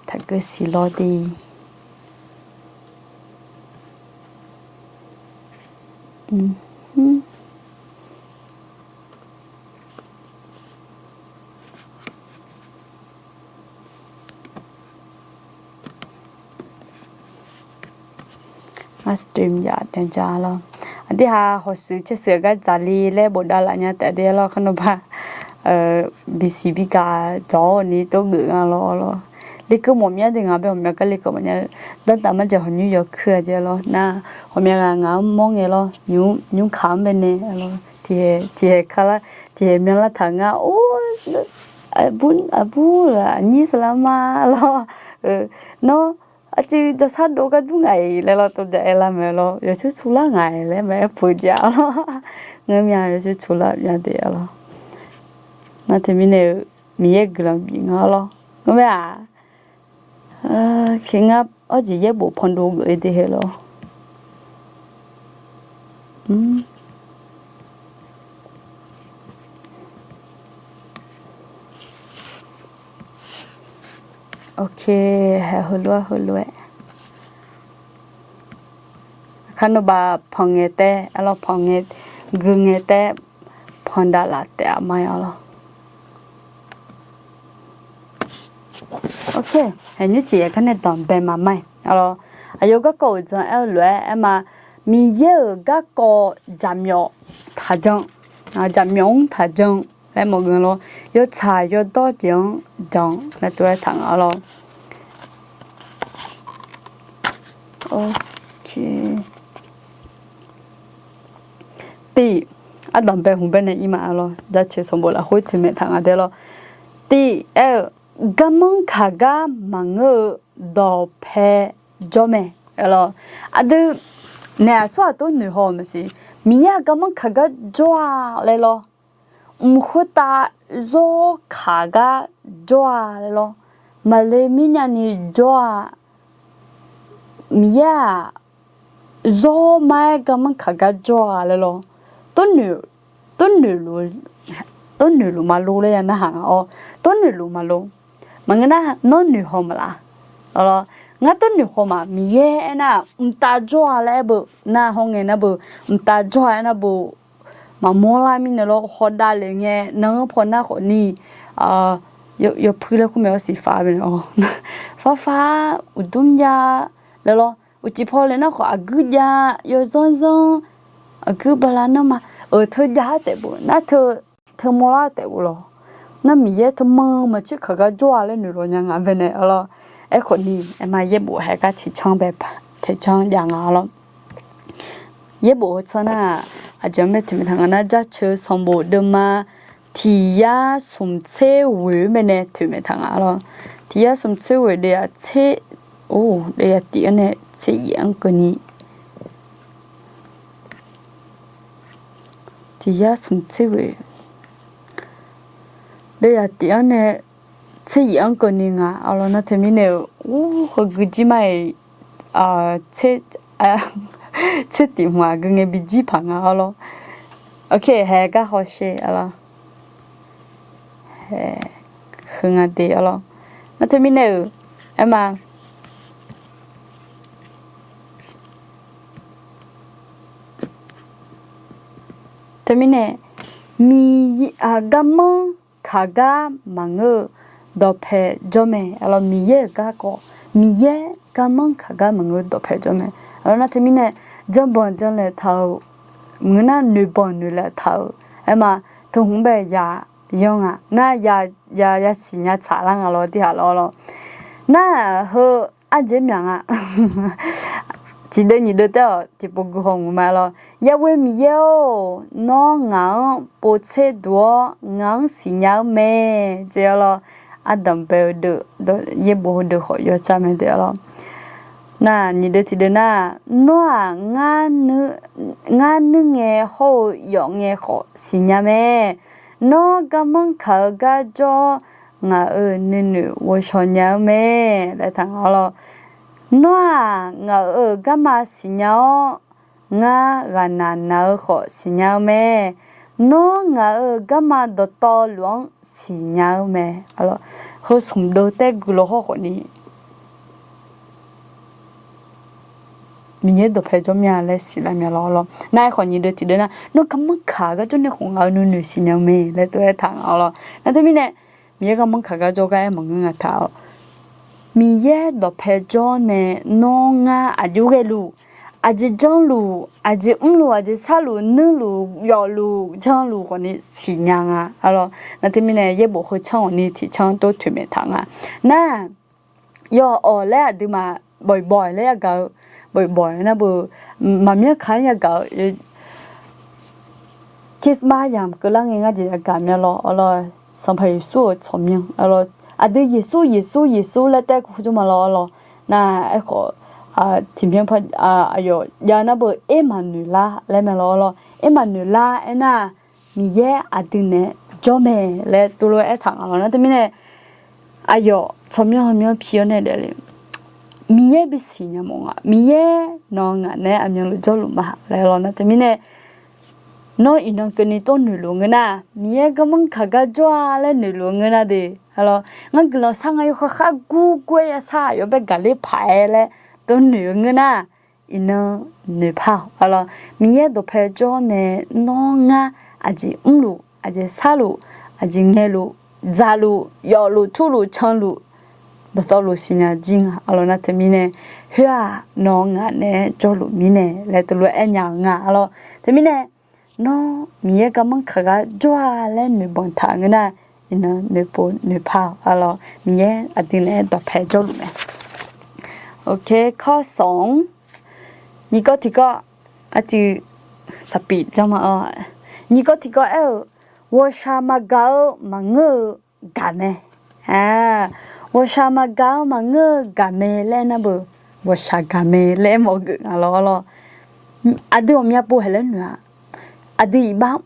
Taqgeu siq lawr de. Ngar stream yaf tae ja lawr. Aqdui ha hawshuif caershuif gar dzaqli laer bofdav laf nya taef de lawr. Kharnawba bisiq bigaq jawq-awr ni tov geuf nga lawr lawr. Lekeuv mawf mya de, ngaq bae hawqmya gar lekeuv mawf nya-eu. Danrtaf marjaeq hawqnymr yawkuir-a jeq lawr. Nar hawqmya ghaq ngaq-anr mawr ngae lawr, nymr kaq-anr bae nae lawr. Tiqhaeq tiqhaeq ka lar, tiqhaeq myanlar taq ngar, or, aqbur aqbur-aq aqnyir saqlar ma lawr. Nawr aqcuiv jawrshar dov gar dur ngaq-iq laer lawr, tov jaq aer lar mae lawr, yawcoer cu lar ngaq-iq laer maqaer peuq jav lawr. Ngeur mya yawcoer cu lar mya de lawr. Nar teumirnae-eu Miqyaer guiqlanq bif nga lawr. Ngeur mae-aq, ngar awr jeq yaerbof pandov geuf-eu de hae lawr. Ok, hae heulof-aer heulof-aer. Kharnawba panq ngae taef, arlawr panq ngae, gui ngae taef, panq dav laf taef-a ma-a lawr. Ok, hae nymrcif gar nae danqbae ma ma-iq arlawr. Aqyawf garkawv uqdzan aer-eu lof-aer aer ma, Miqyaer-euq garkawv jaqmyawf taqjan, jaqmyawf-anr taqjan laer mawf geuf lawr. yawtsaq yawdawr jeq-anr jan-eu laer tov-aer taq nga arlawr. Tiq, ardanqbae hmq bae nae ir ma arlawr. Jaceuq sanqbof lafkhoer toeqmaeq taq nga de lawr. Tiq aer-eu, garmanr kaq gar maqngeur-eu dawqpae jawr mae. Aqdui naeq aqsur aqtov noeqhaw-eu maqsiq, Miqyaer-aq garmanr kaq gar jawr-a laer lawr. Mq khoertav zawr kaq gar jawr-a laer lawr. Maqle mirnyani jawr-a. Miqyaer-aq zawr mar-aer garmanr kaq gar jawr-a laer lawr. Tov noeqluf, tov noeqluf maqlor laer ya narhaq nga-awr, tov noeqluf maqlor. Maqngeur nar, nawr noeqhaw maqlaf. Ngar tov noeqhaw maf, Miqyaer aernar, mqtav jawr-a laer aer beu nar, hawr ngae nar beu, mqtav jawr-a aer nar beu, maqmawr lar mirnae lawr, hawdav le ngae nan-anr paw nar khawf ni, yawpuir laer khoer mae-awr siqfar bae-awr, farfar uqdmr jav laer lawr. Uqcif paw le nar khawf aqguir jav, yawzanr zanr, aqguir bala nanrma, euq teu jav-aer taef bof nar teu, teu mawrlar taef bof lawq. Nar Miqyaer teumanr maqtser kaq gar jawr-a laer noeqlawq nya nga bae nae arlawr. Aerkhawf ni aerma yaerbof haeq gar tiqcanr bae, tiqcanr jav nga arlawr. Yaerbof heu tsanr nar, aqjeq-anr bae toeqmaeq taq nga nar, Jaceuq sanqbof deuvma tiq yar smq tser ghoeq-eu bae nae toeqmaeq taq nga arlawr. Tiq yar smq tser ghoeq deuv yaf tser, or, deuv yaf tiq-anr nae tser yaef-anr keuvni. Tiq yar smq tser ghoeq, deuv yaf tiq-anr nae tser yaef-anr keuvni nga arlawr. Nar teumirnae-euq, or, heugui jir mar-iq, tser tiq hmq aqgeu ngae bijir paq nga arlawr. Oke, haeq gar hawsher arlawr. Heu nga de arlawr. Nar teumirnae-euq, aerma Teumirnae, Miqyaer, garmanr kaq gar maqngeur-eu dawqpae jawr mae. Arlawr, Miqyaer-euq garkawv, Miqyaer garmanr kaq gar maqngeur-eu dawqpae jawr mae. Arlawr, nar teumirnae, janrbanq janrlaeq taq-euq, maqngeur nar noeqbanq noeqlaeq taq-euq, aerma, teuhmq bae ya yanr nga. Nar ya, ya, yasiq nya tsaq lar nga lawr, tirhaq lawr lawr. Nar heu arjeq myaq nga. Tiqdeuv nyiqdeuv taef-awq tiqpov guihaw ngmq ma lawr. Yaghoe Miqyaer-or, nawr ngaq-anr povtser duq-awr ngaq-anr siqnya-eu mae. Jeq arlawr, ardanq bae-eu deuq, yaerbof heudeuq khawf yawcar mae de arlawr. Nar nyiqdeuv tiqdeuv nar, nawr-aq, ngar nuir ngae hawr-eu yawf ngae khawf siqnya mae. Nawr garmanr kaq-eu gar jawr-awr, ngaq-euq nuinoeq ghovshaw nya-eu mae laer taq nga arlawr. Nawr-aq, ngaq-euq garma siqnya-awr, ngar ghaqnaq naq-eu khawf siqnya-eu mae. Nawr ngaq-euq garma dawqtawvluf-anr siqnya-eu mae. Heu smq deuv taef guiqlanq hawr khawf ni, Miqyaer dawqpae jawr mya laer siqlar mya lawr lawr. Nar aerkhawf nyiqdeuv tiqdeuv nar, nawr garmanr kaq gar jawr nae khawf ngaq-euq nuinoeq siqnya-eu mae laer tov-aer taq nga lawr. Nar teumirnae, Miqyaer garmanr kaq gar jawr gar aer maqngeur nga taq-awq. Miqyaer dawqpae jawr nae nawr ngar aqjox ghaeluf, aqjeq janrluf, aqjeq mrluf, aqjeq sarluf, nuirluf, yawfluf, janrluf khawf ni siqnya nga arlawr. Nar teumirnae yaerbof heu canr-awq ni tiqcanr tov toeqmaeq taq nga. Nar yawf-awq laer aqduimaf boiqbawq laer yagaq-eu, boiqbawq nar beu, maqmyanr kaq-anr yagaq-eu, Christmas yamq keuvlar ngae ngar jeq yagaq mya lawr arlawr, Sanqpaq Yeqsur-euq tsawrmyanr arlawr, aqdui Yeqsur Yeqsur Yeqsur laer taef kuv jawr ma lawr arlawr. Nar aerkhawf, tiqmyanr aqyawf jav nar beu Ermaqnoeqlar laer mae lawr arlawr. Ermaqnoeqlar aernar, Miqyaer aqdui nae jawr mae laer tov lof-aer aertaq nga lawr. Nar teumirnae, aqyawf tsawrmyanr heumyanr pi-awr nae daefle, Miqyaer bisiq nya mawf nga. Miqyaer nawq-eu ngaq naeq-aer aqmyanluf jawrluf ma laer lawr. Nar teumirnae, nawr iqnan keuvni tov noeqluf ngeur nar, Miqyaer garmanr kaq gar jawr-a laer noeqluf ngeur nar de arlawr. Ngar guiqlanq shar nga yawkhav khar gurgur-aer yashar aqyawf bae gaqler paq-aer laer tov noeq-eu ngeur nar, iqnan noeqpar-awq arlawr. Miqyaer dawqpae jawr nae nawr ngar aqjeq mrluf, aqjeq sarluf, aqjeq ngaeluf, dzaqluf, yawfluf, turluf, canluf, dawqtawvluf siqnya jir nga arlawr. Nar teumirnae, khoer-aq nawq-eu ngaq naeq-aer jawrluf mirnae laer tov lof-aer aernya-euq nga arlawr. Teumirnae, nawr Miqyaer garmanr kaq gar jawr-a laer noeqbanq taq ngeur nar, iqnan noeqpov noeqpar-awq. Arlawr, Miqyaer aqdui naeq-aer dawqpae jawrluf mae. Ok, kawr sanq-anr nyiq kawv tiq kawv arcuiv saqpif janr ma-awr, nyiq kawv tiq kawv aer-euq, ghawqshaq maqgaq-eu maqngeur-eu gaq mae. Ghawqshaq maqgaq-eu maqngeur-eu gaq mae laer aernar beu, ghawqshaq gaq mae laer aermawf-eu geuf nga lawr. Arlawr, aqdui ghawqmya pov haeq laer noeq-a. Aqdui iqbax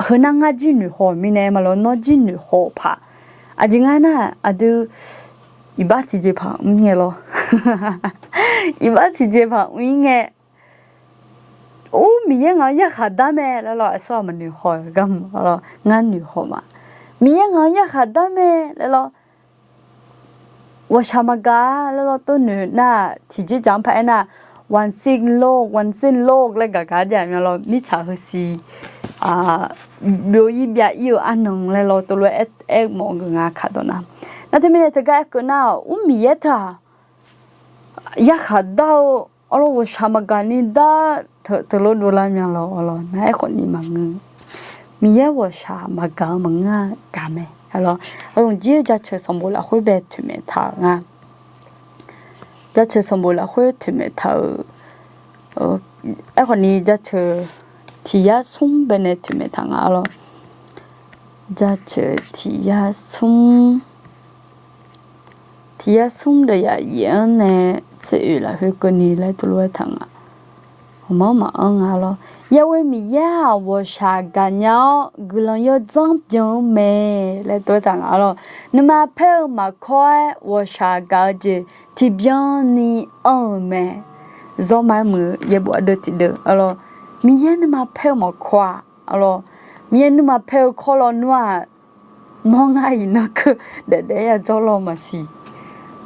heunar ngar jir noeqhaw mirnae ma lawr, nawr jir noeqhaw paq. Aqjeq nga nar, aqdui iqbax tiqjeqpaq mr ngae lawr. Iqbax tiqjeqpaq mr-ir ngae, ur, Miqyaer ngaq-anr yarkhaq dar mae laer lawr, aqsur-aq maqnoeq haw-eu gar mq lawr, ngar noeq haw ma. Miqyaer ngaq-anr yarkhaq dar mae laer lawr, ghawqshaq maqgaq laer lawr tov noeq nar-aq, tiqjeq dzaq-anr paraer nar, วันสิ้นโลก วันสิ้นโลก laer gaq gaq jav mya lawr, mirtsaq heusiq byov-ir byav-ir-eu arnan laer lawr tov lof-aer aermawf-eu geuf nga kaq dawq nar. Nar teumirnae teugar aerkeuv nar-aq, ur, Miqyaer teu-aq yarkhaq dar-eu, arlawr, ghawqshaq maqgaq ni dar teulof dovlar mya lawr, arlawr, nar aerkhawf ni maqngeur. Miqyaer ghawqshaq maqgaq-eu maqngeur-a gaq mae. Arlawr, aqyawf jir-eu jaceuq sanqbof lafkhoer bae toeqmaeq taq-euq nga. Jaceuq sanqbof lafkhoer toeqmaeq taq-euq, aerkhawf ni jaceuq tiq yar smr bae nae toeqmaeq taq nga, arlawr. Jaceuq tiq yar smr, tiq yar smr deuq yaf yaef-anr nae tser oeq lafkhoer keuvni laer tov lof-aer taq nga. Hawqmanr maqanr nga, arlawr. Yawghoe Miqyaer-aq ghawqshaq gaqnya-awr guiqlanq yawdzanr byan-eu mae laer tov-aer taq nga, arlawr. Nuima paer-eu maqkawr-aer ghawqshaq gaq-eu jeq tiqbyan ni anr-euq mae. Zawr ma-aer muiq-eu yaerbof ardeuv tiqdeuv, arlawr. Miqyaer nuima paer-eu maqkawr-aq, arlawr, Miqyaer nuima paer-eu kawr law nmr-aq, nawr ngar iqnan keuv daef daef-aer yajawr law maqsiq.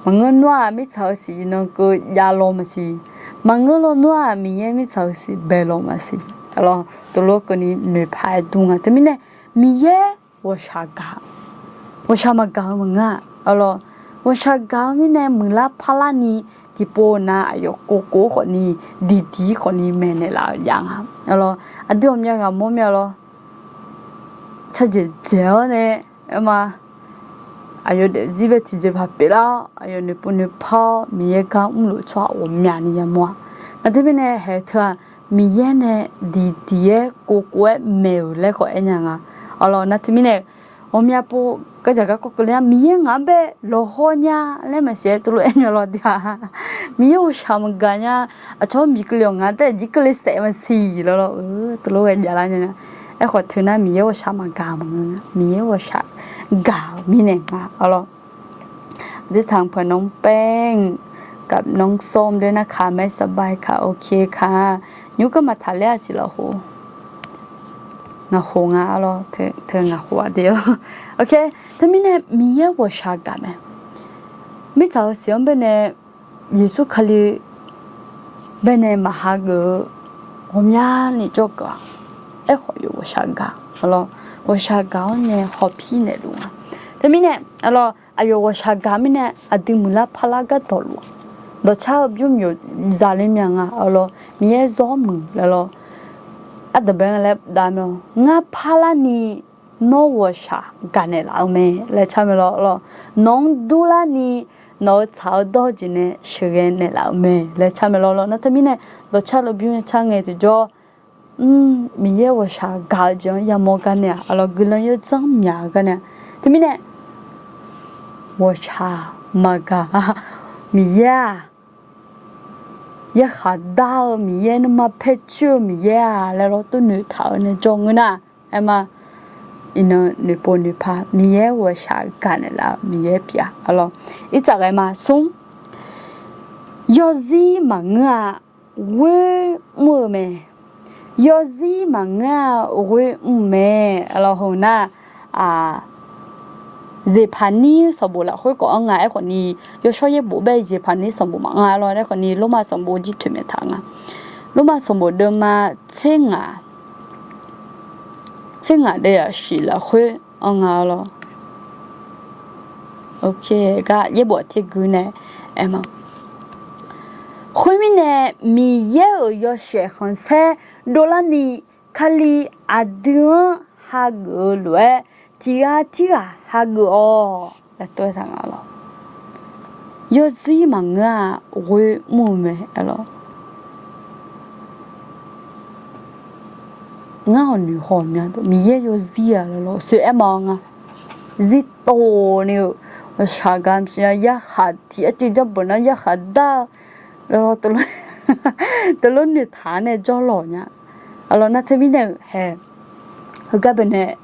Maqngeur nmr-aq, mirtsaq-euq siq iqnan keuv jav law maqsiq. Maqngeur law nmr-aq, Miqyaer mirtsaq heusiq bae law maqsiq. Arlawr, tov lof-aer keuvni noeqpaq-aer dur nga. Teumirnae Miqyaer ghawqshaq gaq, ghawqshaq maqgaq-eu maqngeur-a. Arlawr, ghawqshaq gaq-eu mirnae muiqlar parlar ni tiqpov nav aqyawf kov kov-aer khawf ni, diqdiq-ir khawf ni maeqnaeq laf-eu jav nga. Arlawr, aqdui ghawqmya ghaq mawr mya lawr, carjeq dzaeq-awr nae, aerma, aqyawf daefzir bae tiqjeqpaq pyeuflar-awr, aqyawf noeqpov noeqpar-awr Miqyaer gar mrluf tsawrhaq ghawqmyani yamawr-a. Nar teumirnae haeq teu-aq, Miqyaer nae diqdiq-aer kov kov-aer maeq-euq laer khawf aernya nga. Arlawr, nar teumirnae ghawqmya pov gardzaq garkawv keuvle-a, Miqyaer ngaq-anr bae lawqhaw nya laer maqsiq-aer tov lof-aer aernya lawr dui-a. Miqyaer ghawqshaq maqgaq nya, aqcawq-anr bi keuvle-awq nga taef jir keuvle saef maqsiq lawr lawr-eu tov lof-aer javlar nya nya. Aerkhawf teunar Miqyaer ghawqshaq maqgaq maqngeur nga, Miqyaer ghawqshaq gaq-euq mirnae nga, arlawr. อธิษฐานเผื่อน้องแป้ง กับน้องส้มด้วยนะคะ ไม่สบายค่ะ โอเคค่ะ nymr kar maqtaq ler-a siq lafkhof. Ngaq khof nga, arlawr, teu ngaq khof-aq de lawr. Ok, teumirnae Miqyaer ghawqshaq gaq mae. Mirtsaq heusiq-anr baenae, Yeqsur Kali baenae maqha geuf-eu ghawqmyani jawrgeuf-aq, aerkhawf yawf ghawqshaq gaq, arlawr, ghawqshaq gaq-awr nae hawpir naeqluf nga. Teumirnae, arlawr, aqyawf ghawqshaq gaq mirnae aqdui muiqlar parlar gardawq luf-aq, dawqcar-eu bymr myawf zaqle mya nga, arlawr, Miqyaer zawr muiq laer lawr. Ardanqbae nga laer dav mae-awr, ngar parlarni nawr ghawqshaq gaq naeqlaf-eu mae laer car mae lawr, arlawr. Nawq-anr durlarni nawq-euq tsaq-eu dawr-eu jeq nae sheuqghae naeqlaf-eu mae laer car mae lawr, arlawr. Nar teumirnae dawqcar-eu bymr nae car ngae tiqjawr, mr, Miqyaer ghawqshaq gaq-eu jeq-anr yamawr gar nae-aq, arlawr, guiqlanq yawdzanr myaq-eu gar nae-aq, teumirnae ghawqshaq maqgaq-a, Miqyaer-aq, yarkhaq dar-eu Miqyaer, nuima paer coer-eu Miqyaer-aq laer lawr tov noeqtaq-eu nae jawr ngeur nar, aerma, iqnan noeqpov noeqpar Miqyaer ghawqshaq gaq naeqlaf-eu Miqyaer pyeuf-a, arlawr. Irtsaq ghae ma smr, yawzir maqngeur-a, ghoer mr-eu mae. Yawzir maqngeur-a, ghoer mr-eu mae, arlawr, heu nar, Zeqpaqnir sanqbof lafkhoer khawf anr nga. Aerkhawf ni, yawshawr yaerbof bae Zeqpaqnir sanqbof maqanr-a lawr. Aerkhawf ni, Lormav sanqbof jir toeqmaeq taq nga. Lormav sanqbof deuvma tser ngaq, tser ngaq deuvzaq shif lafkhoer anr nga lawr. Ok, gar yaerbof aqter gui nae aer ma. Khoermirnae, Miqyaer-euq yawshaef khanqsaer dovlarni Kali aqdui-anr hageuf-eu lof-aer tiq ghaq tirghaq hageuf-awq laer tov-aer taq nga lawr. Yawzir maqngeur-aq ghoer mr-eu mae lawr. Ngar hawq noeq haw mya deuq Miqyaer yawzir-aq laer lawr, soeq aer ma nga. Zir tov ni-eu ghawqshaq gaq maqsiq-a, yarkhaq tiq arcuiv janrbeuf nar yarkhaq dar-eu laer lawr, teulof noeqtaq-anr nae jawrlawq nya. Aqlawq nar teumirnae-euq hae, heugar baenae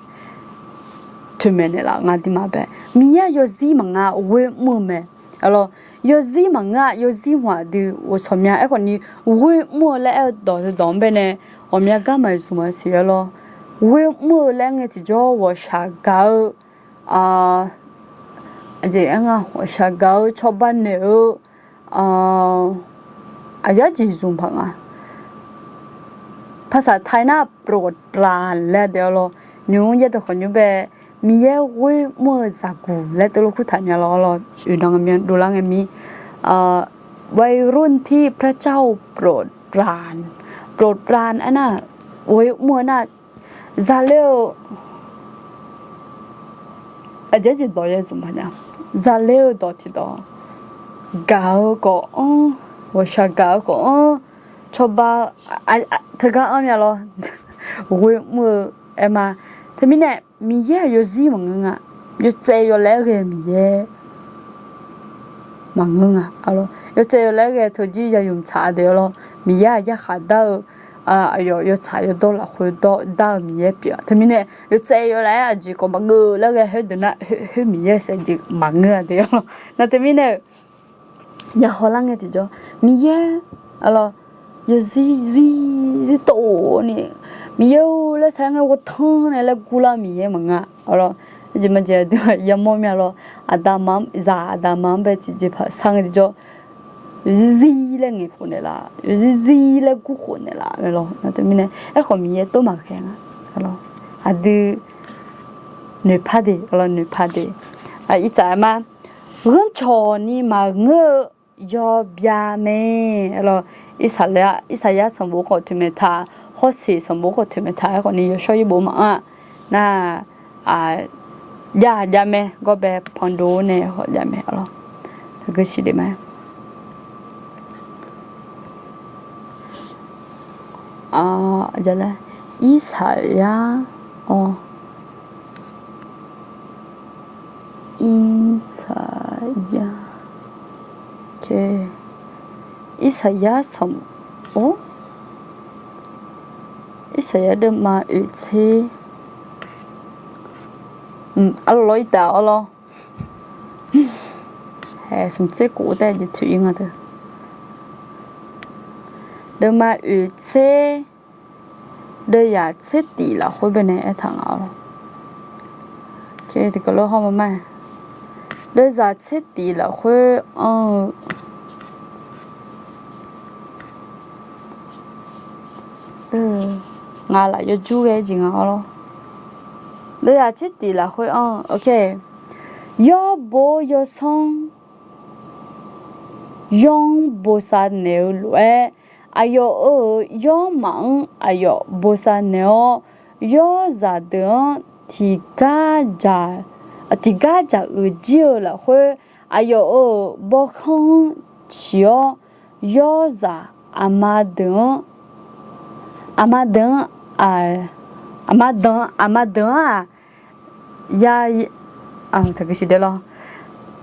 toeqmaeq naeqlaf nga dirma bae. Miqyaer-aq yawzir maqngeur-aq ghoer mr-eu mae. Aqlawq, yawzir maqngeur-aq yawzir hmq aqdui ghovshaw mya. Aerkhawf ni ghoer mr-eu laer aer-eu dawq heudawq-anr baenae ghawqmya gar maqzmq maqsiq-a lawr. Ghoer mr-eu laer ngae tiqjawr ghawqshaq gaq-eu, aqjeq aer nga, ghawqshaq gaq-eu cawba naeq-eu aqyar jeq zmq paq nga. ภาษาไทย nar โปรดปราน laer daef-awr lawr, nymq-mr yaerdawq khawf nymr bae, Miqyaer ghoer mr-eu zaqguq laer teulof kurtaq mya lawr lawr, oeqnan ngae mir dovlar ngae mir, วัยรุ่นที่พระเจ้าโปรดปราน โปรดปราน aernar, ghoer mr-eu nar, zale-eu, aqjeq jeq dawq ya zmq paq nya, zale-eu dawq tiqdawq, gaq-eu khawf-anr, ghawqshaq gaq-eu khawf-anr, cawba, teugar anr mya lawr, ghoer mr-eu aer ma. Teumirnae Miqyaer-aq yawzir maqngeur nga. Yawtsaev yawlaer ghae-eu Miqyaer maqngeur nga. Yawtsaev yawlaer ghae teujir yayamq tsaq-a deuq-awr lawr, Miqyaer-aq yarkhaq dar-eu, aqyawf yawtsaq yawdawr lafkhoer dar-eu Miqyaer pyeuf-a. Teumirnae yawtsaev yawlaer-aer aqjeq khawf maqgeuf laer ghae khoerdeuq nar, khoer Miqyaer saevjeq maqngeur-a deuq-awr lawr. Nar teumirnae-euq yahaw lar ngae tiqjawr, Miqyaer, aqlawq, yawzir zir zir tov ni, Miqyaer-or laer sar ngae ghawrtanr nae laer gurlar-eu Miqyaer maqngeur-a. Aqlawq, jeq maqjeq aqdui yamawr mya lawr, aqdamaf-anr zaq aqdamaf-anr bae tiqjeqpaq sar ngae tiqjawr, yawzir zir laer ngaeqkhof naeqlaf, yawzir zir laer gurkhof naeqlaf mae lawr. Nar teumirnae aerkhawf Miqyaer tov maqghae nga. Aqdui noeqpar de, aqlawq noeqpar de. Irtsaq aer ma, ghanrcawq ni maqngeur-eu yawbya mae. Aqlawq, Irsaqyar sanqbof khawf toeqmaeq taq, Hawrseq sanqbof khawf toeqmaeq taq, aerkhawf ni yawshawr yaerbof maqanr-a. Nar, jav jav mae, gawr bae pandov nae haw jav mae, aqlawq. Taqgeu siq de ma. Irsaqyar, awr, Irsaqyar, Irsaqyar sanq, or, Irsaqyar deuvma oeq tser, aqlawq irtav awr lawr. Hae smq tser kof taef jeq toeq ir nga teu. Deuvma oeq tser, deuvzaq tser tif lafkhoer baenae aertaq nga-awr lawr. Tiqkawv lof hawr ma ma. Deuvzaq tser tif lafkhoer anr-eu, ngaq lafyawjur ghae jeq nga-awr lawr. Deuvzaq tser tif lafkhoer anr-eu, yawrbo yawsanr yawr-anr bosav naeq-eu lof-aer, aqyawf-euq yawrmaf-anr aqyawf bosav naeq-awr, yawrzaq deuq-anr tiqgar dzaq, tiqgar dzaq uiq jir-eu lafkhoer, aqyawf-euq bawrkhanr-anr ciq-awr, yawrzaq aqma deuq-anr, aqma deuq-anr, aqma deuq-anr, aqma deuq-anr-aq, ya, taqgeu siq de lawr,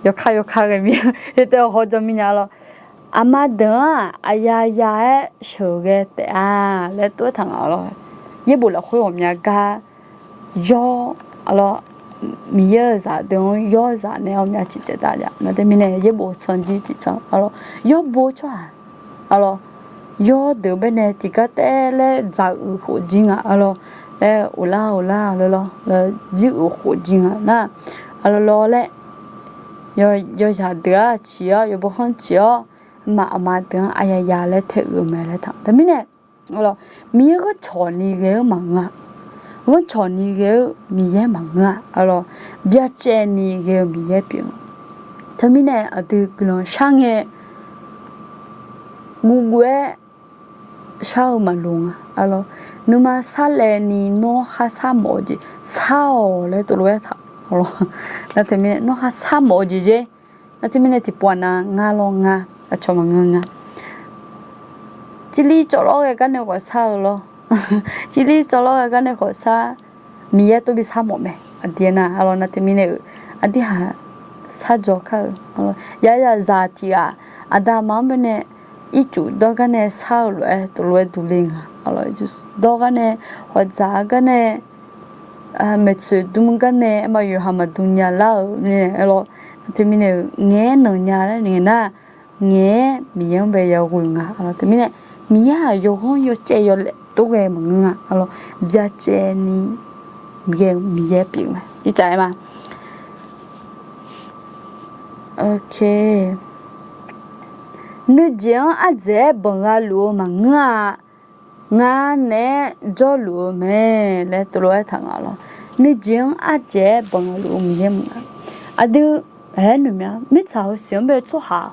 yawkar yawkar ghae mir-a, yawtaev hawjawr mirnya lawr, aqma deuq-anr-aq aqyaya-aer sheuqghae taef-a laer tov-aer taq nga-awr lawr. Yaerbof lafkhoer ghawqmya gar yawr, aqlawr, Miqyaer-euq zaqdeuq-anr yawrzaq naeq-awr myav ciqcaev tav jav nar teumirnae yaerbof tsanr jir tiqtsanr, aqlawr, yawrbo tsawrhaq, aqlawr, yawr deuq baenae tiqgar taev laer dzaq uiq khof jir nga, aqlawr, laer uqlar uqlar lawr lawr, jir uiq khof jir nga nar, aqlawr lawr laer, yawzaq deuq-aq ciq-awr, yawbawr khanr ciq-awr, aqma aqma deuq-anr aqyaya laer tae uiq-eu mae laer taq-a. Teumirnae Miqyaer ghanrcawq ni ghae-eu maqngeur-a. Ghanrcawq ni ghae-eu Miqyaer maqngeur-a. Aqlawr, byacaevni ghae-eu Miqyaer pyeuf-eu. Teumirnae aqdui guiqlanq shar ngae guvguv-aer shar-eu maqloq nga. Arlawr, nuima sarlaevni nawr kharshar mawf-eu jeq shar-awq laer tov lof-aer taq. Arlawr, nar teumirnae nawr kharshar mawf-eu jeq jer. Nar teumirnae tiqpov-aq nav ngar lawr ngar, aqcawq maqngeur nga. Tirlir cawvlawr ghae gar nae khawf shar-eu lawr. Tirlir cawvlawr ghae gar nae khawf shar, Miqyaer tov bi shar mawf mae. Aqdui-aer nar, arlawr, nar teumirnae-euq aqdui haq shardzaw kar-eu. Arlawr, yarzaq tiq ghaq aqda aqma-anr baenae ircuf dawr gar nae shar-eu lof-aer tov lof-aer durler nga. Arlawr, dawr gar nae, hawdzaq-eu gar nae, maeqtsoeq dm gar nae, aerma yawqha maqdm nya lar-euq mirnae, arlawr, nar teumirnae-euq ngaeq-aer nanq nya laer ngaeq nar, ngaeq-aer Miqyaer-anr bae yaghoe nga. Arlawr, teumirnae Miqyaer-aq yawghanr yawcaev yawlaeq tov ghae maqngeur nga. Arlawr, byacaevni Miqyaer, Miqyaer pyeuf-eu mae. Ircaf-aer ma. Nuijeq-anr ardzaeq-aer banq gha luf-eu maqngeur-a. Ngar naeq-aer jawrluf-eu mae laer tov lof-aer taq nga lawr. Nuijeq-anr ardzaeq-aer banq gha luf-eu Miqyaer maqngeur. Aqdui, aernoeq mya mirtsaq heusiq-anr bae tsawrhaq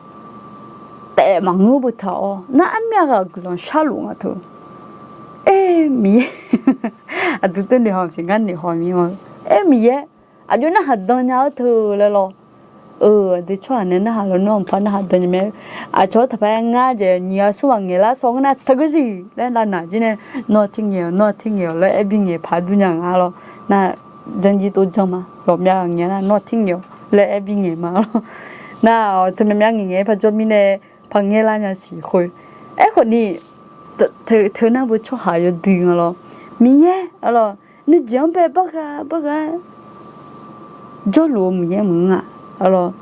taef maqngeur beu taq-awr nar, armyav ghaq guiqlanq sharluf nga teu. Aer Miqyaer, aqdui teunoeq haw maqsiq, ngar noeq haw mir ma. Aer Miqyaer, aqjox narhaq dan nya-eu teu laer lawr. Eu, aqdui tsawrhaq nae narhaq lawnmr-anr mqpar narhaq dan nya mae. Aqcawq-anr taqpar-aer ngar jeq nyiq ghaq smr ghaq ngaeq lar shaw ngeur nar, taqguir siq laer lavnaq jir nae, nawr-aq terngaeq-awq, nawr-aq terngaeq-awq laer aer bingaeq paq dur nya nga lawr. Nar, janrjir tov janr ma, ghawqmya ngaeq nar nawr-aq terngaeq-awq laer aer bingaeq ma lawr. Nar-awq, teu myavmyav ngaeq ngaeq-aer par jawr mirnae, par ngaer lar nya siq khoer. Aerkhawf ni, teu nar beu tsawrhaq yawdui nga lawr. Miqyaer, arlawr, nuijeq-anr bae bargha bargha-aer jawrluf-eu Miqyaer maqngeur-a. Arlawr,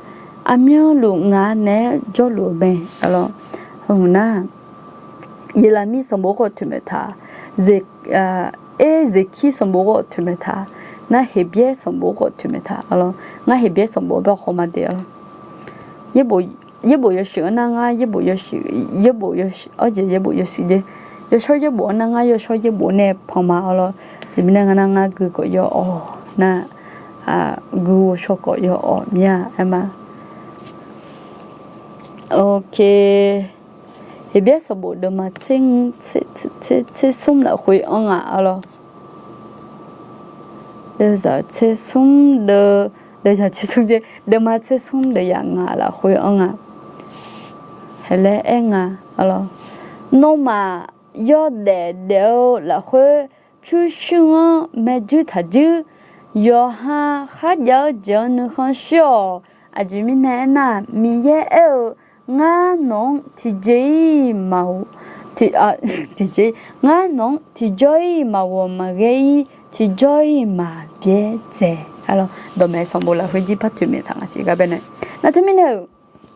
aqmyanluf ngaq naeq-aer jawrluf-eu mae. Arlawr, heunar, Yeqlaqmir sanqbof khawf toeqmaeq taq, Zeq, Erzeqkir sanqbof khawf toeqmaeq taq, ngar Heqbyaer sanqbof khawf toeqmaeq taq. Arlawr, ngar Heqbyaer sanqbof bae hawma de. Arlawr, yaerbof yawshuif-anr nar ngar yaerbof yawshuif, yaerbof yawshuif, arjeq yaerbof yawshuif jeq, yawshawr yaerbof-anr nar ngar yawshawr yaerbof nae panma. Arlawr, aqjeq mirnae ngar nar ngar gui khawf yaw-awq nar, gui ghovshaw khawf yaw-awq mir-a. Aerma, ok, Heqbyaer sanqbof deuvma tsersmr lafkhoer anr nga. Arlawr, deuvzaq tsersmr deuv, deuvzaq tsersmr jeq, deuvma tsersmr deuvyaq ngaq lafkhoer anr nga. Haeq laer aer nga. Arlawr, nawmaf yawdaef daef-eu lafkhoer pyurshuir-anr maerjuir taqjuir, yawqha kharjav-eu jeq-anr nuikhanr shir-awq. Aqjeq mirnae aernar, Miqyaer aer-eu, ngar nawq-anr tiqjeq-ir maq, tiqjeq, ngar nawq-anr tiqjawr-ir maqghawq maqghaer-ir, tiqjawr-ir maqbyaerdzae. Arlawr, dawqmaeq sanqbof lafkhoer jir par toeqmaeq taq nga siq gar baenae. Nar teumirnae-euq,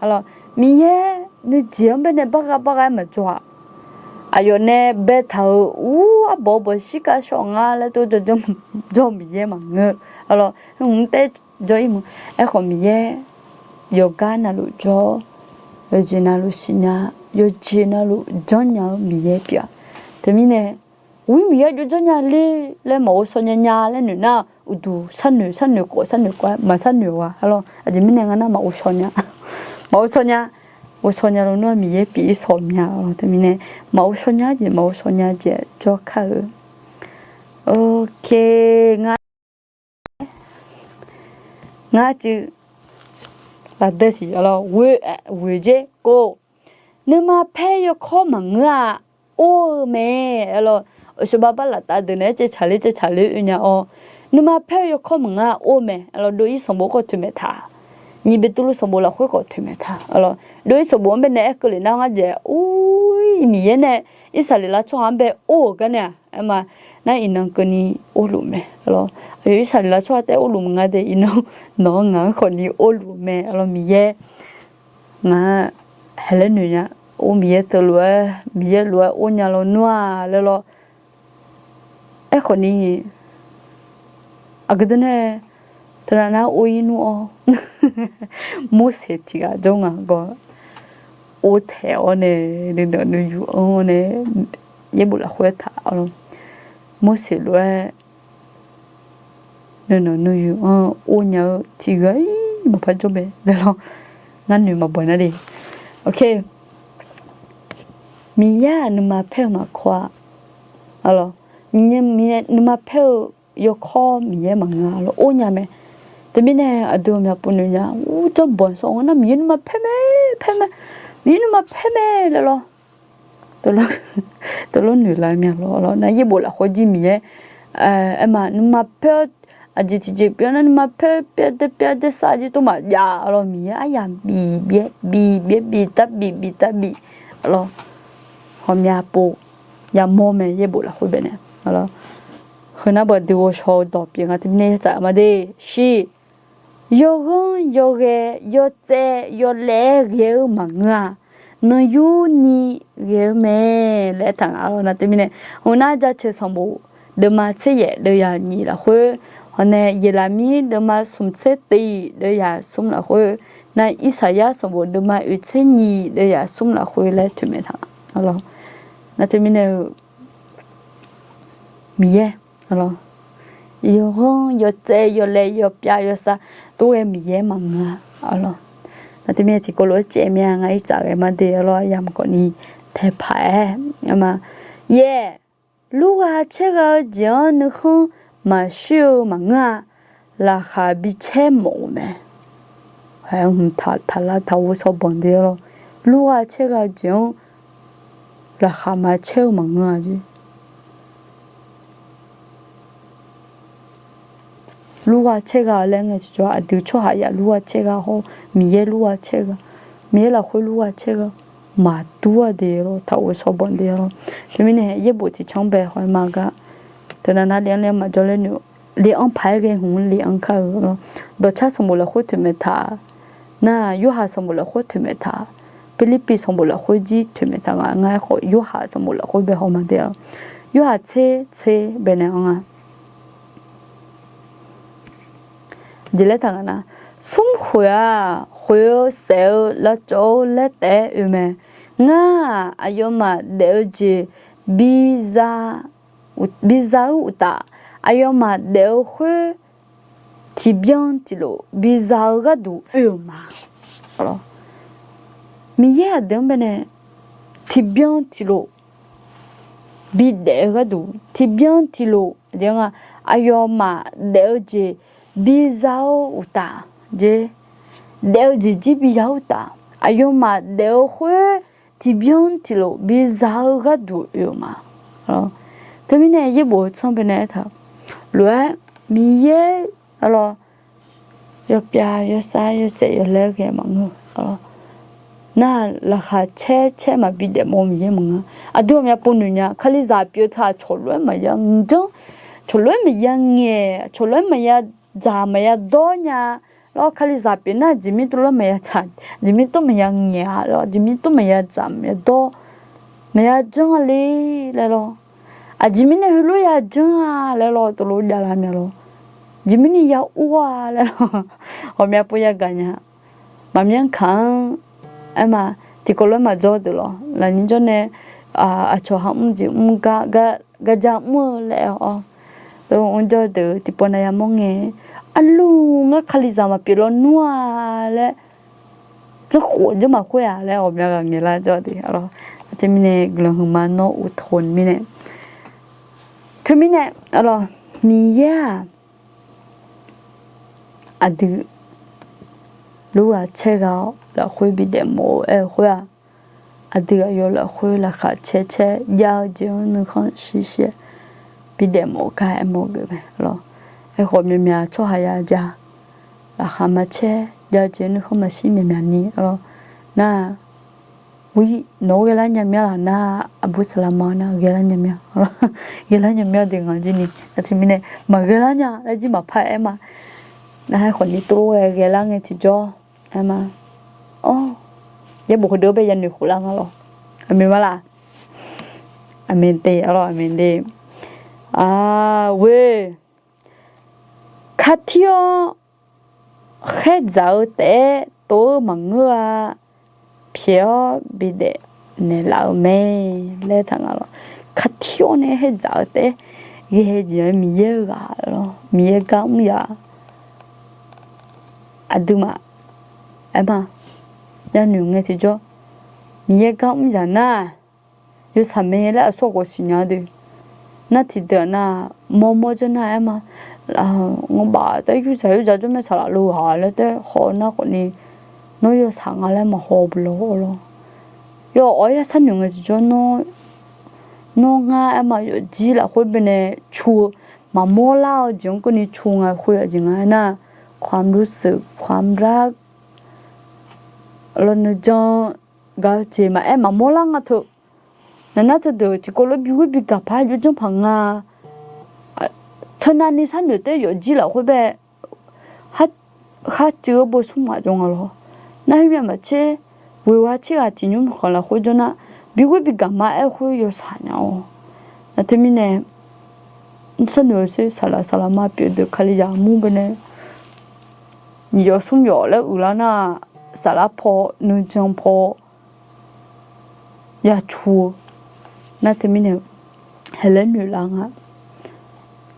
arlawr, Miqyaer nuijeq-anr baenae bargha bargha-aer maqjawr-aq, aqyawf nae baetaq-euq ur arbawq bawq shirkav shawr nga laer tov jawr, jawr Miqyaer maqngeur. Arlawr, mr taer jawr-ir mq. Aerkhawf Miqyaer yawqgar navluf jawr, yawqjeq navluf siqnya, yawqjeq navluf janrnya-eu Miqyaer pyeuf-a. Teumirnae, ur, Miqyaer jov janrnya le laer maqghov shaw nya nya laer noeq nar, uqduq sharnoeq sharnoeq khawf sharnoeq khawf-aer maqsharnoeq-a. Arlawr, aqjeq mirnae nga nar maqghov shaw nya, maqghov shaw nya, ghov shaw nya lawnmr-aq Miqyaer pyeuf-ir shawq mya. Arlawr, teumirnae maqghov shaw nya jeq, maqghov shaw nya jeq jawr kar-eu. Ok, ngar ngar cuiv lafdeu siq. Arlawr, ghoe jer kov. Nuima paer yawkawr maqngeur-a, or-eu mae. Arlawr, aqsur bar bar laftav deuq naeq-aer caev tsaqler caev tsaqler oe nya-awr, nuima paer-eu yawkawr maqngeur-a, or-eu mae. Arlawr, dov-ir sanqbof khawf toeqmaeq taq, nyiq Beqtuvluv sanqbof lafkhoer khawf toeqmaeq taq. Arlawr, dov-ir sanqbof-anr baenae aer keuvle nar ngar jaeq, or, Miqyaer nae Irsaqleqlav tsawrhaq-anr bae or-euq gar nae-aq, aerma, nar iqnan keuvni or luf mae. Arlawr, aqyawf Irsaqleqlav tsawrhaq taef or luf maqnga de, iqnan nawq-anr ngaq-anr khawfni or luf mae. Arlawr, Miqyaer ngaq-anr haeq laer noeq nya. Or, Miqyaer teulof-aer, Miqyaer lof-aer or nya lawnmr-aq laer lawr. Aerkhawfni, aqgeu deuq nae teunav nar or-ir nmr-awr, Morseq tiq ghaq jawr nga gawr, or taeq-awr nae, nuinanq nuiyu anr-awr nae, yaerbof lafkhoer taq-awr, Morseq lof-aer nuinanq nuiyu anr or nya-eu tiq ghaq-ir maqpar jawr mae laer lawr. Ngar noeq maqbaw nar de. Ok. Miqyaer-aq nuima paer-eu maqkawr-a. Arlawq, Miqyaer, Miqyaer nuima paer-eu yawkawr Miqyaer maqngeur-a lawr, or nya mae. Teumirnae aqdui ghawqmya pov noeq nya, ur janrbanq sawr nga nar Miqyaer nuima paer mae, paer mae, Miqyaer nuima paer mae laer lawr. Teulof noeq lar mya lawr, nar yaerbof lafkhoer jir Miqyaer, aerma nuima paer-awr, aqjeq tiqjeq pyeuf-awr nar nuima paer pyav dae pyav dae sar jir tov maqjav lawr, Miqyaer aryamq bif byaer bif byaer bif taq bif bif taq bif lawr. Ghawqmya pov yamawr mae yaerbof lafkhoer baenae. Heu nar beu aqdui ghovshaw-eu dawq pyeuf nga teumirnae yatsaf ma de shir. Yawghanr yawghae yawtsaev yawlaev-aer ghae-eu maqngeur-a, nanqyurni ghae-eu mae laer aertaq nga lawr. Nar teumirnae, heunar Jaceuq sanqbof deuvma tser yaef deuvyaq nyiq lafkhoer, hawq nae Yeqlaqmir deuvma smq tser tiq deuvyaq smr lafkhoer, nar Irsaqyar sanqbof deuvma oeq tser nyiq deuvyaq smr lafkhoer laer toeqmaeq taq nga lawr. Nar teumirnae-eu Miqyaer, yawghanr yawtsaev yawlaev yawpyav yawsav tov ghae Miqyaer maqngeur-a lawr. Nar teumirnae tiqkawv lof-aer caev mya nga, irtsaf ghae ma de lawr, yamq khawfni taeqpaq-aer ma. Yaeq, lurgha caergha-eu jeq-anr nuikhanr maqshir-eu maqngeur-a, laqkhaq bicaer mawf-euq mae. Taqlar taqghof sawrbanq de lawr, lurgha caergha-eu jeq-anr laqkhaq maqcaer-eu maqngeur-a jeq. Lurgha caergha laer ngae tiqjawr aqdui tsawrhaqzaq lurgha caergha hawr, Miqyaer lurgha caergha, Miqyaer lafkhoer lurgha caergha maqdur-a de lawr, taqghof sawrbanq de lawr. Teumirnae yaerbof tiqcanr bae haw-aer ma gar, teunav nar le-anr le-anr maqjawr laer noeq, le-anr paq-aer ghae hmq le-anr kar-eu lawr. Dawqcar sanqbof lafkhoer toeqmaeq taq, nar Yorhaq sanqbof lafkhoer toeqmaeq taq, Pirlirpiv sanqbof lafkhoer jir toeqmaeq taq nga. Ngar aerkhawf Yorhaq sanqbof lafkhoer bae haw ma de-a. Yorhaq tser tser baenae-anr nga. Jeq laer taq nga nar, smr khoeq-aq, khoeq-eu saef-eu lavcawv-eu laer taef-aer oe mae. Ngar-aq, aqyawfmaf daef-eu jeq biza, biza-eu uqtaf, aqyawfmaf daef-eu khoer tiqbyan tiqlof biza-eu gharduq oe-euq ma. Miqyaer aqdui-anr baenae tiqbyan tiqlof bidaef-eu gharduq, tiqbyan tiqlof, aqyawfmaf daef-eu jeq biza-eu uqtaf, daef-eu jeq jir biza-eu uqtaf, aqyawfmaf daef-eu khoer tiqbyan tiqlof biza-eu gharduq oe-euq ma. Teumirnae yaerbof-eu tsanr baenae aertaq, lof-aer Miqyaer lawr, yawpyav yawsav yawtsaev yawlaer ghae maqngeur. Nar laqkhaq caer caer maqbi daefmawf-eu Miqyaer maqngeur. Aqdui ghawqmya pov noeq nya, Kalizaq pyeuf-eu taq-aq, cawq lof-aer maqya janr, cawq lof-aer maqya ngaeq, cawq lof-aer maqya dzaq maqya dawr nya. Lawr, Kalizaq pyeuf nar aqjeq mir tov lof-aer maqya tsaq, aqjeq mir tov maqya ngaeq-a lawr, aqjeq mir tov maqya dzaq maqya dawr, maqya janr-a le laer lawr. Aqjeq mirnae heulof ya janr-a laer lawr, tov lof javlar mya lawr. Aqjeq mirnae ya ur-a laer lawr, ghawqmya pov yagaq nya. Maqmyanr kaq-anr aerma, tiqkawv lof-aer maqjawr deuq lawr, lafnyir jawr nae aqcawq ha mr jeq mr gar, garja mr-eu laer-awr, mrjawr deuq tiqpov nav yamawr ngae, arlu ngar Kalizaq maqpyeuf lawnmr-a laer, janrkhof janrmaf khoer-aq laer ghawqmya ghaq ngaeqlar jawr de. Teumirnae guiqlanq huiqma nawr uqtoq mirnae, teumirnae, Miqyaer-aq, aqdui lurghaq caerghaq-awr lafkhoer bidaef mawf-eu aer-eu khoer-aq, aqdui aqyawf lafkhoer laqkhaq caer caer jav-eu jeq-anr nuikhanr shir shir-aer bidaef mawf-eu gar aermawf geuf mae lawr. Aerkhawf myaqmyaq tsawrhaq ya ja, laqkhaq maqcaer jav-eu jeq-anr nuikhanr maqshir myaqmyaq ni lawr. Nar Nawq-anr ghaelar nya myanr laf nar, aqbur saqlaq ma-awr nar ghaelar nya myanr, ghaelar nya myanr deuq ngaq jir ni. Nar teumirnae maqghae lar nya laer jir maqpar aer ma. Nar aerkhawf ni tov ghae ghaelar ngae tiqjawr aer ma. Awr, yaerbof heudeuq-anr bae yanoeq khof lar nga lawr. Aqmeq ma laf? Aqmeq de, aqlawr aqmeq de. Aqghoe, khartir-awr khaerdzaq-eu taef-aer tov-eu maqngeur-a. Pyaeq-awr bidaef naeqlaf-eu mae laer taq nga lawr. Khartir-awr nae khaerdzaq-eu taef-aer ghae jeq-aer Miqyaer-eu ghaq lawr, Miqyaer gar mr ya aqduimaf aer ma. Yanoeq ngae tiqjawr Miqyaer gar mr ya nar, yawsaq mae laer aqsur ghawq siqnya de. Nar tiqdeuq nar, mawrmawr jawr nar aer ma, ngeubaf taef yurdzaq yurdzaq jawr mae saqlaq lo ghaq laer taef haw nar khawfni, nawr yawshaq nga laer maqhaw bu lawr lawr. Yawf awq-aer ya sharnoeq ngae tiqjawr, nawr ngar aer ma yawfjir lafkhoer baenae cu-eu, maqmawr lar-eu jeq-anr keuvni cu nga khoer aqjeq nga aer nar, ความรู้สึก ความรัก lawr nuijan gaq-eu jeq maqaer maqmawr lar nga teu. Naqnar teudeuq tiqkawv lof bighoer bigaq par jawrjanr paq nga. Teunavni sharnoeq taef yawfjir lafkhoer bae, khar cuiv-eu bo smr maqjawr nga lawr. Nar khoermyav maqtser, ghoeqghae tser ghaq tiqnymr khanq lafkhoer jawr nar, bighoer bigaq ma aer khoer yawshaq nya-awr. Nar teumirnae, sharnoeq-eu sher saqlaq saqlaq ma pyeuf deuq kalizaq mur baenae, nyiq yawf smr yawf laer uiqlar nar, saflar paw nuijan paw ya cu-eu. Nar teumirnae, haeqlaer noeqlar nga,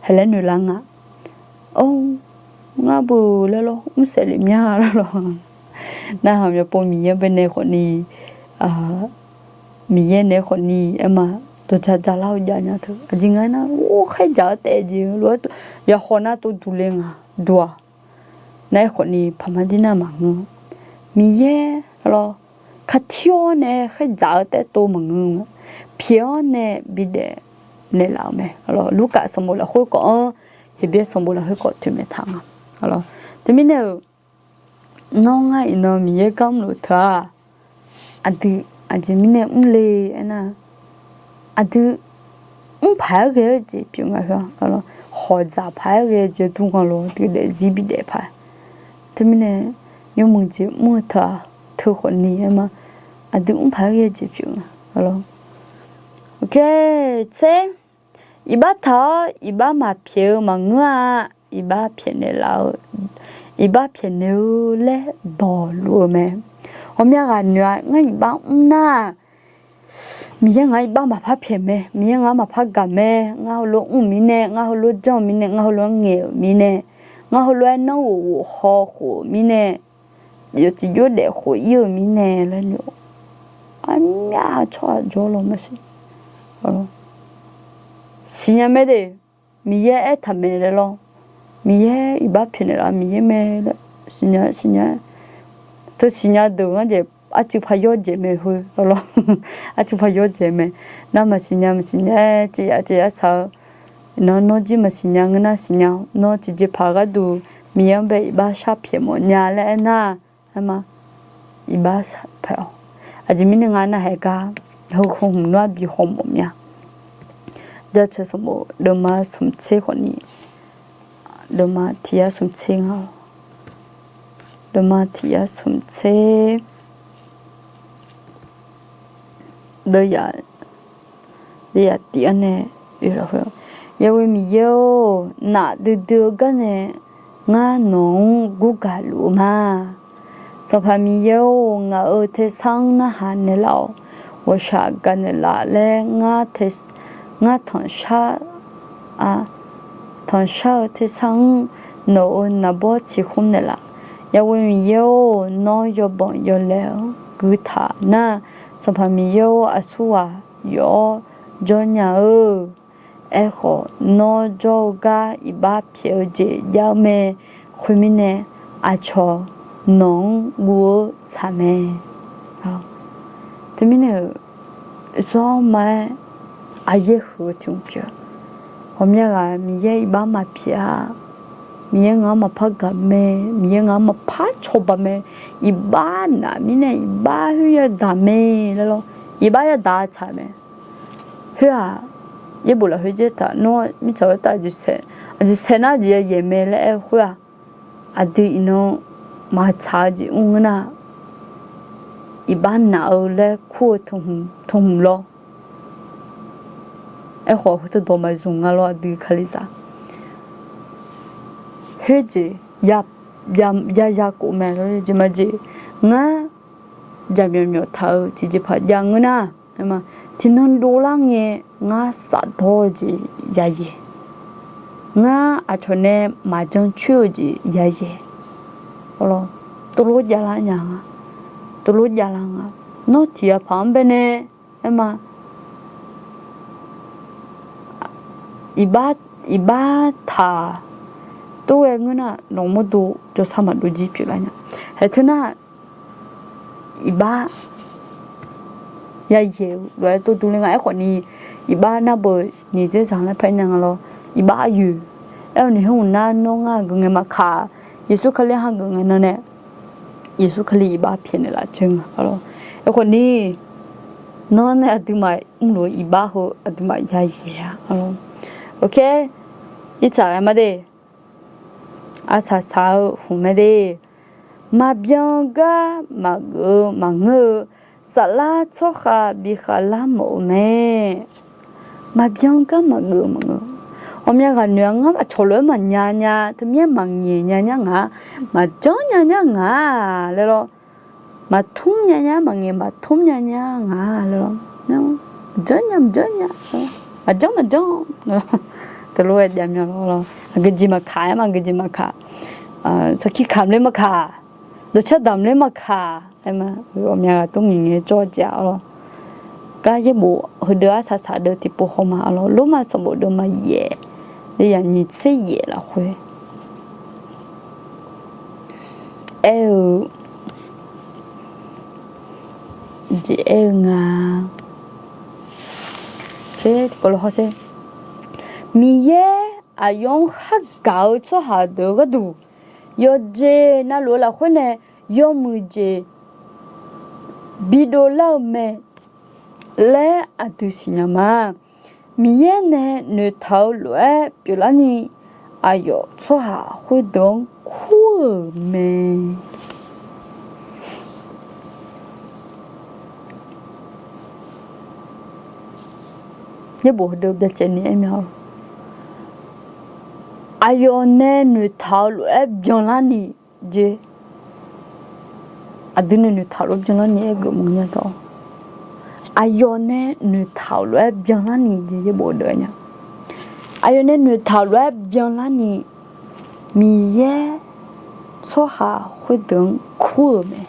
haeqlaer noeqlar nga. Or, ngar beu laer lawr mrsaef lef mya laer lawr. Narhaq myavpov Miqyaer baenae khawfni, Miqyaer naeq-aer khawfni aer ma, dawqja jalar-eu jav nya teu aqjeq nga aer nar, or khaerdzaq-eu taef jeq lof-aer yaqkhawf nar tov duq le nga, duq-aq. Nar-aer khawfni paqmar dir nar maqngeur. Miqyaer lawr, katir-awr nae khaerdzaq-eu taef tov maqngeur nga. Pyaeq-awr nae bidaef naeqlaf-euq mae. Lurkaf sanqbof lafkhoer khawf-anr, Heqbyaer sanqbof lafkhoer khawf toeqmaeq taq nga. Teumirnae-euq, nawr ngar iqnan Miqyaer gar mrluf teu-aq, aqdui aqjeq mirnae mrle aernar, aqdui mr paq-aer ghae-eu jeq pyeuf nga. Hawq dzaq paq-aer ghae-eu jeq dur nga lawr, aqdui daefzir bidaef paq. Teumirnae, yawmuiq jeq mr-eu teu-aq, teu khawfni aer ma, aqdui mr paq-aer ghae-eu jeq pyeuf nga. Tser, iqbax taq-awr iqbax maqpyaeq-eu maqngeur-a. Iqbax pyaeqnaeq laf-eu, iqbax pyaeqnaeq-eu laer dawqluf-eu mae. Ghawqmya ghaq noeq-a, ngar iqbax mr nar, Miqyaer ngaq-anr iqbax maqpar pyaeq mae, Miqyaer ngaq-anr maqpar gaq mae, ngar heulof mr-eu mirnae, ngar heulof janr-eu mirnae, ngar heulof-aer ngaeq-euq mirnae, ngar heulof-aer nanrghof ghof haw khof-euq mirnae, yawtiqjawr daef khof ir-euq mirnae laer noeq-awr, armyav tsawrhaq jawr law maqsiq. Siqnya mae de, Miqyaer aertaq mae laer lawr. Miqyaer iqbax pyaeqnaeq laf-eu Miqyaer mae laer siqnya, siqnya. Teu siqnya deuq ngar jeq arcuiv par yawr dzaeq mae heu lawr. Arcuiv par yawr dzaeq mae. Nar maqsiqnya maqsiqnya-aer caev yaf caev yaf saq-eu. Iqnan nawr jir maqsiqnya ngeur nar siqnya-awr, nawr tiqjeqpaq gharduq Miqyaer-anr bae iqbax shar pyaeq mawf nya laer aernar, aer ma, iqbax shar pyaeq-awq. Aqjeq mirnae ngar narhaq gar, heu hmq nawr-aer bi haw mawf mya. Jaceuq sanqbof deuvma smq tser khawfni, deuvma tiq yar smq tser nga-awq. Deuvma tiq yar smq tser, deuv yaf, deuv yaf tiq-anr nae, Yawqha Miqyaer-or, nafdui dui-eu garnae ngar nawq-anr gurgaq luf-eu ma. Sanqpaq Miqyaer-or, ngaq-euq tersar-anr narhaq naeqlaf-awq. Ghawqshaq gaqnaeq laf laer ngar, ngar tanqshar-a, tanqshar-eu tersar-anr nawq-euq naqbawr ciqkhmr naeqlaf. Yawqha Miqyaer-or, nawr yawbanq yawlaeq-anr guiqtaq nar, Sanqpaq Miqyaer-or, aqsurghaq yawf-awr jawrnya-eu. Aerkhawf, nawr jawr-eu gar iqbax pyaeq-eu jeq jav-eu mae. Khoermirnae, aqcawq nawq-anr guv-eu tsaq mae. Teumirnae-euq, zawr ma-aer aqyaer huiq-eu tiq hmq pyeuf. Ghawqmya ghaq Miqyaer iqbax maqpyaeq-a. Miqyaer ngaq-anr maqpar gaq mae. Miqyaer ngaq-anr maqpar cawba mae. Iqbax naf mirnae iqbax khoer yadaq mae laer lawr. Iqbax yadaq-a tsaq mae. Khoer-aq, yaerbof lafkhoer dzaertaq nawr mirtsaq khoertav aqjeq saeq nar aqjeq yayaeq mae laer aer-eu khoer-aq, aqdui iqnan maqtsaq-eu jeq mr ngeur nar, iqbax naf-eu laer kur-eu tanqhmq lawr. Aerkhawf, heuteu dawq maqzmq nga lawr aqdui kalizaq. Khoerjeq ya, ya, ya khof mae lawr, jeq maqjeq. Ngar jaqmyawf myawf taq-eu tiqjeqpaq jav ngeur nar, tiqnan dovlar ngae ngar safdawr-eu jeq yayaeq. Ngar aqcawq nae maqjan coer-eu jeq yayaeq. Tov lof javlar nya nga. Tov lof javlar nga. Nawr tiq ghaq paq-anr baenae, aer ma, iqbax, iqbax taq tov ghae ngeur nar, nawq mawrdo jawrsar maqdov jir pyeuflar nya. Haeq teu nar, iqbax yayaeq-eu lof-aer tov durler nga. Aerkhawf ni, iqbax nar beu nyiq dzer zaq laer par aer nya nga lawr. Iqbax aryoeq. Aer-eu ni, heughaq nar nawr ngar geuf ngae maqkaq, Yeqsur Kali-anr hageuf ngae nan nae, Yeqsur Kali iqbax pyaeqnaeq laf dzeur nga lawr. Aerkhawf ni, nawr nae aqduimaf mrluf-eu iqbax heu aqduimaf yayaeq-a lawr. Ok, irtsaq ghae ma de. Arsaq saq-eu hmq mae de. Maqbyan gar maqgeuf-eu maqngeur-eu, saflar tsawrkhav bi khavlar mawf-eu mae. Maqbyan gar maqgeuf-eu maqngeur. Ghawqmya ghaq noeq-a, ngar aqcawq lof-aer maqnya nya, teumirnae maqngaeq nya nyar ngaq, maqjanr nya nyar ngaq laer lawr. Maqtmr nya nyar, maqngaeq maqtmr nya nyar ngaq laer lawr. Maqjanr nya, maqjanr nya, maqjanr maqjanr. Teulof-aer jav mya lawr. Aqgeujeq maqkaq-aer ma, aqgeujeq maqkaq. Sarkir kamq ler maqkaq, dawqcar damq ler maqkaq. Aer ma, ghawqmya ghaq tmr nyiq ngae jawr-eu jeq-a lawr. Gar yaerbof heudeuq arsaq saq deuq tiqpov haw ma lawr. Lormav sanqbof deuq maqyaef, yaq nyiq tser yaef lafkhoer aer-eu jeq aer-eu nga. Tiqkawv lo hawsher. Miqyaer aqyawf-anr khargaq-eu tsawrhaq deuq-eu gharduq, yawqjeq navluf-eu lafkhoer nae yawmuiq jeq bidovlar-eu mae laer aqdui siqnya ma. Miqyaer nae noeqtaq-eu lof-aer pyeuflarni, aqyawf tsawrhaq khoerdeuq-anr kur-euq mae. Yaerbof heudeuq byacaevni aer mya-eu, aqyawf nae noeqtaq-eu lof-aer byanlarni jeq, aqdui nae noeqtaq lof-aer byanlarni aer geuf maqngeur nya tawr. Aqyawf nae noeqtaq-euq lof-aer byanlarni jeq yaerbof heudeuq aer nya. Aqyawf nae noeqtaq-euq lof-aer byanlarni, Miqyaer tsawrhaq khoerdeuq-anr kur-euq mae.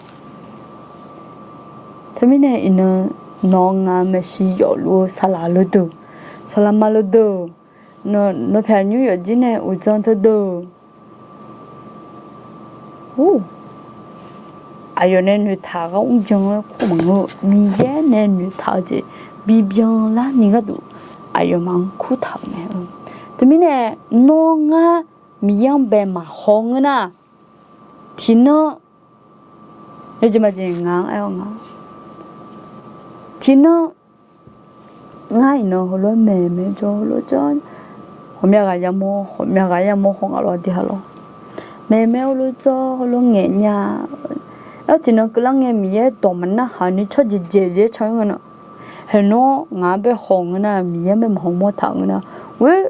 Teumirnae iqnan nawq-eu ngaq-eu maeqshi yawfluf-eu saqlaq leudeuq, saqlaqma leudeuq, nawq pyaq nymr yawfjir nae uqdzan teudeuq, aqyawf nae noeqtaq ghaq mrbyan-aer kur maqngeur-eu, Miqyaer nae noeqtaq-eu jeq bibyan larni gharduq aqyawfmaf-anr kurtaq-euq mae. Teumirnae nawr ngar Miqyaer-anr bae maqhaw ngeur nar, tiqnan, yawjeq maqjeq ngaq-anr aer-awr nga, tiqnan ngar iqnan heulof-aer maeqmae jawr, heulof jawr, ghawqmya ghaq yamawr, ghawqmya ghaq yamawr haw nga lawr, de ha lawr. Maeqmae heulof jawr, heulof ngaeq nya. Aer tiqnan keuvlar ngae Miqyaer dawq maqnar haq ni tsawrjeq jeq yaer can-ir nga na. Haeq nawr ngaq-anr bae haw ngeur nar, Miqyaer-anr bae maqhaw mawr taq ngeur nar, ghoer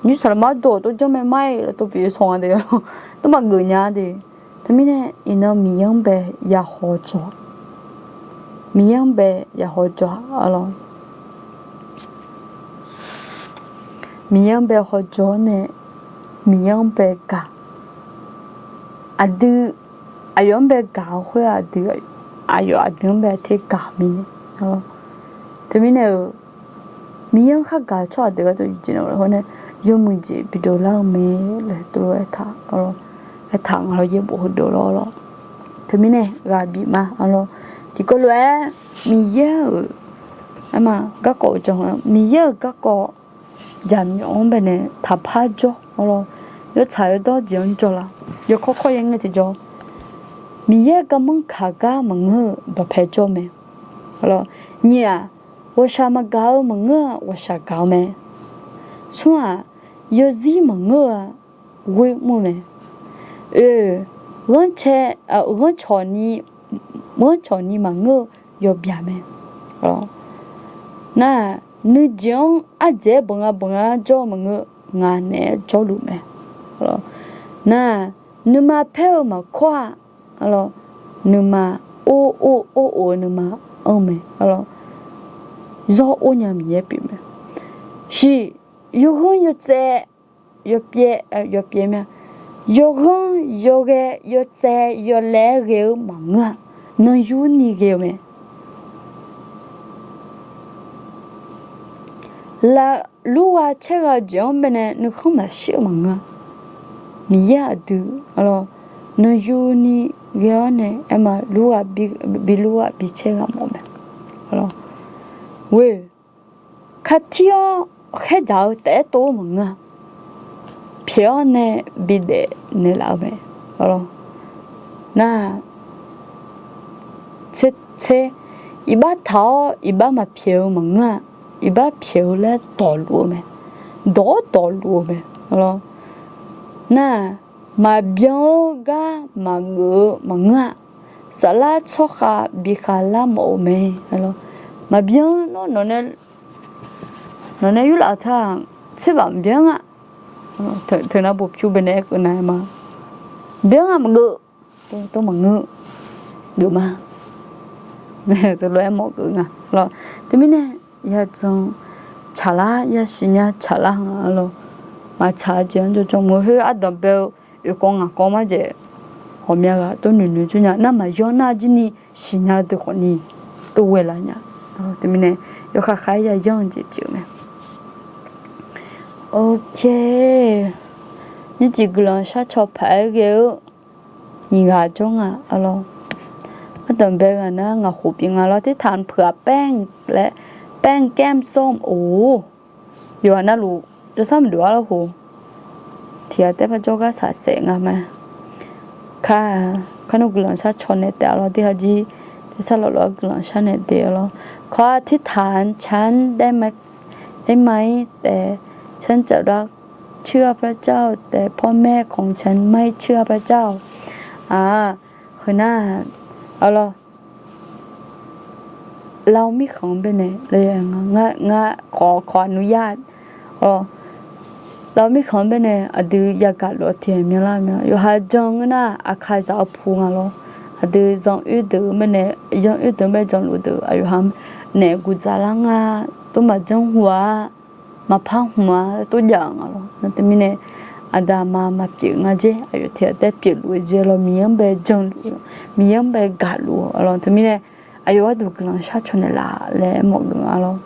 nymr saqlaqma dawq tov janr mae mar-ir laf tov pyeuf-eu saw nga de, tov maqgeuf nya de. Teumirnae iqnan Miqyaer-anr bae yahaw jawr, Miqyaer-anr bae yahaw jawr-a lawr. Miqyaer-anr bae hawjawr-awr nae, Miqyaer-anr bae gaq. Aqdui, aqyawf-anr bae gaq-eu khoer aqdui, aqyawf aqdui-anr bae tergaq-eu mirnae. Teumirnae-euq, Miqyaer-anr khargaq-eu tsawrhaq deuq gharduq jeq na hawr nae, yawmuiq jeq bidov lar-eu mae laer tov-aer aertaq nga lawr, yaerbof heudeuq lawr lawr. Teumirnae ghaq bif ma lawr. Tiqkawv lof-aer Miqyaer-euq, aer ma, garkawv-eu jawr, Miqyaer-euq garkawv jaqmyawf-anr baenae taqpar jawr lawr. Yawtsaq yawdawr jeq-anr jawr la, yawkawr kawr yaer ngae tiqjawr, Miqyaer garmanr kaq gar maqngeur-eu dawqpae jawr mae. Nyiq-aq, ghawqshaq maqgaq-eu maqngeur-a, ghawqshaq gaq-eu mae. Smr-aq, yawzir maqngeur-a, ghoer mr-eu mae. Oe, ghanrcae, ghanrcawq ni, ghanrcawq ni maqngeur-eu yawbyaq mae. Nar-aq, nuijeq-anr ardzaeq-aer banq nga banq nga jawr-eu maqngeur, ngaq naeq-aer jawrluf mae. Nar-aq, nuima paer-eu maqkawr-a, nuima or or or-eu nuima anr mae. Zawr or nya Miqyaer pyeuf mae. Shiq, yawghanr yawtsaev, yawpyaev, yawpyaev ma, yawghanr yawghae yawtsaev yawlaev-aer ghae-eu maqngeur-a, nanr yur ni ghae-eu mae. Laf lurgha caergha-eu jeq-anr baenae nuikhanr maqshir-eu maqngeur-a. Miqyaer aqdui, arlawr, nanqyuni ghae-awr nae aerma lurgha bi lurgha bi caergha mawf mae. Arlawr, ghoe, khartir-awr khaerdzaq-eu taef-aer tov-eu maqngeur-a. Pyaeq-awr nae bidaef naeqlaf-eu mae. Arlawr, nar, tser, iqbax taq-awr iqbax maqpyaeq-eu maqngeur-a. Iqbax pyaeq-eu laer dawqluf-eu mae. Dawq-awr dawqluf-eu mae. Arlawr, nar, maqbyan-eu gar maqgeuf-eu maqngeur-a. Saflar tsawrkhav bi khavlar mawf-eu mae. Arlawr, maqbyan nawr, nawq nae yurlaf-eu teu-aq, tserbaf maqbyan nga. Teunav bof pyur baenae aerkeuv nar-aer ma, byan nga maqgeuf, tov maqngeur, geuf ma. Teulof-aer mawf geuf nga. Arlawr, teumirnae yadzan tsaqlar, yasiqnya tsaqlar nga. Arlawr, maqtsaq-eu jeq-anr jawrjanr mq-eu khoer ardanq bae-eu oekawv ngaqkawv marjaeq, ghawqmya ghaq tov noeqnoeq jawr nya nar, maqyawr nar jir ni siqnya-eu deuq khawfni tov ghae laf nya. Teumirnae yawkhav khav-aer yayanr-eu jeq pyeuf-eu mae. Ok, nyiq jeq guiqlanq sharcaw paq-aer ghae-eu nyiq ghaq jawr nga. Arlawr, ardanq bae ghaq nar ngaq khof pyeuf nga lawr, อธิษฐานเผื่อแป้ง laer, แป้งแก้มส้ม or, yawqghaq navluf jawrsar maqdov-ar lawr khof, tiq ghaq taef par jawrgar saqsaef nga ma. Kar, kar nawr guiqlanq sharcaw naeq taef-a lawr, tiq ghaq jir, tiq sar lawq lawq-aer guiqlanq shar naeq taef-a lawr. ขออธิษฐาน ฉันได้ไหม ได้ไหม แต่ฉันจะรักเชื่อพระเจ้า แต่พ่อแม่ของฉันไม่เชื่อพระเจ้า Aq, heunar, arlawr, lavmir khanq-anr baenae, ngar, ngar, khawf, khawf aqnur yar, lavmir khanq-anr baenae aqdui yagaq luf-eu tiq ghaq myanlar mya. Yawqha jan ngeur nar, aqkazaq-eu pu nga lawr. Aqdui zanqoer deuq-eu baenae, zanqoer deuq-anr bae janluf deuq aqyawf ha naef guqdzaq lar nga, tov maqjanr hmq-a, maqpar hmq-a laer tov jav-euq nga lawr. Nar teumirnae aqda aqma maqpyeuf nga jer, aqyawf tiq ghaq taef pyeufluf-eu jeq lawr, Miqyaer-anr bae janluf, Miqyaer-anr bae gaqluf-eu lawr. Teumirnae aqyawf gharduq guiqlanq sharcaw naeqlaf laer aermawf geuf nga lawr.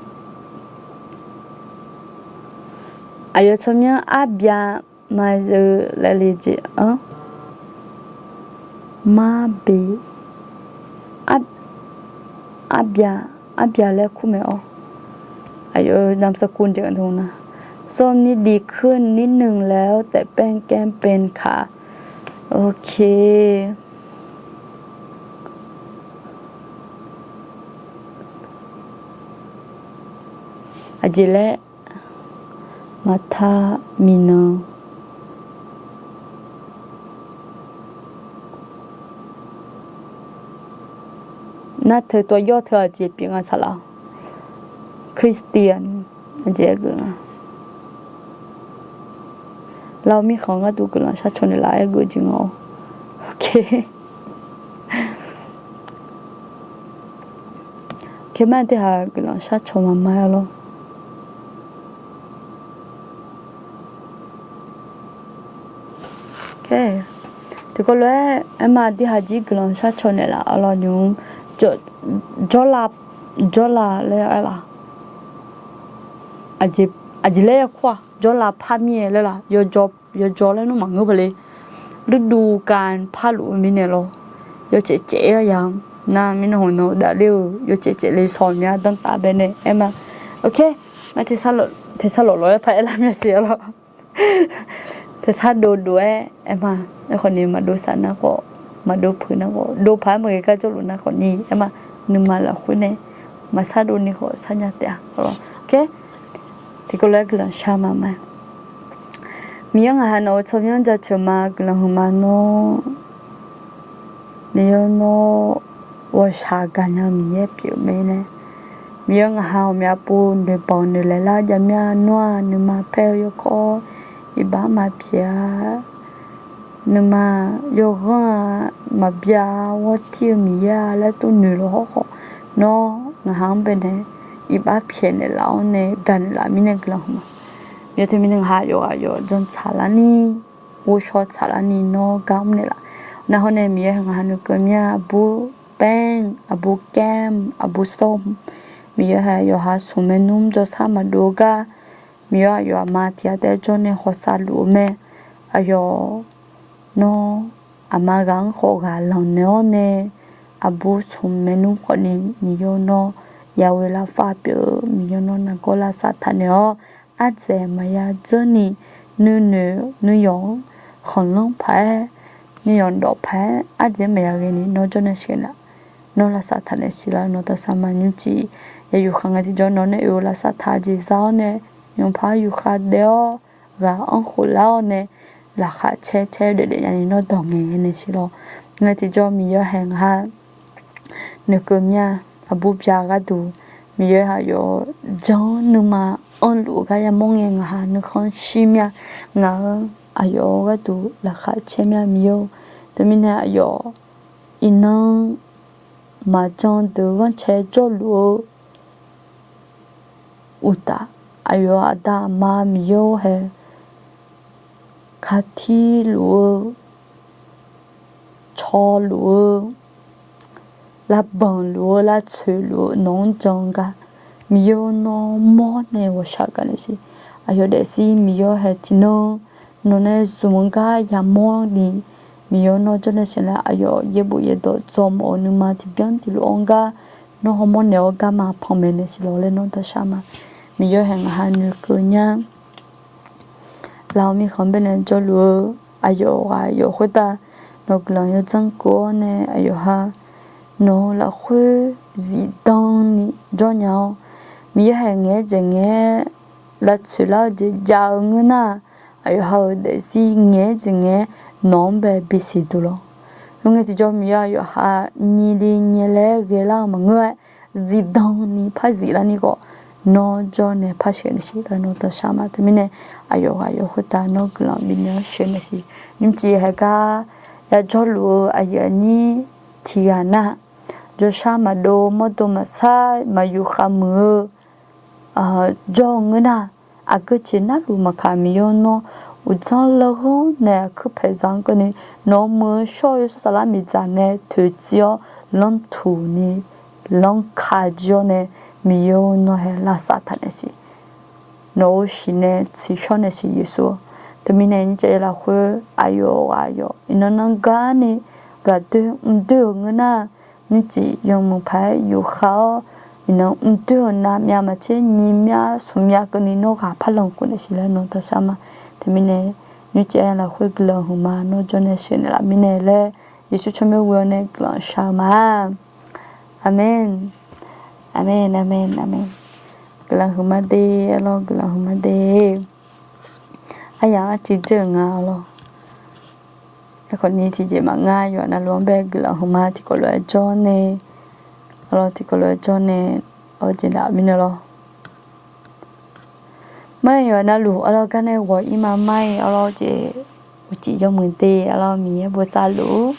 Aqyawf tsawrmyanr arbyav maqzeu laer le jeq-anr, marbe, arbyav, arbyav laer kur mae-awr, aqyawf นามสกุล jeq-anr dawq nar, ส้มนี่ดีขึ้นนิดนึงแล้ว แต่แป้งแก้มเป็นค่ะ Ok. Aqjeq laer maqtar miqnan. Nar teu tawv yawr teu aqjeq pyeuf nga saqlaq. Christian aqjeq aer geuf nga. Lavmir khanq gharduq guiqlanq sharcaw naeqlaf-aer geuf jeq nga-awr. Ok. Kema tiq ghaq guiqlanq sharcaw maqma-aer lawr. Tiqkawv lof-aer aerma tiq ghaq jir guiqlanq sharcaw naeqlaf-a lawr nymr, jawrla, jawrla laer aer laf. Aqjeq laer ya kur-aq, jawrla par mir-aer laer laf, yawjawr laer nmr maqngeur pale. ฤดูกาล parluf-eu mirnae lawr, yawcaef caef-aer ya-anr nar mirnae hawq nan dafler-eu yawcaef caef le shawq mya danrtaf baenae aerma. Ok, ma teqsar lawq lawq-aer paq-aer lar mya siq-a lawr. Teqsar dovdov-aer aerma. Aerkhawf ni maqdov saf nar khawf, maqdov peuq nar khawf, dov paq-aer maqghae gar jawrluf nar khawf ni aerma. Nuima lafkhoer nae maqsar dov ni khawf sar nya taef-a. Ok, tiqkawv lof-aer guiqlanq shar ma ma. Miqyaer ngaq ha nawq-euq tsawrmyanr jaceuq ma, guiqlanq huiqma nawr, Miqyaer nawr ghawqshaq gaqnya-eu Miqyaer pyeuf mae nae, Miqyaer ngaq ha ghawqmya pov noeqbanq noeqlaeq lar javmyar nawr-aq, nuima paer-eu yawkawr iqbax maqpyaeq-a. Nuima yawghanr-aq, maqbyav-a, ghawrtir-eu Miqyaer-a laer tov noeq lawq hawrkhawf, nawr ngaq ha-anr baenae iqbax pyaeqnaeq laf-awr nae gaqnaeq laf mirnae guiqlanq huiqma. Miqyaer teumirnae ngaq ha yawqghaq yawqdzan tsaqlarni, ghovshaw tsaqlarni nawr gar mrnaeq laf. Nar hawr nae Miqyaer ngaq ha nuikeuv mir-a, aqbur แป้ง, aqbur แก้ม, aqbur ส้ม Miqyaer haiq yawqha smq maernmr jawrshar maqdov-eu gar, Miqyaer aqyawf aqma tiq ghaq taef-aer jawr nae hawsav luf-eu mae. Aqyawf nawr aqma ghaq-anr khawf ghaq lanq naeq-awr nae, aqbur smq maernmr khawfni Miqyaer nawr yaghoe lavfav pyeuf-eu, Miqyaer nawr nargawr lavsav taq naeq-awr, ardzaeq maqya dzeur ni, nuinoeq nuiyawq-anr khanqlanr paq-aer, nuiyawq dawf paq-aer ardzaeq-anr maqya ghae ni nawr jawr nae sheuq nar, nawr lavsav taq naeq siq laf nawr taq sar ma. Nymrcif ya yufkhav ngae tiqjawr nawq nae oe-eu lavsav taq jeq za-awr nae, nymq paq-aer yufkhav daef-awr ghaq-anr khof lar-awr nae, laqkhaq caer caer daefdaef nyani nawr dawq ngaeq naeq siq lawr. Ngae tiqjawr Miqyaer haiq ngaq ha noeqkeuv mir-a. Aqbur bya gharduq Miqyaer aqyawf jan-anr nuima anrluf-eu gar yamawr ngae ngaq ha nuikhanr shir mir-a. Ngaq-anr aqyawf gharduq laqkhaq caer mir-a Miqyaer-or. Teumirnae aqyawf iqnan maqjan deuq ghanrcae jawrluf-eu uqtaf, aqyawf aqda aqma Miqyaer-or hae, kaqtirluf-eu, cawluf-eu, lavbanq luf-eu, lavtsoeq luf-eu nawq-anr jan gar, Miqyaer-or nawr mawr nae ghawqshaq gaq naeq siq. Aqyawf daefzir Miqyaer haiq tiqnan nawq nae zmq-eu gar yamawr ni, Miqyaer nawr jawr nae sheuq nar aqyawf yaerbof yaerdawq dzawmawf-eu nuima tiqbyan tiqlof-anr gar nawr hawmawr naeq-awr garma panmaeq naeq siq lawr laer nawr dawqshar ma. Miqyaer haiq ngaq ha noeqkeuv nya. Laf-eu mirkhanq baenae jawrluf-eu aqyawf ghaq yawf khoertav nawq-eu guiqlanq yawdzanr keuv-awr nae aqyawf ha nawq-eu lafkhoer zifdan ni jawrnya-awr, Miqyaer haiq ngaeq-aer jeq ngaeq-aer lavtsoeq lar-eu jeq jav-eu ngeur nar, aqyawf ha-euq daefzir ngaeq-aer jeq ngaeq-aer nawq-anr bae bisiq duq lawr. Heu ngae tiqjawr Miqyaer aqyawf ha nyili nyaelaer ghaelar-eu maqngeur-aer, zifdan ni par ziflar ni khawf, nawr jawr nae par sheuq naeq siq laer nawr dawqshar ma. Teumirnae aqyawf ghaq yawf khoertav nawr guiqlanq bifnaeq-awr sheuq naeq siq. Nymrcif haiq gar yajawr luf-eu aqyuif aqnyir tiqghaq nar, jawrshar maqdov mawrdo maqsar maqyuf khavmuiq-eu jawr-eu ngeur nar, aqgeu jeq narluf maqkaq Miqyaer nawr uqdzanr larghanr nae aqkuir paeqzaq-anr keuvni, nawq-eu muiq-eu shawr-eu yawshawr saflar miqdzaq nae toeqtsiv-awr lanrtuq ni lanrka jir-awr nae Miqyaer nawr hae lavsav taq naeq siq. Nawq-euq shiq nae tsiqshawr naeq siq Yeqsur. Teumirnae nymrcav yaer lafkhoer aqyawf ghaq yawf iqnan nanr garni ghaqdoer mrdoer-euq ngeur nar, nymrcif yawmuiq paq-aer yufkhav-awr, iqnan mrdoer-euq navmyav maqtser nyiq myav smq myav keuvni nawr ghaq par lanq khof naeq siq laer nawr dawqshar ma. Teumirnae nymrcif aqyawf lafkhoer guiqlanq huiqma nawr jawr nae sheuq naeqlaf mirnae laer Yeqsur tsawrmyanr ghoe-awr nae guiqlanq shar-eu ma. Aqmeq. Aqmeq, aqmeq, aqmeq. Guiqlanq huiqma de, arlawr guiqlanq huiqma de. Aryaq-anr tiqdzeur-euq nga arlawr. Aerkhawfni tiqjeq maqnga yawqha navluf-anr bae guiqlanq huiqma tiqkawv lof-aer jawr nae, arlawr tiqkawv lof-aer jawr nae, awr jeq laf mirnae lawr. Mar-iq yawqha navluf arlawr gar nae ghawq-ir ma mar-iq arlawr jeq uqcif yawmuiq de arlawr Miqyaer bosav luf-ur.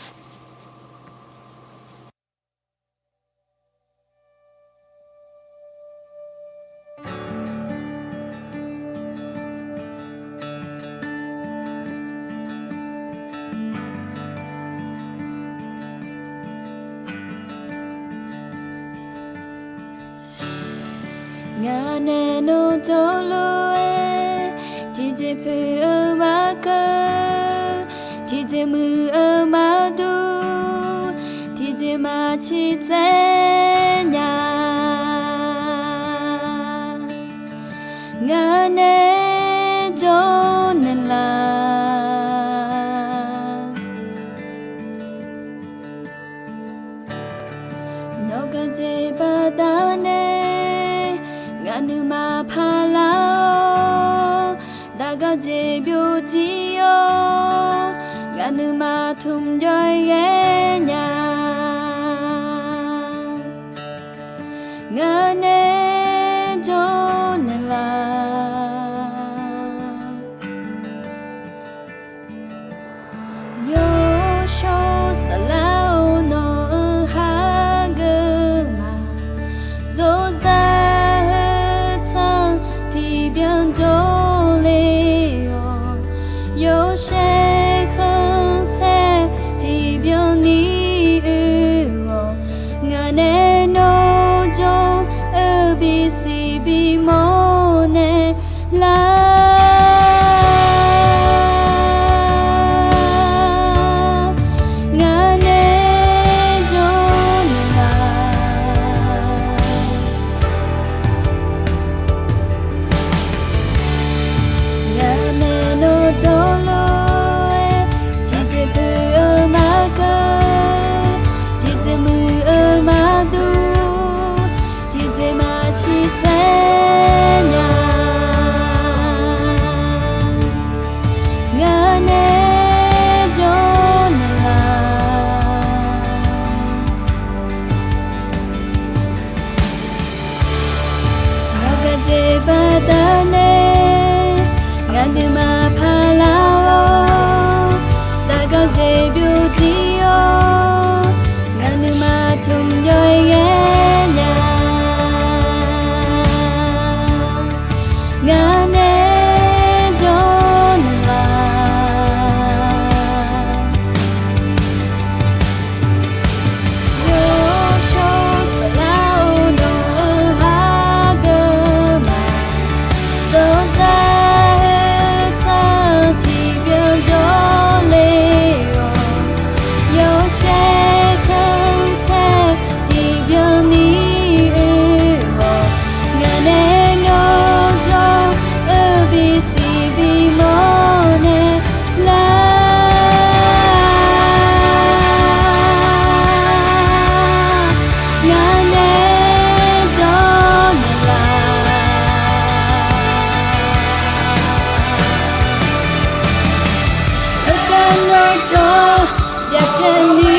Ngaq nae nawr jawrluf-aer, tiqjeq poeq-eu maqkeuv, tiqjeq muiq-eu maqdur, tiqjeq maqciq tsaev nya. Ngaq nae jawr naeqlaf. Nawq gaq jeq baqdanae, ngaq nuima paqlar-awr, daq gaq jeq byovjir-awr, ngaq nuima tmq jawr-aer ghae nya. Ngaq nae jawr naeqlaf. Yawshawr saflar-awr nawq-eu hageuf ma. Dzawrzaq heu tsanr tiqbyan jawrle-awq. Yawshaef khanqsaer tiqbyan ni oe-awq. Ngaq nae nawr jawr-eu Jawr, byacaevni